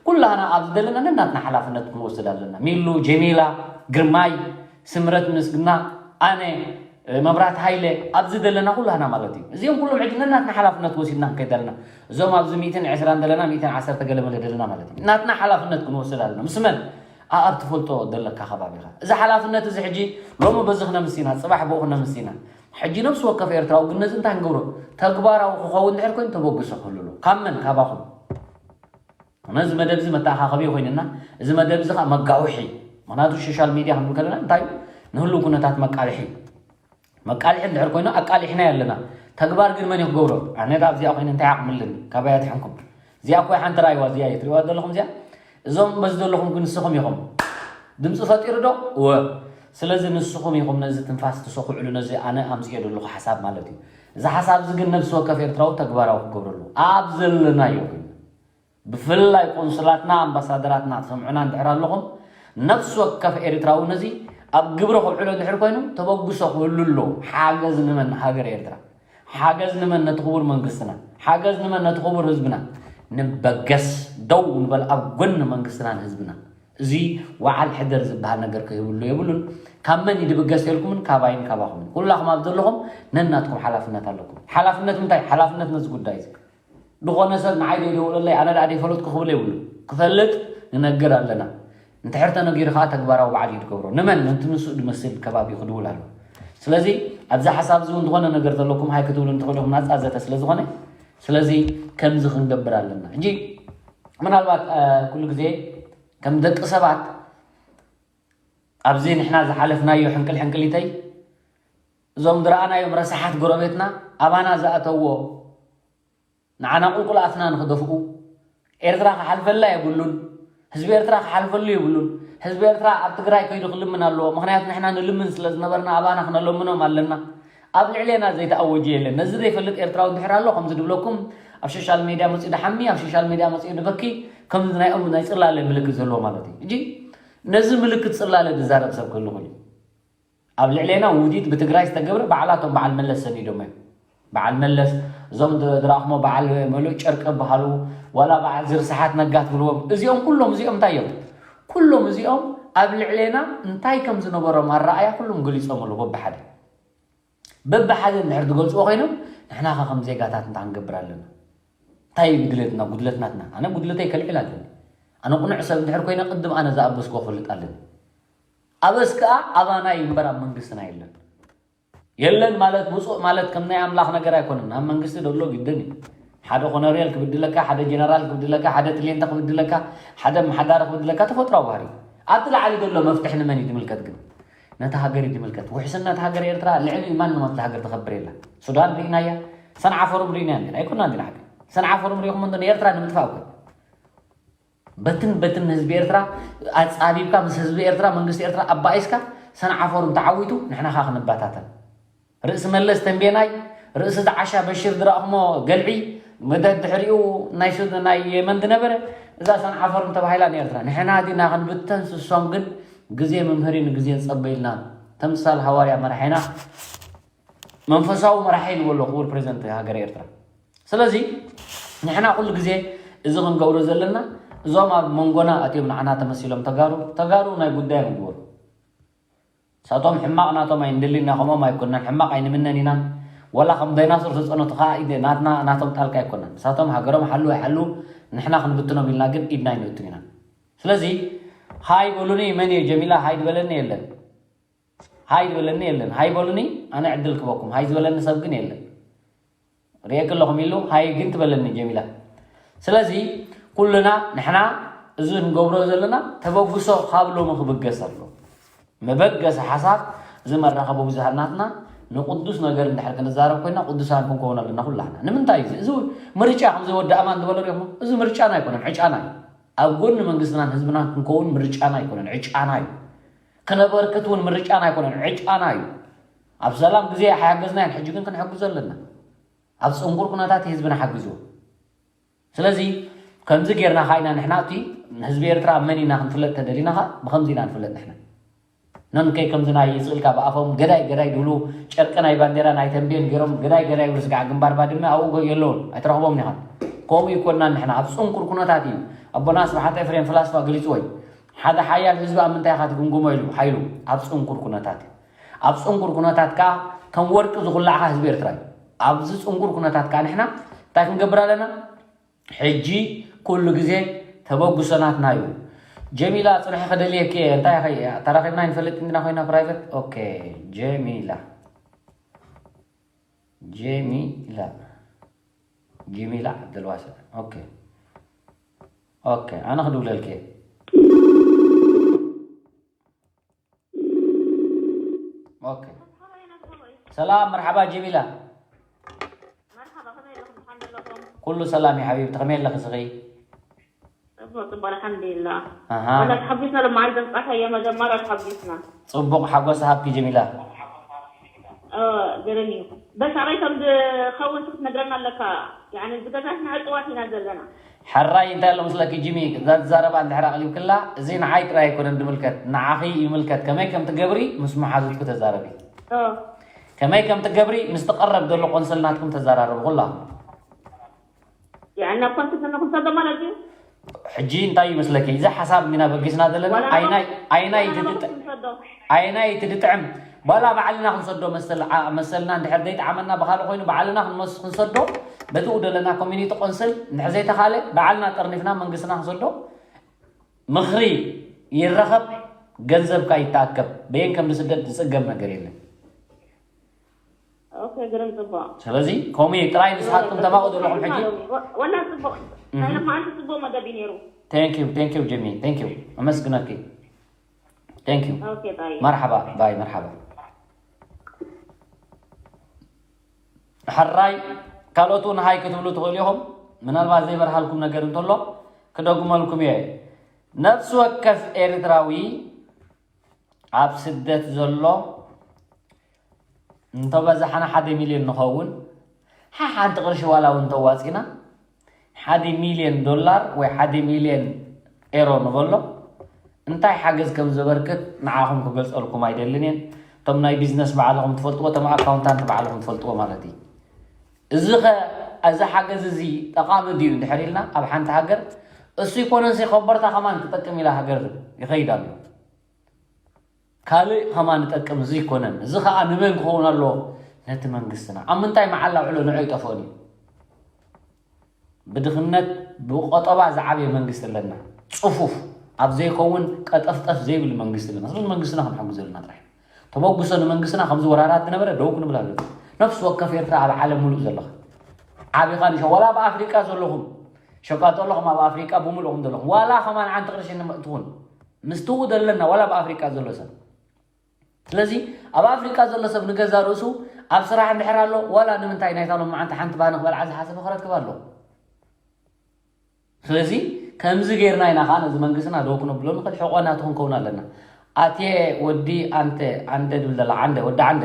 ኩላህና ኣብዚ ዘለና ነናትና ሓላፍነት ክንወስድ ኣለና። ሚሉ፣ ጀሚላ፣ ግርማይ፣ ስምረት፣ ምስግና፣ ኣነ፣ መብራት ሃይለ፣ ኣብዚ ዘለና ኩላህና ማለት እዩ። እዚኦም ኩሎም ሕጂ ነናትና ሓላፍነት ወሲድና ክንከይድ ኣለና። እዞም ኣብዚ ሚእትን ዕስራን ዘለና፣ ሚእትን ዓሰርተ ገለ መለ ዘለና ማለት እዩ። ናትና ሓላፍነት ክንወስድ ኣለና። ምስ መን? ኣኣብ ትፈልጦ ዘለካ ከባቢኻ። እዚ ሓላፍነት እዚ ሕጂ ሎሚ በዚ ክነምስ ኢና፣ ጽባሕ ብኡ ክነምስ ኢና። ሕጂ ነፍሲ ወከፍ ኤርትራዊ ግን ነዚ እንታይ ክንገብሮ? ተግባራዊ ክኸውን እንድሕር ኮይኑ ተበግሶ ክህሉ ኣለዎ። ካብ መን? ካባኹም። ነዚ መደብ እዚ መተኣኻኸቢ ኮይንና፣ እዚ መደብ እዚ ኸኣ መጋውሒ። ምኽንያቱ ሶሻል ሚድያ ክንብል ከለና እንታይ እዩ? ንህሉው ኩነታት መቃልሒ። መቃልሒ እንድሕር ኮይኑ ኣቃሊሕናዮ ኣለና። ተግባር ግን መን እዩ ክገብሮ? ኣነ ዳ ኣብዚኣ ኮይነ እንታይ ዓቕሚ ኣለኒ? ካባይ ኣድሕንኩም። እዚኣ እኮ ሓንቲ ራእይዋ እዚኣ እየ ትሪእዋ ዘለኹም እዚኣ። እዞም በዚ ዘለኹም ግን ንስኹም ኢኹም። ድምፂ ፈጢሩ ዶ? እወ። ስለዚ ንስኹም ኢኹም ነዚ ትንፋስ ትሰኹዕሉ፣ ነዚ ኣነ ኣምፅኦ ዘለኹ ሓሳብ ማለት እዩ። እዚ ሓሳብ እዚ ግን ነብሲ ወከፍ ኤርትራዊ ተግባራዊ ክገብረሉ። ኣብ ዘለናዮ ግን ብፍላይ ቆንስላትና፣ ኣምባሳደራትና ትሰምዑና እንድሕር ኣለኹም፣ ነፍሲ ወከፍ ኤርትራዊ ነዚ ኣብ ግብሪ ከውዕሎ እንድሕር ኮይኑ ተበግሶ ክህሉ ኣለዎ። ሓገዝ ንመን? ንሃገር ኤርትራ። ሓገዝ ንመን? ነቲ ክቡር መንግስትና። ሓገዝ ንመን? ነቲ ክቡር ህዝብና። ንበገስ፣ ደው ንበል ኣብ ጎኒ መንግስትናን ህዝብናን። እዚ ወዓል ሕደር ዝበሃል ነገር ክህብሉ የብሉን። ካብ መን ይድብገስ ተልኩምን ካባይን ካባኹምን ኩላኹም ኣብ ዘለኹም ነናትኩም ሓላፍነት ኣለኩም። ሓላፍነት እንታይ? ሓላፍነት ነዚ ጉዳይ እዚ ዝኾነ ሰብ ንዓይ ዘይደውለለይ ኣነ ደኣ ደይፈለጥኩ ክብል የብሉ። ክፈልጥ ንነግር ኣለና። እንድሕር ተነጊሩ ከዓ ተግባራዊ ባዕሉ እዩ ዝገብሮ። ንመን? ነቲ ንሱ ዝመስል ከባቢኡ ክድውል ኣሎ። ስለዚ ኣብዚ ሓሳብ እዚ እውን ዝኾነ ነገር ዘለኩም ሃይ ክትብሉ እንትኽእሉ ኢኹም፣ ናፃ ዘተ ስለ ዝኾነ፣ ስለዚ ከምዚ ክንገብር ኣለና። ሕጂ ምናልባት ኩሉ ግዜ ከም ደቂ ሰባት ኣብዚ ንሕና ዝሓለፍናዮ ሕንቅል ሕንቅሊተይ እዞም ዝረኣናዮም ረሳሓት ጎረቤትና ኣባና ዝኣተዎ ንዓና ቁልቁል ኣፍና ንኽደፍኡ ኤርትራ ክሓልፈላ የብሉን። ህዝቢ ኤርትራ ክሓልፈሉ የብሉን። ህዝቢ ኤርትራ ኣብ ትግራይ ከይዱ ክልምን ኣለዎ። ምኽንያቱ ንሕና ንልምን ስለ ዝነበርና ኣባና ክነለምኖም ኣለና። ኣብ ልዕሌና ዘይተኣወጀ የለን። ነዚ ዘይፈልጥ ኤርትራዊ እንድሕር ኣሎ ከምዚ ድብለኩም ኣብ ሶሻል ሜድያ መፂኡ ድሓሚ፣ ኣብ ሶሻል ሜድያ መፂኡ ድበኪ፣ ከምዚ ናይኦም ናይ ፅላለ ምልክት ዘለዎ ማለት እዩ። እጂ ነዚ ምልክት ፅላለ ዝዛረብ ሰብ ክህሉ ይኽእል እዩ። ኣብ ልዕሌና ውዲት ብትግራይ ዝተገብረ ባዕላቶም በዓል መለስ ሰኒዶም እዮም። በዓል መለስ እዞም ዝረኣኹሞ በዓል መሉእ ጨርቂ በሃሉ ዋላ በዓል ዝርስሓት ነጋ ትብልዎም እዚኦም ኩሎም እዚኦም እንታይ እዮም? ኩሎም እዚኦም ኣብ ልዕሌና እንታይ ከም ዝነበሮም ኣረኣያ ኩሎም ገሊፆም ኣለዉ በብሓደ። በብሓደ እንድሕር ዝገልፅዎ ኮይኖም ንሕና ከ ከም ዜጋታት እንታይ ክንገብር ኣለና? እንታይ እዩ ድሌትና ጉድለት ናትና? ኣነ ጉድለተይ ከልዕል ኣለኒ። ኣነ ቁኑዕ ሰብ እንድሕር ኮይነ ቅድም ኣነ ዝኣበስክዎ ክፈልጥ ኣለኒ። ኣበስ ከዓ ኣባና እዩ እምበር ኣብ መንግስትና የለን። የለን ማለት ውፁእ ማለት ከም ናይ ኣምላኽ ነገር ኣይኮነን። ኣብ መንግስቲ ደሎ ግድን እዩ። ሓደ ኮነሬል ክብድለካ፣ ሓደ ጀነራል ክብድለካ፣ ሓደ ትሌንተ ክብድለካ፣ ሓደ ኣመሓዳሪ ክብድለካ ተፈጥራዊ ባህሪ እዩ። ኣብቲ ላዕሊ ዘሎ መፍትሒ ንመን እዩ ዝምልከት ግን? ነታ ሃገር እዩ ዝምልከት። ውሕስነት ሃገር ኤርትራ ልዕሊ ማንም ኣብዛ ሃገር ትኸብር የላ። ሱዳን ርኢናያ፣ ሰንዓ ፎሩም ርኢናያ እንዲና ኣይኮና እንዲና ሃገር ሰንዓ ፎሩም ርኢኹም እንዶ ንኤርትራ ንምጥፋእ እኮ በትን በትን ህዝቢ ኤርትራ ኣጻቢብካ ምስ ህዝቢ ኤርትራ መንግስቲ ኤርትራ ኣባኢስካ ሰንዓ ፎሩም ተዓዊቱ ንሕና ካ ክንባታተን ርእሲ መለስ ተንቤናይ ርእሲ ዝዓሻ በሽር ዝረእኽሞ ገልዒ መደድ ድሕሪኡ ናይ ሱድ ናይ የመን ዝነበረ እዛ ሰንዓ ፎሩም ተባሂላ ንኤርትራ ንሕና ዲና ክንብተን ስሶም ግን ግዜ መምህሪ ንግዜ ንጸበ ኢልና ተምሳል ሃዋርያ መራሒና መንፈሳዊ መራሒ ንበሎ ክቡር ፕሬዚደንት ሃገር ኤርትራ ስለዚ ንሕና ኩሉ ግዜ እዚ ክንገብሮ ዘለና እዞም ኣብ መንጎና ኣትዮም ንዓና ተመሲሎም ተጋሩ ተጋሩ ናይ ጉዳዮም ይግበሩ ሳቶም ሕማቕ ናቶም ኣይንደልን ኢና ከምኦም ኣይኮናን ሕማቕ ኣይንምነን ኢና ወላ ከም ዳይናሶር ተፀነቱ ከዓ ኢደ ናትና ናቶም ጣልቃ ኣይኮናን ንሳቶም ሃገሮም ሓሉ ኣይሓሉ ንሕና ክንብትኖም ኢልና ግን ኢድና ኣይንእቱን ኢና ስለዚ ሃይ በሉኒ መን እዩ ጀሚላ ሃይ ዝበለኒ የለን ሃይ ዝበለኒ የለን ሃይ በሉኒ ኣነ ዕድል ክበኩም ሃይ ዝበለኒ ሰብ ግን የለን ርእየኪ ኣለኹም ኢሉ ሃይ ግን ትበለኒ ጀሚላ ስለዚ ኩልና ንሕና እዚ ንገብሮ ዘለና ተበግሶ ካብ ሎሚ ክብገስ ኣሎ መበገሲ ሓሳብ እዚ መራኸቢ ብዙሃን ናትና ንቅዱስ ነገር እንድሕር ክንዛረብ ኮይና ቅዱሳን ክንከውን ኣለና ኩላህና ንምንታይ እዚ እዚ ምርጫ ከምዚ ወዲ ኣማን ዝበሎ ሪኹም እዚ ምርጫና ኣይኮነን ዕጫና እዩ ኣብ ጎኒ መንግስትናን ህዝብናን ክንከውን ምርጫና ኣይኮነን ዕጫና እዩ ከነበርክት እውን ምርጫና ኣይኮነን ዕጫና እዩ ኣብ ሰላም ግዜ ሓያገዝናዮን ሕጂ ግን ክንሕግዞ ኣለና ኣብ ፅንኩር ኩነታት ህዝቢ ንሓግዝዎ ስለዚ ከምዚ ጌርና ካይና ንሕና እቲ ህዝቢ ኤርትራ መን ኢና ክንፍለጥ ተደሊና ካ ብከምዚ ኢና ንፍለጥ ንሕና ነንከይ ከምዚ ናይ ይስእልካ ብኣፎም ገዳይ ገዳይ ድብሉ ጨርቂ ናይ ባንዴራ ናይ ተንቤን ገይሮም ገዳይ ገዳይ ብርስጋዕ ግንባር ባድመ ኣብኡ የለውን ኣይትረኽቦም ኒኻ ከምኡ ይኮና ንሕና ኣብ ፅንኩር ኩነታት እዩ ኣቦና ስብሓት ኤፍሬም ፍላስፋ ገሊፅዎ እዩ ሓደ ሓያል ህዝቢ ኣብ ምንታይ ኢኻ ትግምግሞ ኢሉ ሓይሉ ኣብ ፅንኩር ኩነታት እዩ ኣብ ፅንኩር ኩነታት ከዓ ከም ወርቂ ዝኹላዕካ ህዝቢ ኤርትራ እዩ ኣብዚ ፅንኩር ኩነታት ከዓ ንሕና እንታይ ክንገብር ኣለና ሕጂ ኩሉ ግዜ ተበግሶ ናትና እዩ። ጀሚላ ጽንሒ ክደልየኪ እየ እንታይ ኸ ተራኺብና ይንፈልጥ እንዲና ኮይና ፕራይቨት ኦኬ ጀሚላ ጀሚላ ጀሚላ ዓብደልዋሰ ኦኬ ኦኬ ኣነ ክድውለልኪ እየ ሰላም መርሓባ ጀሚላ ኩሉ ሰላም እዩ ሓቢብቲ ከመይ ኣለኺ ስኺ ጽቡቅ ጽቡቅ ኣልሓምዱሊላ ወላ ተሓጒስና ሎማዓል ዘምጻእካዮ መጀመርያ ተሓጒስና ጽቡቅ ሓጎስ ሃብኪ ጀሚላ ገረኒ በሳቀይ ከም ዝኸውን ክትነግረና ኣለካ ዝገዛትና ዕፅዋት ኢና ዘለና ሕራይ እንታይ ኣሎ ምስለኪ ጂሚ እዛ ትዛረባ እንድሕር ኣቕሊብክላ እዚ ንዓይ ጥራይ ኣይኮነን ድምልከት ንዓኺ ይምልከት ከመይ ከም ትገብሪ ምስ መሓዙትኪ ተዛረቢ ከመይ ከም ትገብሪ ምስቲ ቀረብ ዘሎ ቆንስል ናትኩም ተዘራረቡ ኩላኹም የዕና እኳ እንተዘነኹም ሰብ ማለት እዩ ሕጂ እንታይ ይመስለኪ? እዚ ሓሳብ እንዲና በጊስና ዘለና። ኣይናይ ኣይናይ ትድጥ ኣይናይ ትድጥዕም ባላ ባዕልና ክንሰዶ መሰል ዓ- መሰልና እንድሕር ዘይጠዓመና ብካልእ ኮይኑ ባዕልና ክንመስ ክንሰዶ በቲ ዘለና ኮሚኒቲ ቆንስል እንድሕር ዘይተኻለ ባዕልና ጠርኒፍና መንግስትና ክንሰዶ ምኽሪ ይረኸብ፣ ገንዘብካ ይተኣከብ። በየን ከም ዝስደድ ዝፅገም ነገር የለን። ኦኬ፣ ግርም ጽቡቅ። ስለዚ ከምኡ እዩ ጥራይ ንስኻትኩም ተማቑ ዘለኹም ሕጂ። ወላ ጽቡቅ ናይ መዓልቲ ጽቡቅ መደብ እዩ ነይሩ። Thank you, thank you Jimmy, thank you. ኣመስግነኪ። Thank you. ኦኬ፣ ባይ። መርሓባ ባይ መርሓባ። ሕራይ ካልኦት እውን ሃይ ክትብሉ ትኽእሉ ኢኹም። ምናልባት ዘይበርሃልኩም ነገር እንተሎ ክደግመልኩም እየ። ነፍሲ ወከፍ ኤርትራዊ ኣብ ስደት ዘሎ እንተበዛሕና ሓደ ሚልዮን ንኸውን ሓሓንቲ ቅርሺ ዋላ እውን እንተዋፂና ሓደ ሚልዮን ዶላር ወይ ሓደ ሚልዮን ኤሮ ንበሎ እንታይ ሓገዝ ከም ዘበርክት ንዓኹም ክገልፀልኩም ኣይደልን እየን። እቶም ናይ ቢዝነስ ባዕልኹም ትፈልጥዎ፣ እቶም ኣካውንታንት ባዕልኹም ትፈልጥዎ ማለት እዩ። እዚ ኸ እዚ ሓገዝ እዚ ጠቓሚ ድዩ እንድሕር ኢልና ኣብ ሓንቲ ሃገር እሱ ይኮነንሲ ኮበርታ ከማን ክጠቅም ኢላ ሃገር ይኸይድ ኣሎ። ካልእ ከማን ይጠቅም እዚ ይኮነን። እዚ ኸዓ ንመን ክኸውን ኣለዎ? ነቲ መንግስትና። ኣብ ምንታይ መዓላ ውዕሎ ንዑ ይጠፍኦን እዩ። ብድኽነት ብቆጠባ ዝዓበየ መንግስቲ ኣለና። ፅፉፍ ኣብ ዘይከውን ቀጠፍጠፍ ዘይብል መንግስቲ ኣለና። ስለዚ መንግስትና ክንሕግዞ ኣለና ጥራሕ። ተበግሶ ንመንግስትና ከምዚ ወራራት ዝነበረ ደው ክንብል ኣለና። ነፍሲ ወከፍ ኤርትራ ኣብ ዓለም ሙሉእ ዘለኻ ዓቢኻ ንሸ ዋላ ኣብ ኣፍሪቃ ዘለኹም ሸቃጦ ኣለኹም ኣብ ኣፍሪቃ ብምሉእኹም ዘለኹም ዋላ ከማን ሓንቲ ቅርሺ ንመእትኹን ምስትኡ ዘለና ዋላ ኣብ ኣፍሪቃ ዘሎ ሰብ ስለዚ ኣብ ኣፍሪቃ ዘሎ ሰብ ንገዛ ርእሱ ኣብ ስራሕ እንድሕር ኣሎ ዋላ ንምንታይ ናይታ ሎም መዓንቲ ሓንቲ ባኒ ክበልዓ ዝሓሰበ ክረክብ ኣሎ። ስለዚ ከምዚ ጌርና ኢና ከዓ ነዚ መንግስትና ደው ክነብሎ ንኽእል ሕቆ ናቱ ክንከውን ኣለና። ኣትየ ወዲ ኣንተ ኣንደ ድብል ዘላ ዓንደ ወዲ ዓንደ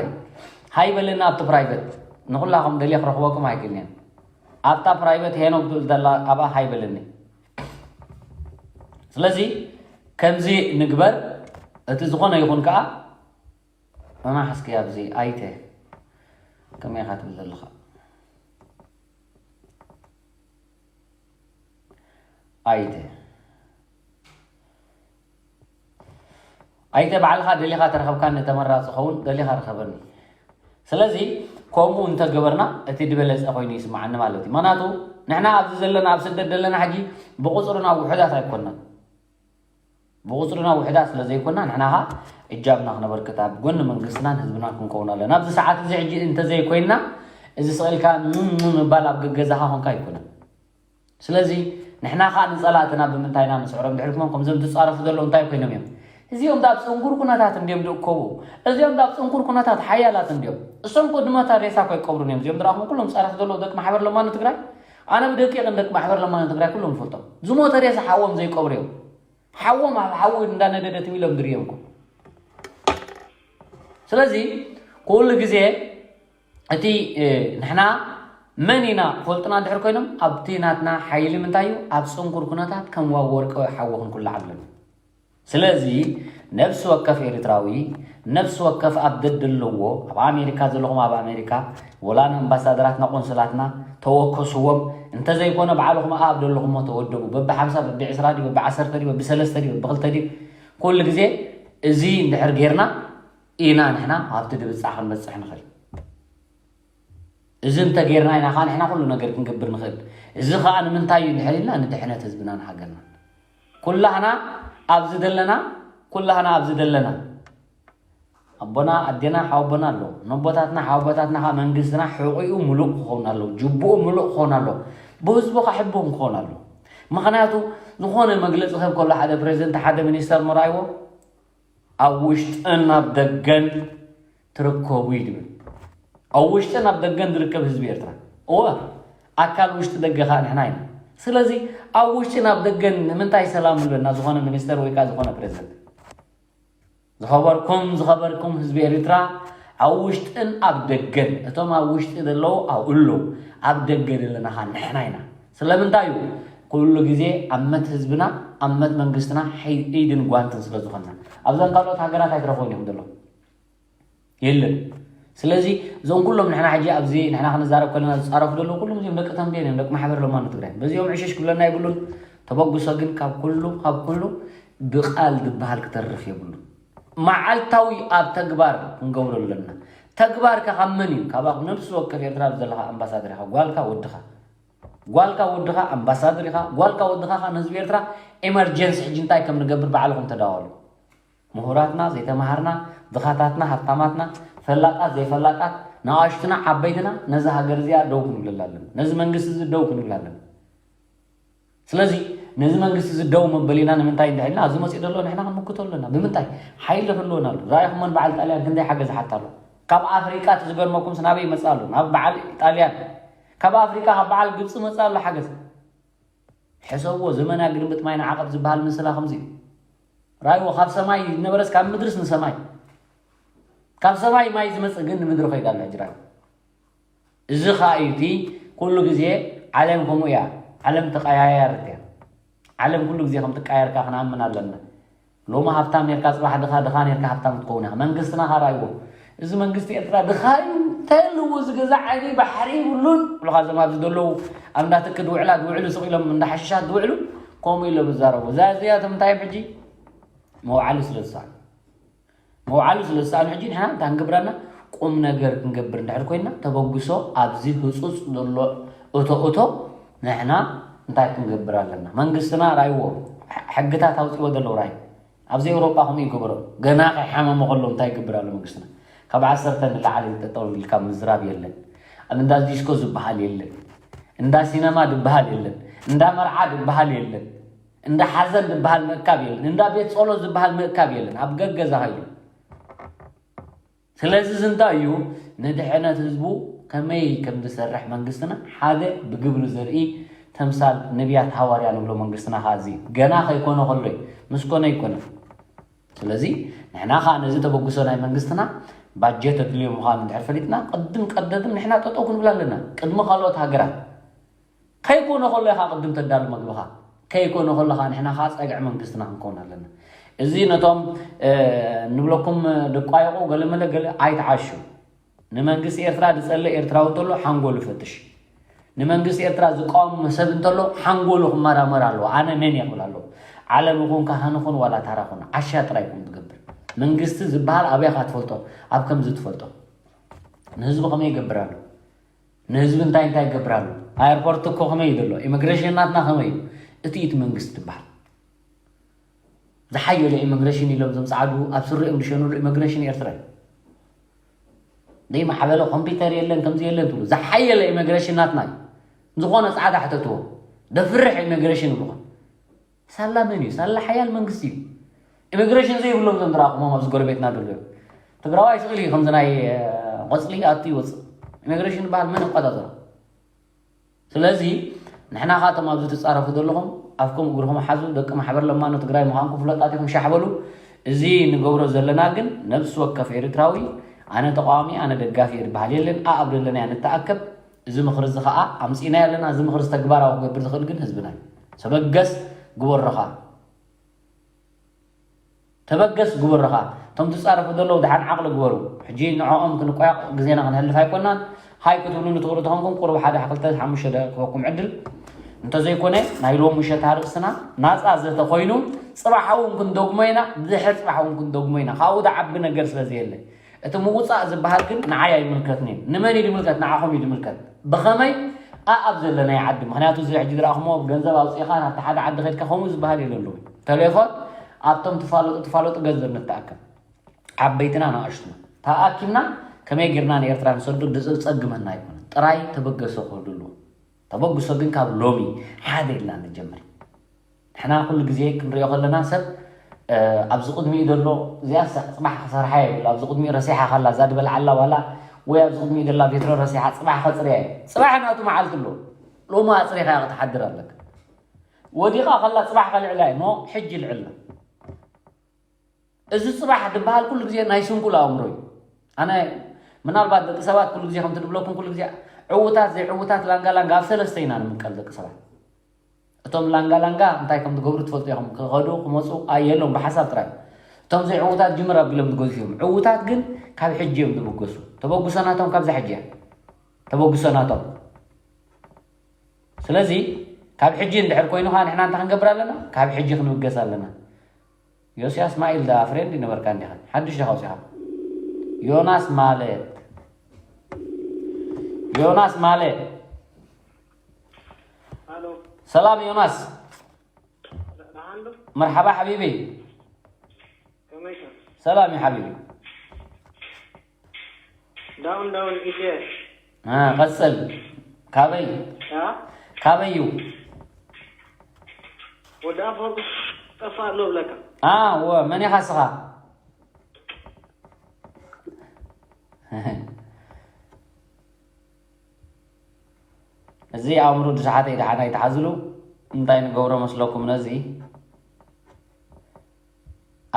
ሃይ በለና ኣብቲ ፕራይቨት ንኩላኹም ደልየ ክረኽበኩም ኣይክእልን እየ። ኣብታ ፕራይቨት ሄኖክ ትብል ዘላ ኣብኣ ሃይ በለኒ። ስለዚ ከምዚ ንግበር እቲ ዝኾነ ይኹን ከዓ መማሕስኪ ኣብዚ ኣይተ ከመይ ኢኻ ትብል ዘለኻ ኣይተ ኣይተ ባዕልኻ ደሊኻ ተረኸብካኒ ተመራፂ ኸውን ደሊኻ ርኸበኒ። ስለዚ ከምኡ እንተገበርና እቲ ዝበለፀ ኮይኑ ይስማዓኒ ማለት እዩ። ምክንያቱ ንሕና ኣብዚ ዘለና ኣብ ስደት ዘለና ሕጂ ብቁፅርና ውሑዳት ኣይኮናን። ብቁፅርና ውሕዳት ስለ ዘይኮና ንሕና ኸዓ እጃምና ክነበርክት ኣብ ጎኒ መንግስትናን ህዝብናን ክንከውን ኣለና። ኣብዚ ሰዓት እዚ ሕጂ እንተዘይኮይንና እዚ ስቕ ኢልካ ምም ምባል ኣብ ገገዛኻ ኮንካ ኣይኮነን። ስለዚ ንሕና ኸዓ ንፀላእትና ብምንታይ ኢና ንስዕሮም ድሕሪኩሞም ከምዞም ዝፃረፉ ዘለዉ እንታይ ኮይኖም እዮም? እዚኦም ዳብ ፅንኩር ኩነታት እንድዮም ዝእከቡ። እዚኦም ዳብ ፅንኩር ኩነታት ሓያላት እንድዮም። እሶም ኮ ድመታ ሬሳ እኮ ኣይቀብሩን እዮም። እዚኦም ዝረኣኹም ኩሎም ዝፃረፉ ዘለዉ ደቂ ማሕበር ለማኒ ትግራይ ኣነ ብደቂቕን ደቂ ማሕበር ለማኒ ትግራይ ኩሎም ይፈልጦም። ዝሞተ ሬሳ ሓዎም ዘይቀብሩ እዮም። ሓዎም ኣብ ሓዊ እንዳነደደ ትም ኢሎም ዝርእዮም እኮ። ስለዚ ኩሉ ግዜ እቲ ንሕና መን ኢና ክፈልጡና እንድሕር ኮይኖም ኣብቲ ናትና ሓይሊ ምንታይ እዩ ኣብ ፅንኩር ኩነታት ከም ዋወርቂ ሓዊ ክንኩላዕ ኣለና። ስለዚ ነፍሲ ወከፍ ኤርትራዊ ነፍሲ ወከፍ ኣብ ደድ ኣለዎ ኣብ ኣሜሪካ ዘለኹም ኣብ ኣሜሪካ ወላ ንኣምባሳደራትና ቆንስላትና ተወከስዎም እንተዘይኮነ ባዕልኹም ኣብ ደለኹሞ ተወደቡ በቢ ሓምሳ በቢ ዕስራ ድዩ በቢ ዓሰርተ ድዩ በቢ ሰለስተ ድዩ በቢ ክልተ ድዩ ኩሉ ግዜ እዚ እንድሕር ጌርና ኢና ንሕና ኣብቲ ድብፃዕ ክንበፅሕ ንኽእል። እዚ እንተጌርና ኢና ከዓ ንሕና ኩሉ ነገር ክንገብር ንኽእል። እዚ ከዓ ንምንታይ እዩ እንድሕር ኢልና ንድሕነት ህዝብናን ሃገርናን። ኩላህና ኣብዚ ዘለና ኩላህና ኣብዚ ዘለና ኣቦና ኣዴና ሓወቦና ኣሎ ነቦታትና ሓወቦታትና ከዓ መንግስትና ሕቑኡ ምሉእ ክኸውን ኣሎ ጅቡኡ ምሉእ ክኸውን ኣሎ ብህዝቡ ከዓ ሕቡን ክኸውን ኣሎ። ምክንያቱ ዝኾነ መግለፂ ክህብ ከሎ ሓደ ፕሬዚደንት ሓደ ሚኒስተር ምርኣይዎ ኣብ ውሽጥን ኣብ ደገን ትርከቡ እዩ ዝብል። ኣብ ውሽጥን ኣብ ደገን ዝርከብ ህዝቢ ኤርትራ እወ ኣካል ውሽጢ ደገ ከዓ ንሕና ኢና። ስለዚ ኣብ ውሽጥን ኣብ ደገን ንምንታይ ሰላም ንብለና ዝኾነ ሚኒስተር ወይ ከዓ ዝኾነ ፕሬዚደንት ዝኸበርኩም ዝኸበርኩም ህዝቢ ኤርትራ ኣብ ውሽጥን ኣብ ደገን እቶም ኣብ ውሽጢ ዘለዉ ኣብኡ ኣለዉ ኣብ ደገ ዘለና ከዓ ንሕና ኢና። ስለምንታይ እዩ ኩሉ ግዜ ኣመት ህዝብና ኣመት መንግስትና ኢድን ጓንትን ስለ ዝኾንና ኣብዘን ካልኦት ሃገራት ኣይትረኽቦን እዮም ዘለዉ የለን። ስለዚ እዞም ኩሎም ንሕና ሕጂ ኣብዚ ንሕና ክንዛረብ ከለና ዝፃረፉ ዘለዉ ኩሎም እዚኦም ደቂ ተምቤን እዮም ደቂ ማሕበር ለማኒ ትግራይ በዚኦም ዕሽሽ ክብለና ይብሉን። ተበግሶ ግን ካብ ኩሉ ካብ ኩሉ ብቓል ዝበሃል ክተርፍ የብሉ። መዓልታዊ ኣብ ተግባር ክንገብሮ ኣለና። ተግባር ከ ካብ መን እዩ? ካብ ነብሲ ወከፍ ኤርትራ ዘለኻ ኣምባሳደር ኢኻ፣ ጓልካ ወድኻ፣ ጓልካ ወድኻ ኣምባሳደር ኢኻ። ጓልካ ወድኻ ከኣ ንህዝቢ ኤርትራ ኤመርጀንሲ ሕጂ እንታይ ከም ንገብር ባዕልኹም ተዳወሉ። ምሁራትና፣ ዘይተማሃርና፣ ድኻታትና፣ ሃብታማትና፣ ፈላጣት፣ ዘይፈላጣት፣ ንኣሽቱና፣ ዓበይትና፣ ነዚ ሃገር እዚኣ ደው ክንብለላ ኣለና። ነዚ መንግስቲ እዚ ደው ክንብላ ኣለና። ስለዚ ነዚ መንግስቲ እዚ ደው መበሊና ንምንታይ እንድሕልና ኣብዚ መፅኡ ዘሎ ንሕና ክንምክቶ ኣለና። ብምንታይ? ሓይሊ ክህልወና ኣሎ። ራእይኹሞን በዓል ጣልያን ክንደይ ሓገዝ ሓታ ኣሎ። ካብ ኣፍሪቃ እቲ ዝገርመኩም ስናበይ ይመፅእ ኣሎ? ናብ በዓል ጣልያን። ካብ ኣፍሪቃ ካብ በዓል ግብፂ መፅእ ኣሎ ሓገዝ። ሕሰብዎ፣ ዘመና ግልብጥ ማይ ንዓቐብ ዝበሃል ምስላ ከምዚ እዩ። ራእይዎ፣ ካብ ሰማይ ዝነበረስ ካብ ምድርስ ንሰማይ። ካብ ሰማይ ማይ ዝመፅእ ግን ንምድሪ ከይዳ ኣሎ ሕጂ ራእይዎ። እዚ ኸኣ እዩ እቲ ኩሉ ግዜ ዓለም ከምኡ እያ። ዓለም ተቐያያርት እያ። ዓለም ኩሉ ግዜ ከም ትቀያየር ከኣ ክንኣምን ኣለና። ሎሚ ሃብታም ኔርካ ጽባሕ ድኻ፣ ድኻ ኔርካ ሃብታም ክትከውን ኢኻ። መንግስትና ኸኣ ራእይዎ። እዚ መንግስቲ ኤርትራ ድኻ እዩ፣ እንታይ ኣለዎ ዝገዛእ ዓይኒ ባሕሪ ይብሉን። ብልኻ እዞም ኣብዚ ዘለዉ ኣብ እንዳ ትክ ድውዕላ ድውዕሉ ስቕ ኢሎም እንዳ ሓሽሻት ድውዕሉ ከምኡ ኢሎም ዝዛረቡ። እዛ እዚኣቶም እንታይ እዮም ሕጂ? መውዓሊ ስለ ዝሰኣኑ። መውዓሉ ስለ ዝሰኣኑ ሕጂ ንሕና እንታይ ክንገብር ኣለና? ቁም ነገር ክንገብር እንድሕር ኮይንና ተበግሶ ኣብዚ ህጹጽ ዘሎ እቶ እቶ ንሕና እንታይ ክንገብር ኣለና? መንግስትና ራይዎ ሕግታት ኣውጺዎ ዘለዉ ራይ ኣብዚ ኤውሮጳ ከምኡ ይገበሮ ገና ከይሓመሞ ከሎ እንታይ ይገብር ኣሎ መንግስትና? ካብ ዓሰርተ ንላዕሊ ጠጠው ኢልካ ምዝራብ የለን። ኣብ እንዳ ዲስኮ ዝበሃል የለን። እንዳ ሲነማ ዝበሃል የለን። እንዳ መርዓ ዝበሃል የለን። እንዳ ሓዘን ዝበሃል ምእካብ የለን። እንዳ ቤት ጸሎት ዝበሃል ምእካብ የለን። ኣብ ገገዛ ኸይዱ። ስለዚ እዚ እንታይ እዩ? ንድሕነት ህዝቡ ከመይ ከም ዝሰርሕ መንግስትና ሓደ ብግብሪ ዘርኢ ተምሳል ነቢያት ሃዋርያ ንብሎ መንግስትና ኸዓ እዚ ገና ከይኮነ ከሎ እዩ። ምስ ኮነ ይኮነ። ስለዚ ንሕና ኸዓ ነዚ ተበግሶ ናይ መንግስትና ባጀት ኣድልዮ ምዃኑ እንድሕር ፈሊጥና ቅድም ቀደድም ንሕና ጠጠው ክንብል ኣለና ቅድሚ ካልኦት ሃገራት። ከይኮነ ከሎ ኢኻ ቅድም ተዳሉ መግብኻ። ከይኮነ ከሎ ኸዓ ንሕና ኸዓ ጸግዒ መንግስትና ክንከውን ኣለና። እዚ ነቶም ንብለኩም ድቋየቑ ገለመለ ገለ ኣይትዓሹ። ንመንግስቲ ኤርትራ ዝጸልእ ኤርትራዊ እንተሎ ሓንጎሉ ይፈትሽ። ንመንግስቲ ኤርትራ ዝቃወም ሰብ እንተሎ ሓንጎሉ ክመራመር ኣለዎ። ኣነ መን እየ ክብል ኣለዎ። ዓለም ይኹን ካህን ይኹን ዋላ ታራ ይኹን ዓሻ ጥራይ ይኹን ዝገብር። መንግስቲ ዝበሃል ኣበይ ኢኻ ትፈልጦ? ኣብ ከምዚ ትፈልጦ። ንህዝቢ ከመይ ይገብር ኣሎ? ንህዝቢ እንታይ እንታይ ይገብር ኣሎ? ኣየርፖርት እኮ ከመይ እዩ ዘሎ? ኢሚግሬሽን ናትና ከመይ እዩ? እቲ እቲ መንግስቲ ትበሃል። ዝሓየለ ኢሚግሬሽን ኢሎም እዞም ጻዕዱ ኣብ ስሪኦም ዝሸኑሉ ኢሚግሬሽን ኤርትራ እዩ። ዘይማዕበለ ኮምፒውተር የለን ከምዚ የለን ትብሉ። ዝሓየለ ኢሚግሬሽን ናትና እዩ። ዝኾነ ጻዕዳ ሕተትዎ። ደፍርሕ ኢሚግሬሽን ይብሉኻ። ሳላ መን እዩ? ሳላ ሓያል መንግስቲ እዩ። ኢሚግሬሽን ዘይብሎም እዞም ዝረኣኹሞም ኣብዚ ጎረቤትና ዘለዉ። ትግራዋይ ስቕ ኢሉ እዩ ከምዚ ናይ ቆጽሊ ኣቱ ይወፅእ። ኢሚግሬሽን ዝበሃል መን ይቆጻጸሮ? ስለዚ ንሕና ኻቶም ኣብዚ ትጻረፉ ዘለኹም ኣፍኩም እግርኹም ሓዙ። ደቂ ማሕበር ለማኖ ትግራይ ምዃንኩም ፍለጣት ኢኹም ሻሕ በሉ። እዚ ንገብሮ ዘለና ግን ነብሲ ወከፍ ኤርትራዊ ኣነ ተቃዋሚ ኣነ ደጋፊ እየ ዝበሃል የለን። ኣኣብ ዘለናዮ ንተኣከብ። እዚ ምኽሪ እዚ ኸዓ ኣምጺእናዮ ኣለና። እዚ ምኽሪ እዚ ተግባራዊ ክገብር ዝኽእል ግን ህዝብና እዩ። ተበገስ ግበሮ ኸዓ። ተበገስ ግበሮ ኸዓ። እቶም ትጻረፉ ዘለዉ ደሓን ዓቕሊ ግበሩ። ሕጂ ንዕኦም ክንቆያቕ ግዜና ከነሕልፍ ኣይኮናን። ሃይ ክትብሉኒ ትኽእሉ ተኾንኩም ቁሩብ ሓደ ክልተ ሓሙሽተ ደቂቕ ክበኩም ዕድል። እንተዘይኮነ ናይ ሎሚ ምሸት ኣርእስትና ናጻ ዘተ ኮይኑ ጽባሕ እውን ክንደግሞ ኢና፣ ድሕሪ ጽባሕ እውን ክንደግሞ ኢና። ካብኡ ዝዓቢ ነገር ስለ ዘየለ። እቲ ምውጻእ ዝበሃል ግን ንዓይ ኣይምልከትን'ዩ። ንመን እዩ ዝምልከት? ንዓኹም እዩ ዝምልከት። ብኸመይ? ኣኣብ ዘለናዮ ዓዲ። ምኽንያቱ እዚ ሕጂ ዝረኣኹሞ ገንዘብ ኣውጺእኻ ናብቲ ሓደ ዓዲ ከድካ ከምኡ ዝበሃል የለሎን። ተሌፎን ኣብቶም ትፋለጡ ትፋለጡ ገንዘብ ንተኣከብ። ዓበይትና ንኣሽቱና ተኣኪብና ከመይ ጌርና ንኤርትራ ንሰዶ ዝጸግመና ኣይኮነን። ጥራይ ተበገሶ ክህሉ ኣለዎ። ተበግሶ ግን ካብ ሎሚ ሓደ ኢልና ንጀምር። ንሕና ኩሉ ግዜ ክንሪኦ ከለና ሰብ ኣብዚ ቅድሚኡ ዘሎ እዚኣ ጽባሕ ክሰርሓ ይብል ኣብዚ ቅድሚኡ ረሲሓ ካላ እዛ ድበልዓላ ዋላ ወይ ኣብዚ ቅድሚኡ ዘላ ቬትሮ ረሲሓ ጽባሕ ከጽርያ እዩ። ጽባሕ ናቱ መዓልቲ ኣሎ። ሎሚ ኣጽሪኻ ክትሓድር ኣለካ። ወዲቓ ከላ ጽባሕ ከልዕላ እዩ። ኖ ሕጂ ልዕልና። እዚ ጽባሕ ዝበሃል ኩሉ ግዜ ናይ ስንኩል ኣእምሮ እዩ። ኣነ ምናልባት ደቂ ሰባት ኩሉ ግዜ ከምቲ ድብለኩም ኩሉ ግዜ ዕዉታት ዘይዕዉታት ላንጋ ላንጋ ኣብ ሰለስተ ኢና ንምቀል ደቂ ሰባት። እቶም ላንጋ ላንጋ እንታይ ከም ዝገብሩ ትፈልጡ ኢኹም። ክኸዱ ክመፁ ኣየሎም ብሓሳብ ጥራይ። እቶም ዘይዕዉታት ጅምር ኣቢሎም ዝገዝፉ እዮም። ዕዉታት ግን ካብ ሕጂ እዮም ዝብገሱ። ተበግሶ ናቶም ካብዛ ሕጂ እያ። ተበግሶ ናቶም። ስለዚ ካብ ሕጂ እንድሕር ኮይኑ ኸዓ ንሕና እንታይ ክንገብር ኣለና? ካብ ሕጂ ክንብገስ ኣለና። ዮስያስ ማይል ዳ ፍሬንድ ይነበርካ እንዲኻ? ሓድሽ ዲኻ ወፂኻ? ዮናስ ማለ። ዮናስ ማለ። ኣሎ። ሰላም ዮናስ። ደሓን ዶ? መርሓባ ሓቢቢ። ከመይካ? ሰላም እዩ ሓቢቢ። ዳውን ዳውን ኢትየ። አ፣ ቀጽል። ካበይ? ያ? ካበይ እዩ? ወዲ ኣፈወርቂ ጠፋ ኣሎ ብለካ። አ፣ ወ፣ መን ኢኻ ስኻ? እዚ ኣእምሮ ዝሓተ ደሓን ኣይትሓዝሉ። እንታይ ንገብሮ መስለኩም ነዚ?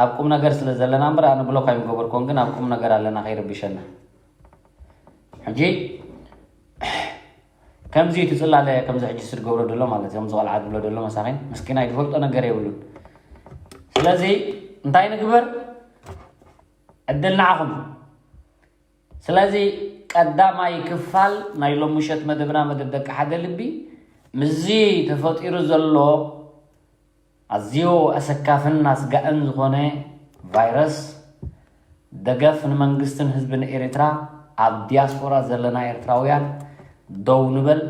ኣብ ቁም ነገር ስለ ዘለና እምበር ኣነ ብሎክ ኣይምገበርኩን፣ ግን ኣብ ቁም ነገር ኣለና ከይረብሸና። ሕጂ ከምዚ እዩ እቲ ጽላለ ከምዚ ሕጂ ዝገብሮ ዘሎ ማለት እዩ። ከምዚ ቆልዓ ዝብሎ ዘሎ መሳኺን ምስኪናይ ዝፈልጦ ነገር የብሉን። ስለዚ እንታይ ንግበር? ዕድል ንዓኹም። ስለዚ ቀዳማይ ክፋል ናይ ሎሚ ምሸት መደብና መደብ ደቂ ሓደ ልቢ ምስዚ ተፈጢሩ ዘሎ ኣዝዩ ኣሰካፍን ኣስጋእን ዝኾነ ቫይረስ ደገፍ ንመንግስትን ህዝብን ኤርትራ ኣብ ዲያስፖራ ዘለና ኤርትራውያን ደው ንበል።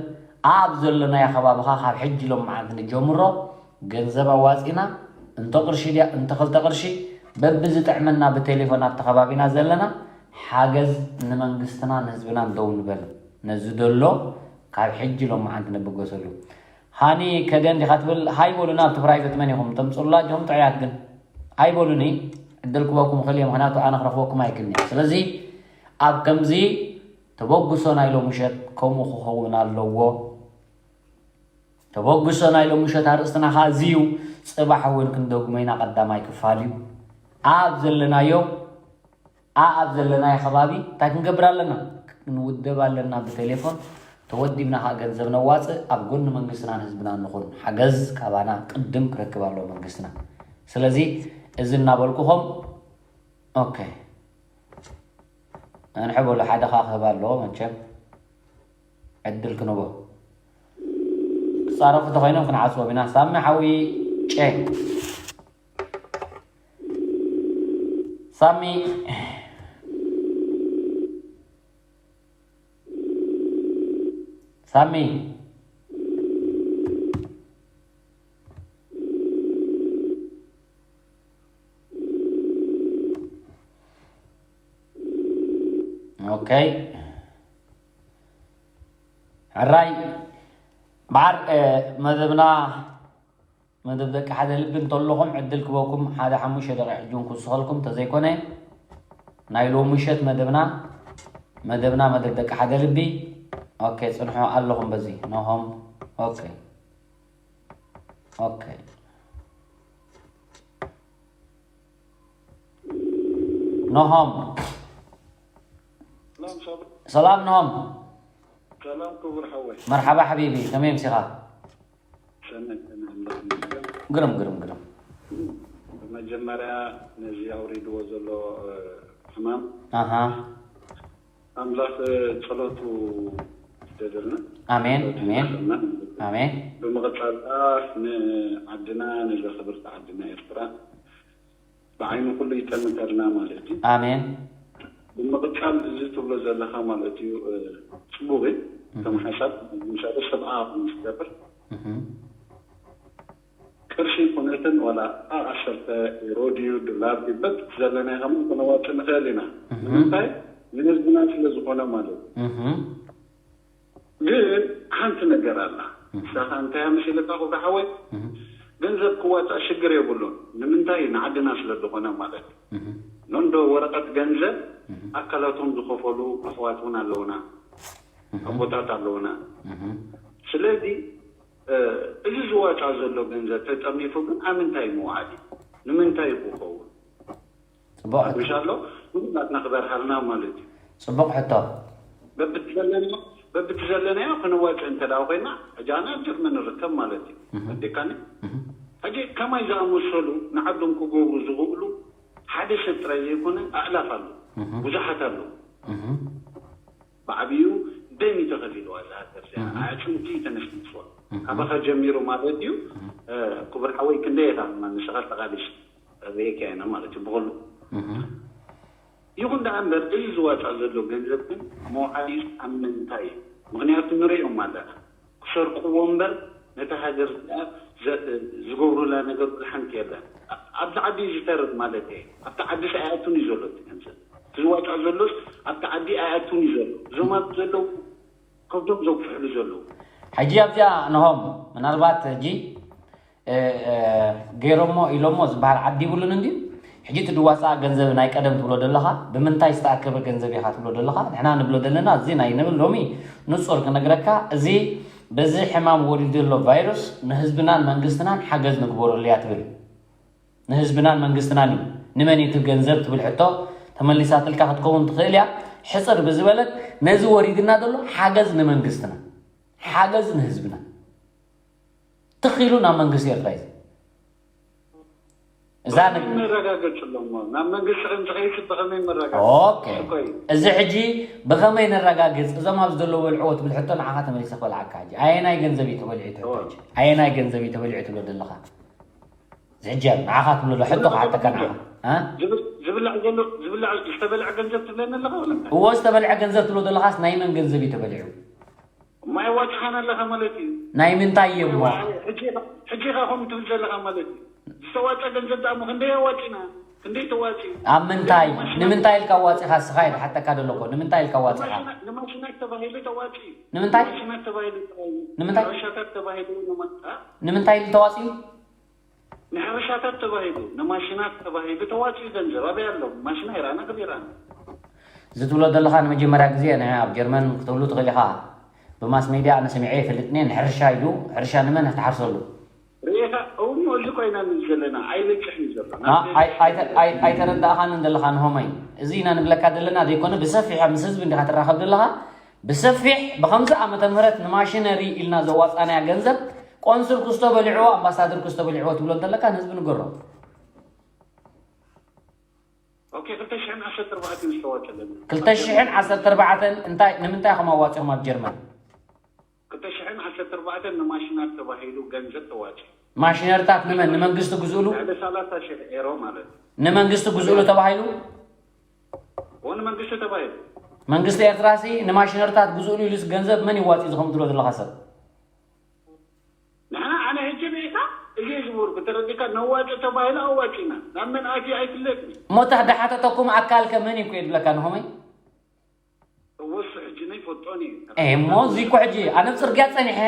ኣብ ዘለናዮ ከባቢ ኸኣ ካብ ሕጂ ሎም መዓልቲ ንጀምሮ ገንዘብ ኣዋጺና እንተ ቅርሺ ድያ እንተ ክልተ ቅርሺ በብዝጥዕመና ብቴሌፎን ኣብቲ ከባቢና ዘለና ሓገዝ ንመንግስትና ንህዝብናን ደው ንበል። ነዚ ደሎ ካብ ሕጂ ሎም መዓልቲ ንብገሰሉ። ሃኒ ከደን ዲኻ ትብል? ሃይ በሉና ኣብቲ ፕራይቨት መን ኢኹም ተምጽኡላ ኣጆኹም ጥዑያት ግን ኣይበሉኒ። ዕድል ክበኩም ይኽእል እየ ምኽንያቱ ኣነ ክረኽበኩም ኣይክእልን እየ። ስለዚ ኣብ ከምዚ ተበግሶ ናይ ሎም ምሸት ከምኡ ክኸውን ኣለዎ። ተበግሶ ናይ ሎም ምሸት ኣርእስትና ኸኣ እዚ እዩ። ጽባሕ እውን ክንደግሞ ኢና ቀዳማይ ክፋል እዩ። ኣብ ዘለናዮ ኣኣብ ዘለናዮ ከባቢ እንታይ ክንገብር ኣለና? ክንውደብ ኣለና ብቴሌፎን ተወዲብና ከዓ ገንዘብ ነዋፅእ ኣብ ጎኒ መንግስትና ንህዝብና ንኹን ሓገዝ ካባና ቅድም ክረክብ ኣለዎ መንግስትና። ስለዚ እዚ እናበልኩኹም ኦኬ እንሕበሉ ሓደ ከዓ ክህብ ኣለዎ መቸም ዕድል ክንቦ ክፃረፉ ተኮይኖም ክንዓፅዎም ኢና ሳሚ ሓዊ ጨ ሳሚ ሳሚ ኦኬ ሕራይ በዓር መደብና መደብ ደቂ ሓደ ልቢ እንተለኹም ዕድል ክበኩም ሓደ ሓሙሽተ ደቂቕ ሕጂ እውን ክውስኸልኩም እንተዘይኮነ ናይ ሎሚ ምሸት መደብና መደብና መደብ ደቂ ሓደ ልቢ ኦኬ ፅንሑ ኣለኹም በዚ ነሆም ኦኬ ኦኬ ነሆም ሰላም ነሆም ሰላም ክቡር ሓወይ መርሓባ ሓቢቢ ከመይ ምሲኻ ሰነድ ተናሃምለኩም ይመስገን። ግርም ግርም ግርም ብመጀመርያ ነዚ ኣውሪድዎ ዘሎ ሕማም ኣሃ ኣምላኽ ጸሎቱ ይደደልና። ኣሜን ኣሜን ኣሜን ብምቕጻል ከኣ ንዓድና ነዛ ክብርቲ ዓድና ኤርትራ ብዓይኒ ኩሉ ይጠምተልና ማለት እዩ። ኣሜን ብምቕጻል እዚ ትብሎ ዘለኻ ማለት እዩ ጽቡቕ እዩ። ከም ሓሳብ ምሳሌ ሰብኣ ምስ ገብር ቅርሺ ኩነትን ዋላ ዓሰርተ ዩሮ ድዩ ዶላር ድዩ በብቲ ዘለናዮ ከማን ክነዋፅእ ንኽእል ኢና። ንምንታይ ንህዝብና ስለ ዝኾነ ማለት እዩ። ግን ሓንቲ ነገር ኣላ ንሳኻ እንታይ እያ መሲለካ ክብሪ ሓወይ ገንዘብ ክዋፃእ ሽግር የብሉን። ንምንታይ ንዓድና ስለ ዝኾነ ማለት እዩ። ኖንዶ ወረቐት ገንዘብ ኣካላቶም ዝኸፈሉ ኣሕዋት እውን ኣለውና ኣቦታት ኣለውና። ስለዚ እዚ ዝዋፃ ዘሎ ገንዘብ ተጠሚቱ ግን ኣብ ምንታይ ምውዓል እዩ? ንምንታይ እዩ ክኸውን? ፅቡቅ ምሽ ኣሎ ንኩላትና ክበርሃልና ማለት እዩ። ፅቡቅ ሕቶ በብቲ ዘለናዮ በብቲ ዘለናዮ ክንዋፅእ እንተ ደኣ ኮይና ሕጂ ኣነ ኣብ ጀርመን ንርከብ ማለት እዩ። ኣዴካኒ ሕጂ ከማይ ዝኣመሰሉ ንዓዶም ክገብሩ ዝኽእሉ ሓደ ሰብ ጥራይ ዘይኮነ ኣእላፍ ኣሎ ብዙሓት ኣለዉ። ብዓብዩ ደም እዩ ተኸፊልዋ እዛ ሃገር እዚኣ ኣዕፅምቲ ተነስኒስዋ። ካባኻ ጀሚሩ ማለት እዩ። ክቡር ሓወይ፣ ክንደይ ኢኻ ንስኻ ተቓሊስ ርእየካ ኢና ማለት እዩ ብኹሉ። ይኹን ደኣ እምበር፣ እዚ ዝዋፃእ ዘሎ ገንዘብ ግን መውዓሊስ ኣብ ምንታይ እዩ? ምኽንያቱ ንሪኦም ኣለና። ክሰርቅዎ እምበር ነታ ሃገር እዚኣ ዝገብሩላ ነገር ሓንቲ የለን። ኣብዚ ዓዲ ዝተርፍ ማለት እየ። ኣብቲ ዓዲስ ኣይኣቱን እዩ ዘሎ እቲ ገንዘብ። እቲ ዝዋፃእ ዘሎስ ኣብቲ ዓዲ ኣይኣቱን እዩ ዘሎ። እዞም ኣብዚ ዘለዉ ከብዶም ዘጉፍሕሉ ዘለዉ። ሕጂ ኣብዚኣ ንሆም ምናልባት ሕጂ ገይሮሞ ኢሎሞ ዝበሃል ዓዲ ይብሉን እንድዩ። ሕጂ እቲ ድዋፃ ገንዘብ ናይ ቀደም ትብሎ ዘለኻ ብምንታይ ዝተኣከበ ገንዘብ ኢኻ ትብሎ ዘለኻ? ንሕና ንብሎ ዘለና እዚ ናይ ንብል ሎሚ ንፁር ክነግረካ፣ እዚ በዚ ሕማም ወሪዱ ዘሎ ቫይረስ ንህዝብናን መንግስትናን ሓገዝ ንግበረሉ እያ ትብል። ንህዝብናን መንግስትናን እዩ። ንመን እዩ እቲ ገንዘብ ትብል ሕቶ ተመሊሳትልካ ክትከውን ትኽእል እያ። ሕፅር ብዝበለት ነዚ ወሪድና ዘሎ ሓገዝ ንመንግስትና፣ ሓገዝ ንህዝብና ትኺሉ ናብ መንግስቲ ኤርትራ እዩ። እዛ ነ- መረጋገጽ ኣለዎ። ናብ መንግስቲ ከም ዝኸይድ ብኸመይ መረጋገጽ? ኦኬ። እኮ እዩ። እዚ ሕጂ ብኸመይ ነረጋግጽ? እዞም ኣብዚ ዘለዉ በልዕዎ ትብል ሕቶ ንዓኻ ተመሊሰ ክበልዓካ ሕጂ። ኣየናይ ገንዘብ እዩ ተበሊዑ ትብል ሕጂ? ኣየናይ ገንዘብ እዩ ተበሊዑ ትብሎ ዘለኻ? እዚ ሕጂ ንዓኻ ትብሎ ዘሎ ሕቶ ክሓተካ ንዓኻ። እ? ዝብል- ዝብላዕ ዘሎ- ዝብላዕ ዝተበልዐ ገንዘብ ትብለኒ ኣለኻ ወላ እንታይ? እዎ ዝተበልዐ ገንዘብ ትብሎ ዘለኻስ ናይ መን ገንዘብ እዩ ተበሊዑ? ማይ ዋጭኻን ኣለኻ ማለት እዩ። ናይ ምንታይ እዩ እሞ? ሕጂ ኢኻ- ሕጂ ኢኻ ከምኡ ትብል ዘለኻ ማለት እዩ። ዝተዋፀ ገንዘብ ደኣ እሞ ክንደይ ኣዋፂና? ክንደይ ተዋፂኡ? ኣብ ምንታይ? ንምንታይ ኢልካ ኣዋፂኻ? እስኻ እየ ዝሓተካ ዘሎ እኮ። ንምንታይ ኢልካ ኣዋፂኻ? ንማሽናት- ንማሽናት ተባሂሉ ተዋፂኡ። ንምንታይ? ንማሽናት ተባሂሉ ተዋፂኡ። ንምንታይ? ንሕርሻታት ተባሂሉ ንማ- አ? ንምንታይ ኢሉ ተዋፂኡ? ንሕርሻታት ተባሂሉ፣ ንማሽናት ተባሂሉ ተዋፂኡ ገንዘብ ኣበይ ኣሎ? ማሽና ይረኣና ክብ ይረኣና። እዚ ትብሎ ዘለኻ ንመጀመርያ ግዜ ንዓ ኣብ ጀርመን ክትብሉ ትኽእል ኢኻ። ብማስ ሜድያ ኣነ ሰሚዐ ይፈልጥኒ፣ ንሕርሻ ኢሉ፣ ሕርሻ ንመን ክትሓርሰሉ? ርኢኻ እውን እዚ ኮይና ንብል ዘለና ኣይበፅሕን ዘሎ። ኣ- ኣይ- ኣይተ- ኣይ- ኣይተረዳእኻንን ዘለኻ ንሆመይ። እዚ ኢና ንብለካ ዘለና ዘይኮነ ብሰፊሕ ምስ ህዝቢ እንዲኻ ትራኸብ ዘለኻ። ብሰፊሕ ብኸምዚ ዓመተ ምህረት ንማሽነሪ ኢልና ዘዋፃናያ ገንዘብ ቆንስል ክስቶ በሊዕዎ ኣምባሳደር ክስቶ በሊዕዎ ትብሎ እንተለካ ንህዝቢ ንገሮ። ኦኬ፣ ክልተ ሽሕን ዓሰርተ ኣርባዕተን ዝተዋፀ ገንዘብ። ክልተ ሽሕን ዓሰርተ ኣርባዕተን እንታይ ንምንታይ ኢኹም ኣዋፂኹም ኣብ ጀርመን? ክልተ ሽሕን ዓሰርተ ኣርባዕተን ንማሽናት ተባሂሉ ገንዘብ ተዋፂ። ማሽነርታት ንመን ንመንግስቲ ግዝእሉ? ልዕሊ ሰላሳ ሽሕ ኤሮ ማለት እዩ። ንመንግስቲ ግዝእሉ ተባሂሉ? እዎ ንመንግስቲ ተባሂሉ። መንግስቲ ኤርትራ ሲ ንማሽነርታት ግዝእሉ ኢሉስ ገንዘብ መን ይዋፂ ዝኸም ትብሎ ዘለኻ ሰብ? ንሕና ኣነ ሕጂ ርኢኻ እዚ ዝበልኩ ተረዲካ ነዋፂ ተባሂሉ ኣዋፂና ናብ መን ኣትዩ ኣይፍለጥን። እሞ እታ ዳሓተተኩም ኣካል ከ መን እዩ እኮ የድብለካ ንሆመይ? እወሱ ሕጂ ናይ ፈልጦን እዩ። እሞ እዚ እኮ ሕጂ ኣነ ኣብ ፅርግያ ፀኒሐ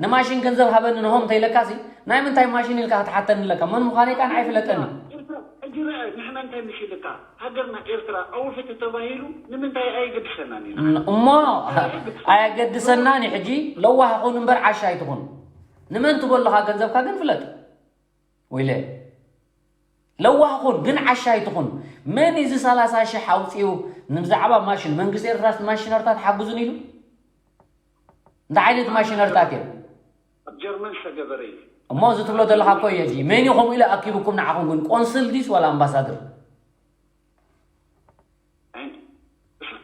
ንማሽን ገንዘብ ሃበኒ ንሆም እንተኢለካ ሲ ናይ ምንታይ ማሽን ኢልካ ክትሓተኒ ኣለካ? መን ምዃነይ ከዓ ንዓይ ፍለጠኒ። ኤርትራ ሕጂ ርአ ንሕና እንታይ መሲልካ? ሃገርና ኤርትራ ኣውፍት ተባሂሉ ንምንታይ ኣየገድሰናን እዩ? እሞ ኣየገድሰናን እዩ። ሕጂ ለዋህ ኹን እምበር ዓሻ ኣይትኹን። ንመን ትበልኻ ገንዘብካ ግን ፍለጥ። ወይለ ለዋህ ኹን ግን ዓሻ ኣይትኹን። መን እዚ ሰላሳ ሽሕ ኣውፂኡ ንብዛዕባ ማሽን መንግስቲ ኤርትራ ማሽነርታት ሓግዙን ኢሉ? እንታይ ዓይነት ማሽነርታት እዮም? ኣብ ጀርመን ዝተገበረ እዩ። እሞ እዚ ትብሎ ዘለካ እኮ እዩ። ሕጂ መን እዩ ከምኡ ኢሉ ኣኪብኩም ንዓኹም ግን ቆንስል ዲስ ዋላ ኣምባሳደር?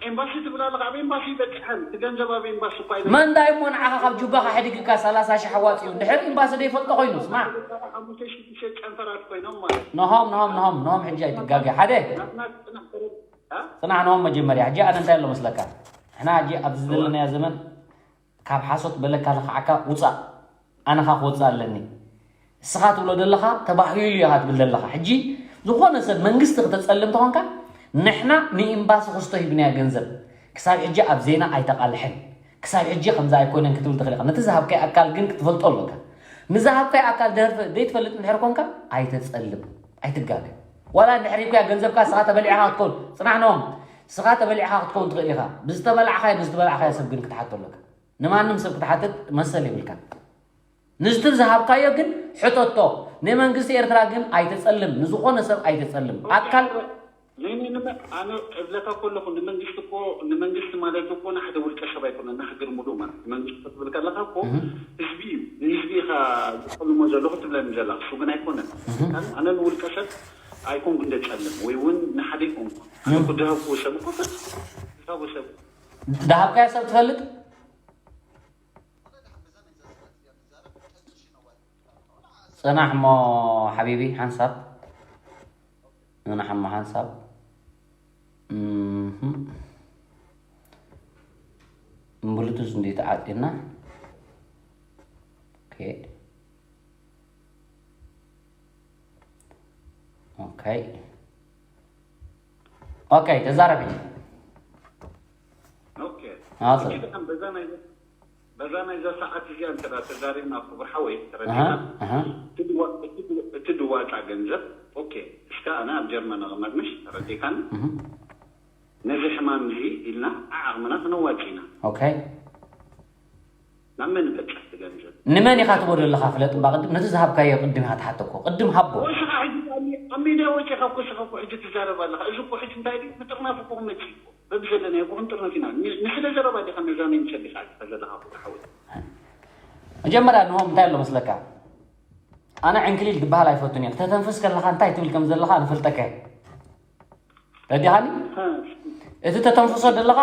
ኤምባሲ ትብል ኣለካ። ኣብ ኤምባሲ ይበፅሐን እቲ ገንዘብ ኣብ ኤምባሲ እኳ ይበፅሐን። መን ዳይ እሞ ንዓኻ ካብ ጁባኻ ሕዲግካ ሰላሳ ሽሕ ኣዋፂኡ እንድሕር ኤምባሲ ደይፈልጦ ኮይኑ ስማዕ። ሓሙሽተ ሽዱሽተ ጨንፈራት ኮይኖም ማለት ነሆም ነሆም ነሆም ነሆም ሕጂ ኣይትጋገ ሓደ ናትና ፅናሕ ተረ- እ? ፅናሕ ነሆም መጀመርያ ሕጂ ኣነ እንታይ ኣሎ መስለካ ንሕና ሕጂ ኣብዚ ዘለናዮ ዘመን ካብ ሓሶት በለካ ልኽዓካ ውፃእ። ኣነ ኻ ክወፅእ ኣለኒ። እስኻ ትብሎ ዘለኻ ተባሂሉ ኢኻ ትብል ዘለኻ። ሕጂ ዝኾነ ሰብ መንግስቲ ክተፀልም ተኾንካ ንሕና ንኤምባሲ ክስቶ ሂብናዮ ገንዘብ ክሳብ ሕጂ ኣብ ዜና ኣይተቓልሐን። ክሳብ ሕጂ ከምዚ ኣይኮነን ክትብል ትኽእል ኢኻ። ነቲ ዝሃብካዮ ኣካል ግን ክትፈልጦ ኣለካ። ንዝሃብካዮ ኣካል ደርፊ ዘይትፈልጥ እንድሕር ኮንካ ኣይተፀልም። ኣይትጋገ። ዋላ እንድሕር ኢልኩያ ገንዘብካ እስኻ ተበሊዕኻ ክትከውን ፅናሕ ነዎም። እስኻ ተበሊዕኻ ክትከውን ትኽእል ኢኻ። ብዝተበላዕኻዮ ንዝተበላዕኻዮ ሰብ ግን ክትሓቶ ኣለካ። ንማንም ሰብ ክትሓትት መሰል የብልካን። ንዝቲ ዝሃብካዮ ግን ሕተቶ። ንመንግስቲ ኤርትራ ግን ኣይተጸልም፣ ንዝኾነ ሰብ ኣይተጸልም። ኣካል ናይ ናይ ንመ- ኣነ እብለካ ከለኹ ንመንግስቲ እኮ ንመንግስቲ ማለት እኮ ንሓደ ውልቀ ሰብ ኣይኮነን ንሃገር ሙሉእ ማለት ንመንግስቲ ክትብል ከለካ እኮ እህ። ህዝቢ እዩ ንህዝቢ ኢኻ ዝጠልሞ ዘለኹ ትብለኒ ዘለኻ እሱ ግን ኣይኮነን እህ። ኣነ ንውልቀ ሰብ ኣይኮንኩ እንደጸልም ወይ እውን ንሓደ ይኮንኩ ኣነ እኮ ድሃብኩዎ ሰብ እኮ ዝሃቡ ሰብ ድሃብካዮ ሰብ ትፈልጥ ጽናሕ እሞ ሓቢቢ ሓንሳብ። ጽናሕ እሞ ሓንሳብ። እምም። ብሉቱዝ እንዴ ተዓጢና። ኦኬ። ኦኬ። ኦኬ፣ ተዛረብ ሕጂ። ኦኬ። ኣቶ። ሕጂ ደሓን በዛ ናይ፣ በዛ ናይዛ ሰዓት እዚኣ እንተ ደኣ ተዛሪብና ክቡር ሓወይ፣ ኣሃ፣ ተረዲእና። ኣሃ። እቲ ድዋ-፣ እቲ ድዋ-፣ እቲ ድዋጻ ገንዘብ፣ ኦኬ፣ እስከ ኣነ ኣብ ጀርመን እቕመጥ ምሽ፣ ተረዲእካኒ? እህ። ነዚ ሕማም እዚ ኢልና ዓዓቕምና ክነዋጽእ ኢና። ኦኬ። ናብ መን ይበጽሕ እቲ ገንዘብ? ንመን ኢኻ ትቦ ዘለኻ? ፍለጥ እባ ቅድም፣ ነቲ ዝሃብካዮ ቅድም ኢኻ ትሓተኮ። ቅድም ሃቦ። ወይ እስኻ ሕጂ ኣብ ሚ-፣ ኣብ ሚድያ ወጺኻ እኮ እስኻ እኮ ሕጂ ትዛረብ ኣለኻ። እዚ እኮ ሕጂ እንታይ ድዩ? ምጥርናፍ እኮ ክመጽእ እኮ። በብዘለናዮ እኮ ክንጥርነፍ ኢና። ን-፣ ንስለ ዘረባ ዲኻ ነዛ ናይ ምሰል ዲኻ ኣቲኻ ዘለኻ እኮ ትሓውል? መጀመርያ ንሆም እንታይ ኣሎ መስለካ? ኣነ ዕንክሊል ዝበሃል ኣይፈቱን እየ። ክተተንፍስ ከለኻ እንታይ ትብል ከም ዘለኻ ንፈልጠካ እየ። ረዲኻኒ? እ። እቲ ተተንፍሶ ዘለኻ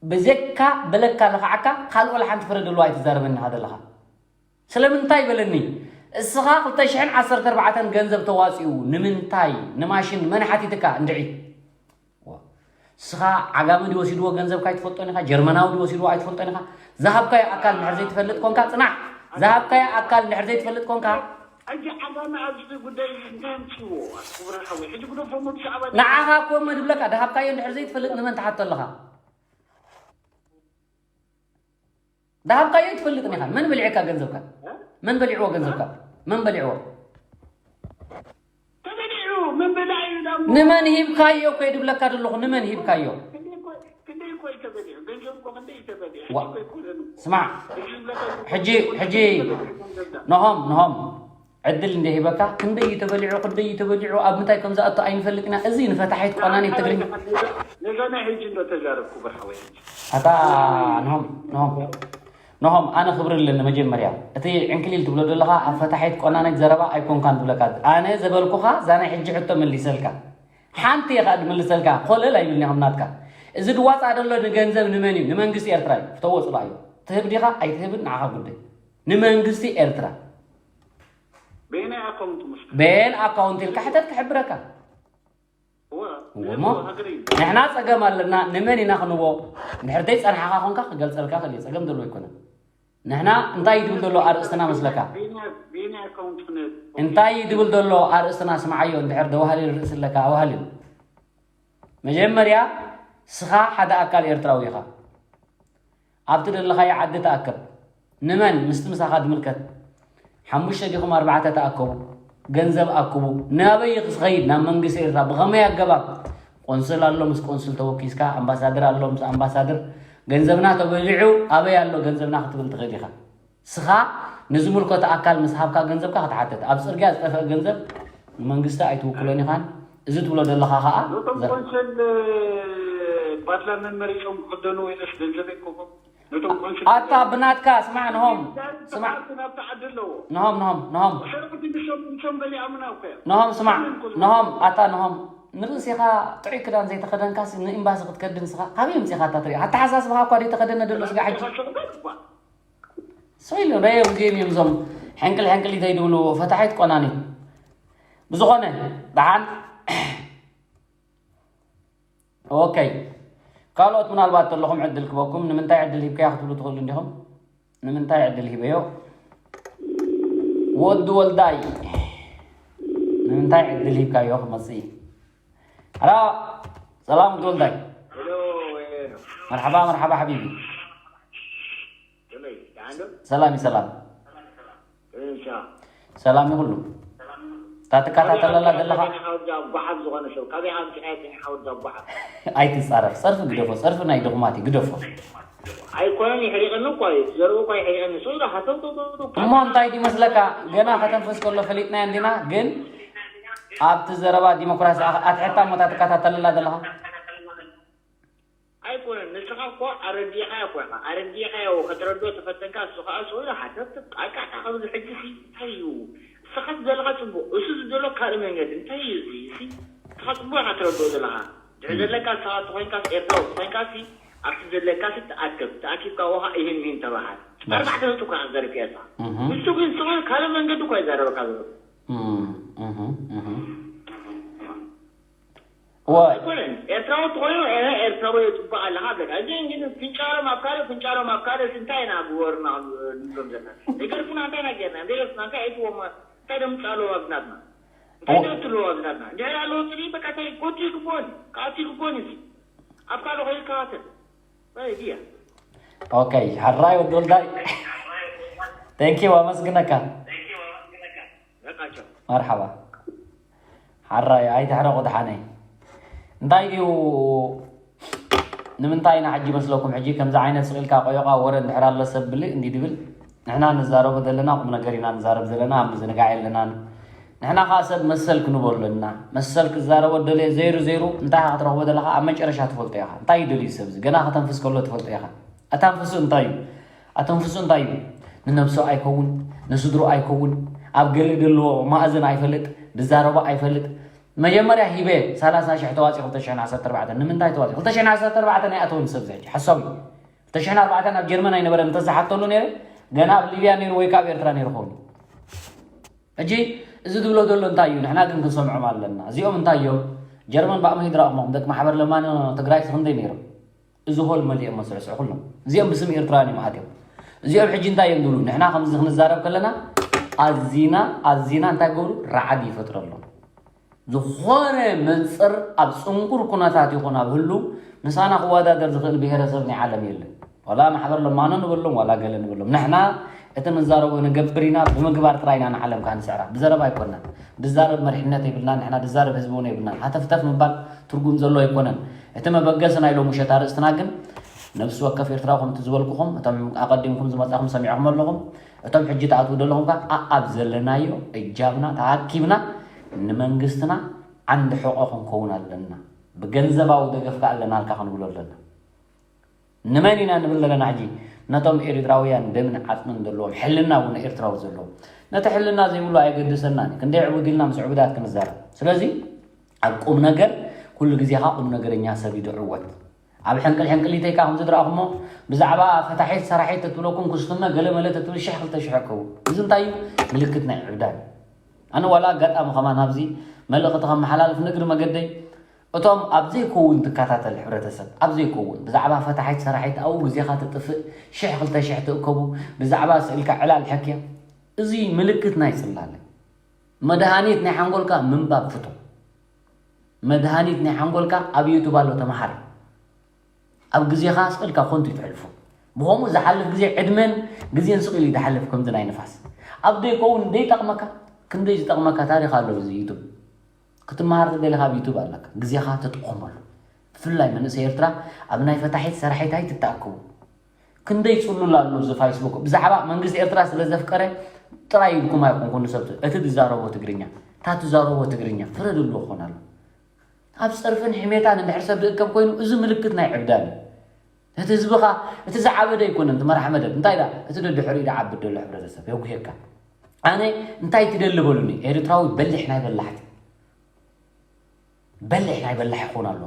ብዘካ በለካ ለኽዓካ ካልእ ወላ ሓንቲ ፍረ ደልዋ ኣይትዛረበኒ ኢኻ ዘለኻ። ስለምንታይ በለኒ? እስኻ ክልተ ሽሕን ዓሰርተ ኣርባዕተን ገንዘብ ተዋጺኡ ንምንታይ? ንማሽን መን ሓቲትካ? እንድዒ። ዋ። እስኻ ዓጋመ ድዩ ወሲድዎ ገንዘብካ ኣይትፈልጦን ኢኻ? ጀርመናዊ ድዩ ወሲድዎ ኣይትፈልጦን ኢኻ? ዝሃብካዮ ኣካል እንድሕር ዘይትፈልጥ ኮንካ፣ ጽናሕ። ዝሃብካዮ ኣካል እንድሕር ዘይትፈልጥ ኮንካ፣ ሕጂ ዓጋመ ኣብዚ ጉዳይ እዚ እንታይ ኣምፅዎ? ክቡር ሓወይ፣ ሕጂ ግደፎሞ ብዛዕባ ንዓኻ እኮ እሞ ድብለካ፣ ድሃብካዮ እንድሕር ዘይትፈልጥ ንመን ትሓቶ ኣለኻ? ድሃብካዮ ኣይትፈልጥን ኢኻ። መን በሊዕካ ገንዘብካ? እ? መን በሊዕዎ ገንዘብካ? መን በሊዕዎ? ተበሊዑ፣ መን በላዒ እዩ ዳሞ? ንመን ሂብካዮ እኮ እየ ድብለካ ዘለኹ፣ ንመን ሂብካዮ? ክንደይ እኮ፣ ክንደይ እኮ እዩ ተበሊዑ? ገንዘብ እኮ ክንደይ እዩ ተበሊዑ? ዋ፣ ሕጂ እኮ ኣይኮነን እኮ። ስማዕ፣ እዚ ዝብለካ እኮ ሕጂ፣ ሕጂ፣ ገንዘብ ዳ። ነሆም፣ ነሆም፣ ዕድል እንደ ሂበካ፣ ክንደይ እዩ ተበሊዑ፣ ክንደይ እዩ ተበሊዑ፣ ኣብ ምንታይ ከም ዝኣቱ ኣይንፈልጥ ኢና። እዚ ንፈታሒት ቆናኒት ትግርኛ። ነዛ ናይ ሕጂ እንዶ ተዛረብ ክቡር ሓወይ። ኣታ፣ ነሆም፣ ነሆም። ነሆም፣ ኣነ ክብሪ ኣለኒ መጀመርያ። እቲ ዕንክሊል ትብሎ ዘለኻ ኣብ ፈታሒት ቆናኒት ዘረባ ኣይኮንካን ትብለካ። ኣነ ዘበልኩኻ እዛ ናይ ሕጂ ሕቶ መሊሰልካ። ሓንቲ እየ ኸኣ ድምልሰልካ፣ ኮለል ኣይብልኒ ከም ናትካ። እዚ ድዋጻእ ደሎ ንገንዘብ ንመን እዩ? ንመንግስቲ ኤርትራ እዩ። ፍተዎ ጽላእዮ። ትህብ ዲኻ ኣይትህብን ንዓኻ ጉዳይ። ንመንግስቲ ኤርትራ። በየናይ ኣካውንት ምስ በየን ኣካውንት ኢልካ ሕተት ክሕብረካ። እወ፣ እወ እሞ፣ እወ፣ ሃገረይ። ንሕና ጸገም ኣለና፣ ንመን ኢና ክንቦ? እንድሕር ዘይጸናሕካ ኮንካ ክገልጸልካ ክእል እየ፣ ጸገም ዘለዎ ኣይኮነን። ንሕና እንታይ እዩ ድብል ዘሎ ኣርእስትና መስለካ? በየናይ፣ በየናይ ኣካውንት ክነ-፣ እንታይ እዩ ድብል ዘሎ ኣርእስትና ስምዓዮ፣ እንድሕር ደዋህልል ርእሲ ኣለካ ኣዋህልል። መጀመርያ፣ ስኻ ሓደ ኣካል ኤርትራዊ ኢኻ። ኣብቲ ደለኻዮ ዓዲ ተኣከብ። ንመን? ምስቲ ምሳኻ ዝምልከት። ሓሙሽተ ዲኹም ኣርባዕተ ተኣከቡ። ገንዘብ ኣክቡ። ናበይ እዩ ዝኸይድ? ናብ መንግስቲ ኤርትራ። ብኸመይ ኣገባብ? ቆንስል ኣሎ፣ ምስ ቆንስል ተወኪስካ፣ ኣምባሳደር ኣሎ፣ ምስ ኣምባሳደር። ገንዘብና ተበሊዑ ኣበይ ኣሎ ገንዘብና ክትብል ትኽእል ኢኻ። ስኻ ንዝምልከቶ ኣካል ምስ ሃብካ ገንዘብካ ክትሓትት። ኣብ ጽርግያ ዝጠፍአ ገንዘብ ንመንግስቲ ኣይትውክሎን ኢኻን። እዚ ትብሎ ዘለኻ ኸኣ ነቶም ዘ- ቆንስል ባትላ መን መሪጾም ክኽደኑ ኢለስ ገንዘብ ይከቦም? ነቶም ቆንስል ኣታ ብናትካ ስማዕ፣ ንሆም፣ ስማዕ። ናብቲ ዓዲ ኣለዎ። ንሆም፣ ንሆም፣ ንሆም። ሰረቕቲ ንሶም፣ ንሶም በሊዖምና እኮ እዮም። ንሆም፣ ስማዕ። ንሆም፣ ኣታ ንሆም። ንርእሲኻ ጥዑይ ክዳን ዘይተኸደንካስ ንኤምባሲ ክትከድን ስኻ ካበይ ኣምጺኻ ኣታ ትሪኦ? ኣተሓሳስባኻ እኳ ዘይተኸደነ ደሎ ስጋ ሕጂ። ስቕ ኢሉ ረዮም ጌም እዮም እዞም ሕንቅል ሕንቅል ዘይድብሉ ፈታሒት ቆናኒ። ብዝኾነ፣ ደሓን። ኦኬ። ካልኦት ምናልባት ተለኹም ዕድል ክበኩም፣ ንምንታይ ዕድል ሂብካያ ክትብሉ ትኽእሉ እንዲኹም? ንምንታይ ዕድል ሂበዮ? ወዲ ወልዳይ፣ ንምንታይ ዕድል ሂብካዮ ክመጽእ? ሃሎ፣ ሰላም ወዲ ወልዳይ። ሄሎ፣ ወይኑ። መርሓባ፣ መርሓባ ሓቢቢ። ከመይ? ደሓን ዶ? ሰላም እዩ፣ ሰላም። ከመይ ኢልካ? ሰላም እዩ ኩሉ። እታ ትከታተለላ ዘለኻ? ካበይ ኢኻ ወዲ ኣጓሓፍ ዝኾነ ሰብ? ካበይ ኢኻ ኣምጺኻ ጽኒሕካ ወዲ ኣጓሓፍ? ኣይትጻረፍ፣ ጸርፊ ግደፎ፣ ጸርፊ ናይ ድኹማት እዩ፣ ግደፎ። ኣይኮነን፣ ይሕሪቐኒ እኮ እዩ። ዘረቡ እኮ ይሕሪቐኒ። ሱቕ ኢልካ ተው፣ ተው፣ ተው፣ ተው። እሞ እንታይ ድዩ መስለካ? ገና ከተንፍስ ከሎ ፈሊጥናዮ እንዲና፣ ግን ኣብቲ ዘረባ ዲሞክራሲ ኣትሕታ እሞ እታ ትከታተለላ ዘለኻ? ኣይኮነን፣ ንስኻ እኮ ኣረዲእኻያ እኮ ኢኻ። ኣረዲእኻዮ ከተረድኦ ተፈተንካ፣ እሱ ኸኣ ሰው ኢሉ ሓተት፣ ቃቃቃ ክብል፣ ሕጂ ሲ እንታይ እዩ? ንስኻ ዝደለኻ ጽቡቕ፣ እሱ ዝደሎ ካልእ መንገዲ፣ እንታይ እዩ እዚ? ሲ ንስኻ ጽቡቕ ኢኻ ተረድኦ ዘለኻ። ድሕሪ ዘለካ ንስኻ ተኾይንካስ ኤርትራዊ ተኾይንካ ሲ ኣብቲ ዘለካ ሲ ተኣከብ፣ ተኣኪብካ ውሃ ይህን ይህን ተባሃል። ኣርባዕተ ነጥቢ እኳ ክትዘርብ እያ እሳ። ንሱ ግን ስቕ ካልእ መንገዲ እኳ ይዛረበካ ዘሎ። ዋ ኣይኮነን ኤርትራዊ ተኮይኑ ኤ ኤርትራዊ የፅብቅ ኣለካ ኣለካ። እዚ እንግዲህ ፍንጫሎም ኣብ ካልእ ፍንጫሎም ኣብ ካልእ እንታይ ኢና ግበሩና ንብሎም ዘለና። ደገርፉና እንታይ ኢና ጌርና? ደገርፉና እንታይ ኣይትዎም እንታይ ደምፃ ኣለዎ ኣብዚ ናትና እንታይ ደትልዎ ኣብዚ ናትና እንድሕር ኣለዎ ፅሪ በቃ እንታይ ጎቱ ይግብኦን ክኣቱ ይግብኦን እዩ። ኣብ ካልእ ኮይኑ ይከታተል ወይ ድያ ኦኬ ሓራይ ወዲ ወልዳይ thank you ኣመስግነካ በቃቸው መርሓባ ሓራይ ኣይትሕረቑ ድሓነይ እንታይ ድዩ ንምንታይ ኢና ሕጂ መስለኩም ሕጂ ከምዚ ዓይነት ስቕ ኢልካ ቆዮቓ ወረ እንድሕር ኣሎ ሰብ ብልእ እንዲ ድብል ንሕና ንዛረቦ ዘለና ቁም ነገር ኢና ንዛረብ ዘለና ኣብ ምዝንጋዕ የለናን ንሕና ከዓ ሰብ መሰል ክንቦ ኣለና መሰል ክዛረቦ ደለየ ዘይሩ ዘይሩ እንታይ ክትረኽቦ ዘለካ ኣብ መጨረሻ ትፈልጦ ኢኻ እንታይ ይደልዩ ሰብዚ ገና ከተንፍስ ከሎ ትፈልጦ ኢኻ ኣታንፍሱ እንታይ እዩ ኣተንፍሱ እንታይ እዩ ንነብሱ ኣይከውን ንስድሩ ኣይከውን ኣብ ገለ ደለዎ ማእዝን ኣይፈልጥ ድዛረቦ ኣይፈልጥ መጀመርያ ሂበ ሰላሳ ሽሕ ተዋፂ ክልተ ሽሕን ዓሰርተ ኣርባዕተን ንምንታይ ተዋፂ ክልተ ሽሕን ዓሰርተ ኣርባዕተን ኣይኣተወን ሰብ ሕጂ ሓሳዊ ክልተ ሽሕን ኣርባዕተን ኣብ ጀርመን ኣይነበረን እንተዝሓተሉ ነይረ ገና ኣብ ሊብያ ነይሩ ወይ ካብ ኤርትራ ነይሩ ኸውን ሕጂ እዚ ዝብሎ ዘሎ እንታይ እዩ ንሕና ግን ክንሰምዖም ኣለና እዚኦም እንታይ እዮም ጀርመን ብኣምሂ ድራእሞም ደቂ ማሕበር ለማኖ ትግራይ ክንደይ ነይሮም እዚ ሆል መሊኦም መስዕስዕ ኩሎም እዚኦም ብስም ኤርትራውያን እዮም ኣትዮም እዚኦም ሕጂ እንታይ እዮም ዝብሉ ንሕና ከምዚ ክንዛረብ ከለና ኣዚና ኣዚና እንታይ ገብሩ ረዓድ ይፈጥረሎም ዝኾነ መንፅር ኣብ ፅንቁር ኩነታት ይኹን ኣብ ህሉ ምሳና ክወዳደር ዝኽእል ብሄረሰብ ናይ ዓለም የለን ዋላ ማሕበር ለማኖ ንበሎም ዋላ ገለ ንበሎም ንሕና እቲ ንዛረቦ ንገብር ኢና ብምግባር ጥራይ ኢና ንዓለም ካንስዕራ ብዘረባ ኣይኮናን ድዛረብ መሪሕነት የብልና ንሕና ድዛረብ ህዝቢ እውን የብልና ሃተፍተፍ ምባል ትርጉም ዘሎ ኣይኮነን እቲ መበገሲ ናይ ሎም ውሸት ኣርእስትና ግን ነብሲ ወከፍ ኤርትራዊ ከምቲ ዝበልኩኹም እቶም ኣቐዲምኩም ዝመጻኹም ሰሚዕኹም ኣለኹም እቶም ሕጂ ትኣትዉ ዘለኹም ከ ኣኣብ ዘለናዮ እጃምና ተኣኪብና ንመንግስትና ዓንዲ ሕቖ ክንከውን ኣለና ብገንዘባዊ ደገፍ ከ ኣለናልካ ክንብሎ ኣለና ንመን ኢና ንብል ዘለና ሕጂ ነቶም ኤርትራውያን ደምን ዓፅምን ዘለዎም ሕልና እውን ኤርትራዊ ዘለዎም ነቲ ሕልና ዘይብሉ ኣየገድሰና ክንደይ ዕቡድ ኢልና ምስ ዕቡዳት ክንዛረብ ስለዚ ኣብ ቁም ነገር ኩሉ ግዜኻ ቁም ነገረኛ ሰብ ይድዕወት ኣብ ሕንቅል ሕንቅሊተይካ ከምዚ ድረኣኹሞ ብዛዕባ ፈታሒት ሰራሒት ተትብለኩም ክስቱመ ገለ መለ ተትብል ሽሕ ክልተ ሽሕ ኣከቡ እዚ እንታይ እዩ ምልክት ናይ ዕብዳን ኣነ ዋላ ኣጋጣሚ ከማን ኣብዚ መልእኽቲ ከመሓላልፍ ንግሪ መገደይ እቶም ኣብ ዘይከውን ትከታተል ሕብረተሰብ ኣብ ዘይከውን ብዛዕባ ፈታሒት ሰራሒት ኣብኡ ግዜኻ ትጥፍእ ሽሕ ክልተ ሽሕ ትእከቡ ብዛዕባ ስእልካ ዕላል ሕክያ እዚ ምልክት ናይ ፅላለ መድሃኒት ናይ ሓንጎልካ ምንባብ ፍቶ መድሃኒት ናይ ሓንጎልካ ኣብ ዩቱብ ኣሎ ተምሃር ኣብ ግዜኻ ስቕልካ ኮንቱ ይትሕልፎ ብኸምኡ ዝሓልፍ ግዜ ዕድመን ግዜን ስቕ ኢሉ ይትሓልፍ ከምዚ ናይ ንፋስ ኣብ ደይከውን ደይጠቕመካ ክንደይ ዝጠቕመካ ታሪክ ኣሎ እዚ ዩቱብ ክትመሃር ተደሊኻ ኣብ ዩቱብ ኣለካ ግዜኻ ተጠቐመሉ ብፍላይ መንእሰይ ኤርትራ ኣብ ናይ ፈታሒት ሰራሒት ኣይትተኣከቡ ክንደይ ፅሉል ኣሎ እዚ ፋይስቡክ ብዛዕባ መንግስቲ ኤርትራ ስለ ዘፍቀረ ጥራይ ኢልኩም ኣይኮንኩን ንሰብ እቲ ዝዛረቦ ትግርኛ እታ ትዛረቦ ትግርኛ ፍረድሉ ክኾን ኣሎ ኣብ ፀርፍን ሕሜታን እንድሕር ሰብ ዝእከብ ኮይኑ እዚ ምልክት ናይ ዕብዳን እዩ እቲ ህዝብኻ እቲ ዝዓበደ ኣይኮነን እቲ መራሕ መደብ እንታይ ዳ እቲ ደድሕሪኡ ዝዓብድ ዘሎ ሕብረተሰብ የጉሄካ ኣነ እንታይ ትደሊ በሉኒ ኤርትራዊ በሊሕ ናይ በላሕቲ በሊሕ ናይ በላሕ ይኸውን ኣሎ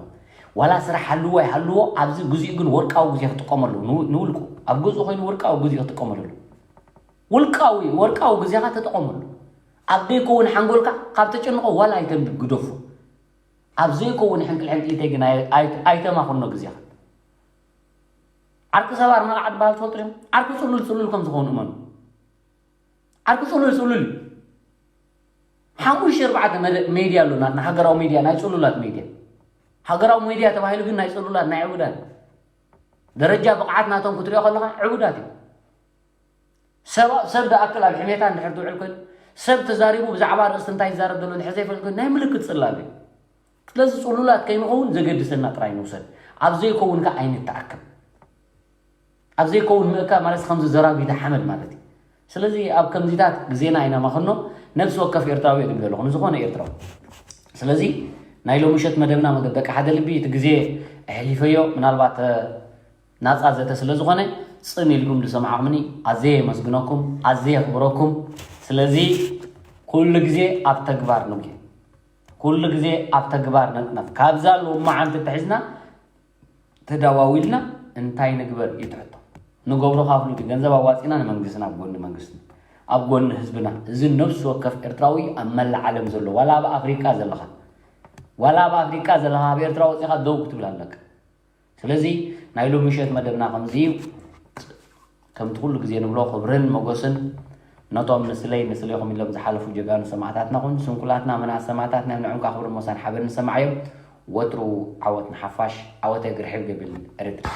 ዋላ ስራሕ ሃልዎ ኣይሃልዎ ኣብዚ ግዚኡ ግን ወርቃዊ ግዜ ክጥቀመሉ ንውልቁ ኣብ ገዝኡ ኮይኑ ወርቃዊ ግዜ ክጥቀመሉ ውልቃዊ ወርቃዊ ግዜኻ ተጠቐመሉ ኣብ ዘይከውን ሓንጎልካ ካብ ተጨንቆ ዋላ ኣይተንብብ ግደፎ ኣብ ዘይከውን ሕንቅል ሕንቅሊተይ ግን ኣይተማኽኖ ግዜኻ ዓርኪ ሰባር መቕዓ ዝበሃል ትፈልጡ ዲኹም ዓርኪ ፅሉል ፅሉል ከም ዝኾኑ እመኑ ዓርኪ ፅሉል ፅሉል እዩ ሓሙሽተ ኣርባዕተ ሜድያ ኣሎ ናትና ሃገራዊ ሜድያ ናይ ፅሉላት ሜድያ ሃገራዊ ሜድያ ተባሂሉ ግን ናይ ፅሉላት ናይ ዕቡዳት ደረጃ ብቕዓት ናቶም ክትሪኦ ከለካ ዕቡዳት እዩ ሰብ ሰብ ደኣክል ኣብ ሕሜታ እንድሕር ትውዕል ኮይኑ ሰብ ተዛሪቡ ብዛዕባ ርእስቲ እንታይ ይዛረብ ዘሎ እንድሕር ዘይፈልጥ ኮይኑ ናይ ምልክት ፅላል እዩ ስለዚ ፅሉላት ከይንኸውን ዘገድሰና ጥራይ ንውሰድ ኣብ ዘይከውን ከ ኣይንተኣከብ ኣብ ዘይከውን ምእካ ማለት ከምዚ ዘራጊት ሓመድ ማለት እዩ ስለዚ ኣብ ከምዚታት ግዜና ኣይነማኽኖ ነብሲ ወከፍ ኤርትራዊ እየ ዝብል ዘለኹ ንዝኾነ ኤርትራዊ ስለዚ ናይ ሎምሸት መደብና መደብ ደቂ ሓደ ልቢ እቲ ግዜ ኣሕሊፈዮ ምናልባት ናፃ ዘተ ስለ ዝኾነ ፅን ኢልኩም ዝሰማዕኹምኒ ኣዝየ የመስግነኩም ኣዝየ የኽብረኩም ስለዚ ኩሉ ግዜ ኣብ ተግባር ንጉ ኩሉ ግዜ ኣብ ተግባር ነጥነፍ ካብዛ ሎማዓንቲ ተሒዝና ተደዋዊልና እንታይ ንግበር እዩ ትሕቶ። ንገብሮ ካፍሉ ድዩ? ገንዘብ ኣዋፂና ንመንግስትና ኣብ ጎኒ መንግስትና ኣብ ጎኒ ህዝብና። እዚ ነፍሲ ወከፍ ኤርትራዊ ኣብ መላእ ዓለም ዘሎ ዋላ ኣብ ኣፍሪቃ ዘለኻ ዋላ ኣብ ኣፍሪቃ ዘለኻ ኣብ ኤርትራ ወፂኻ ደው ክትብል ኣለካ። ስለዚ ናይ ሎሚ ምሸት መደብና ከምዚ እዩ። ከምቲ ኩሉ ግዜ ንብሎ ክብርን መጎስን ነቶም ንስለይ ንስሌኹም ኢሎም ዝሓለፉ ጀጋኑ ሰማእታትና ኩን ስንኩላትና መናት ሰማእታትና እዮም። ንዕም ከዓ ክብርን ሞሳን ሓበን ንሰማዓዮም። ወትሩ ዓወት ንሓፋሽ። ዓወት እግሪ ሕብ ገብል ኤርትራ።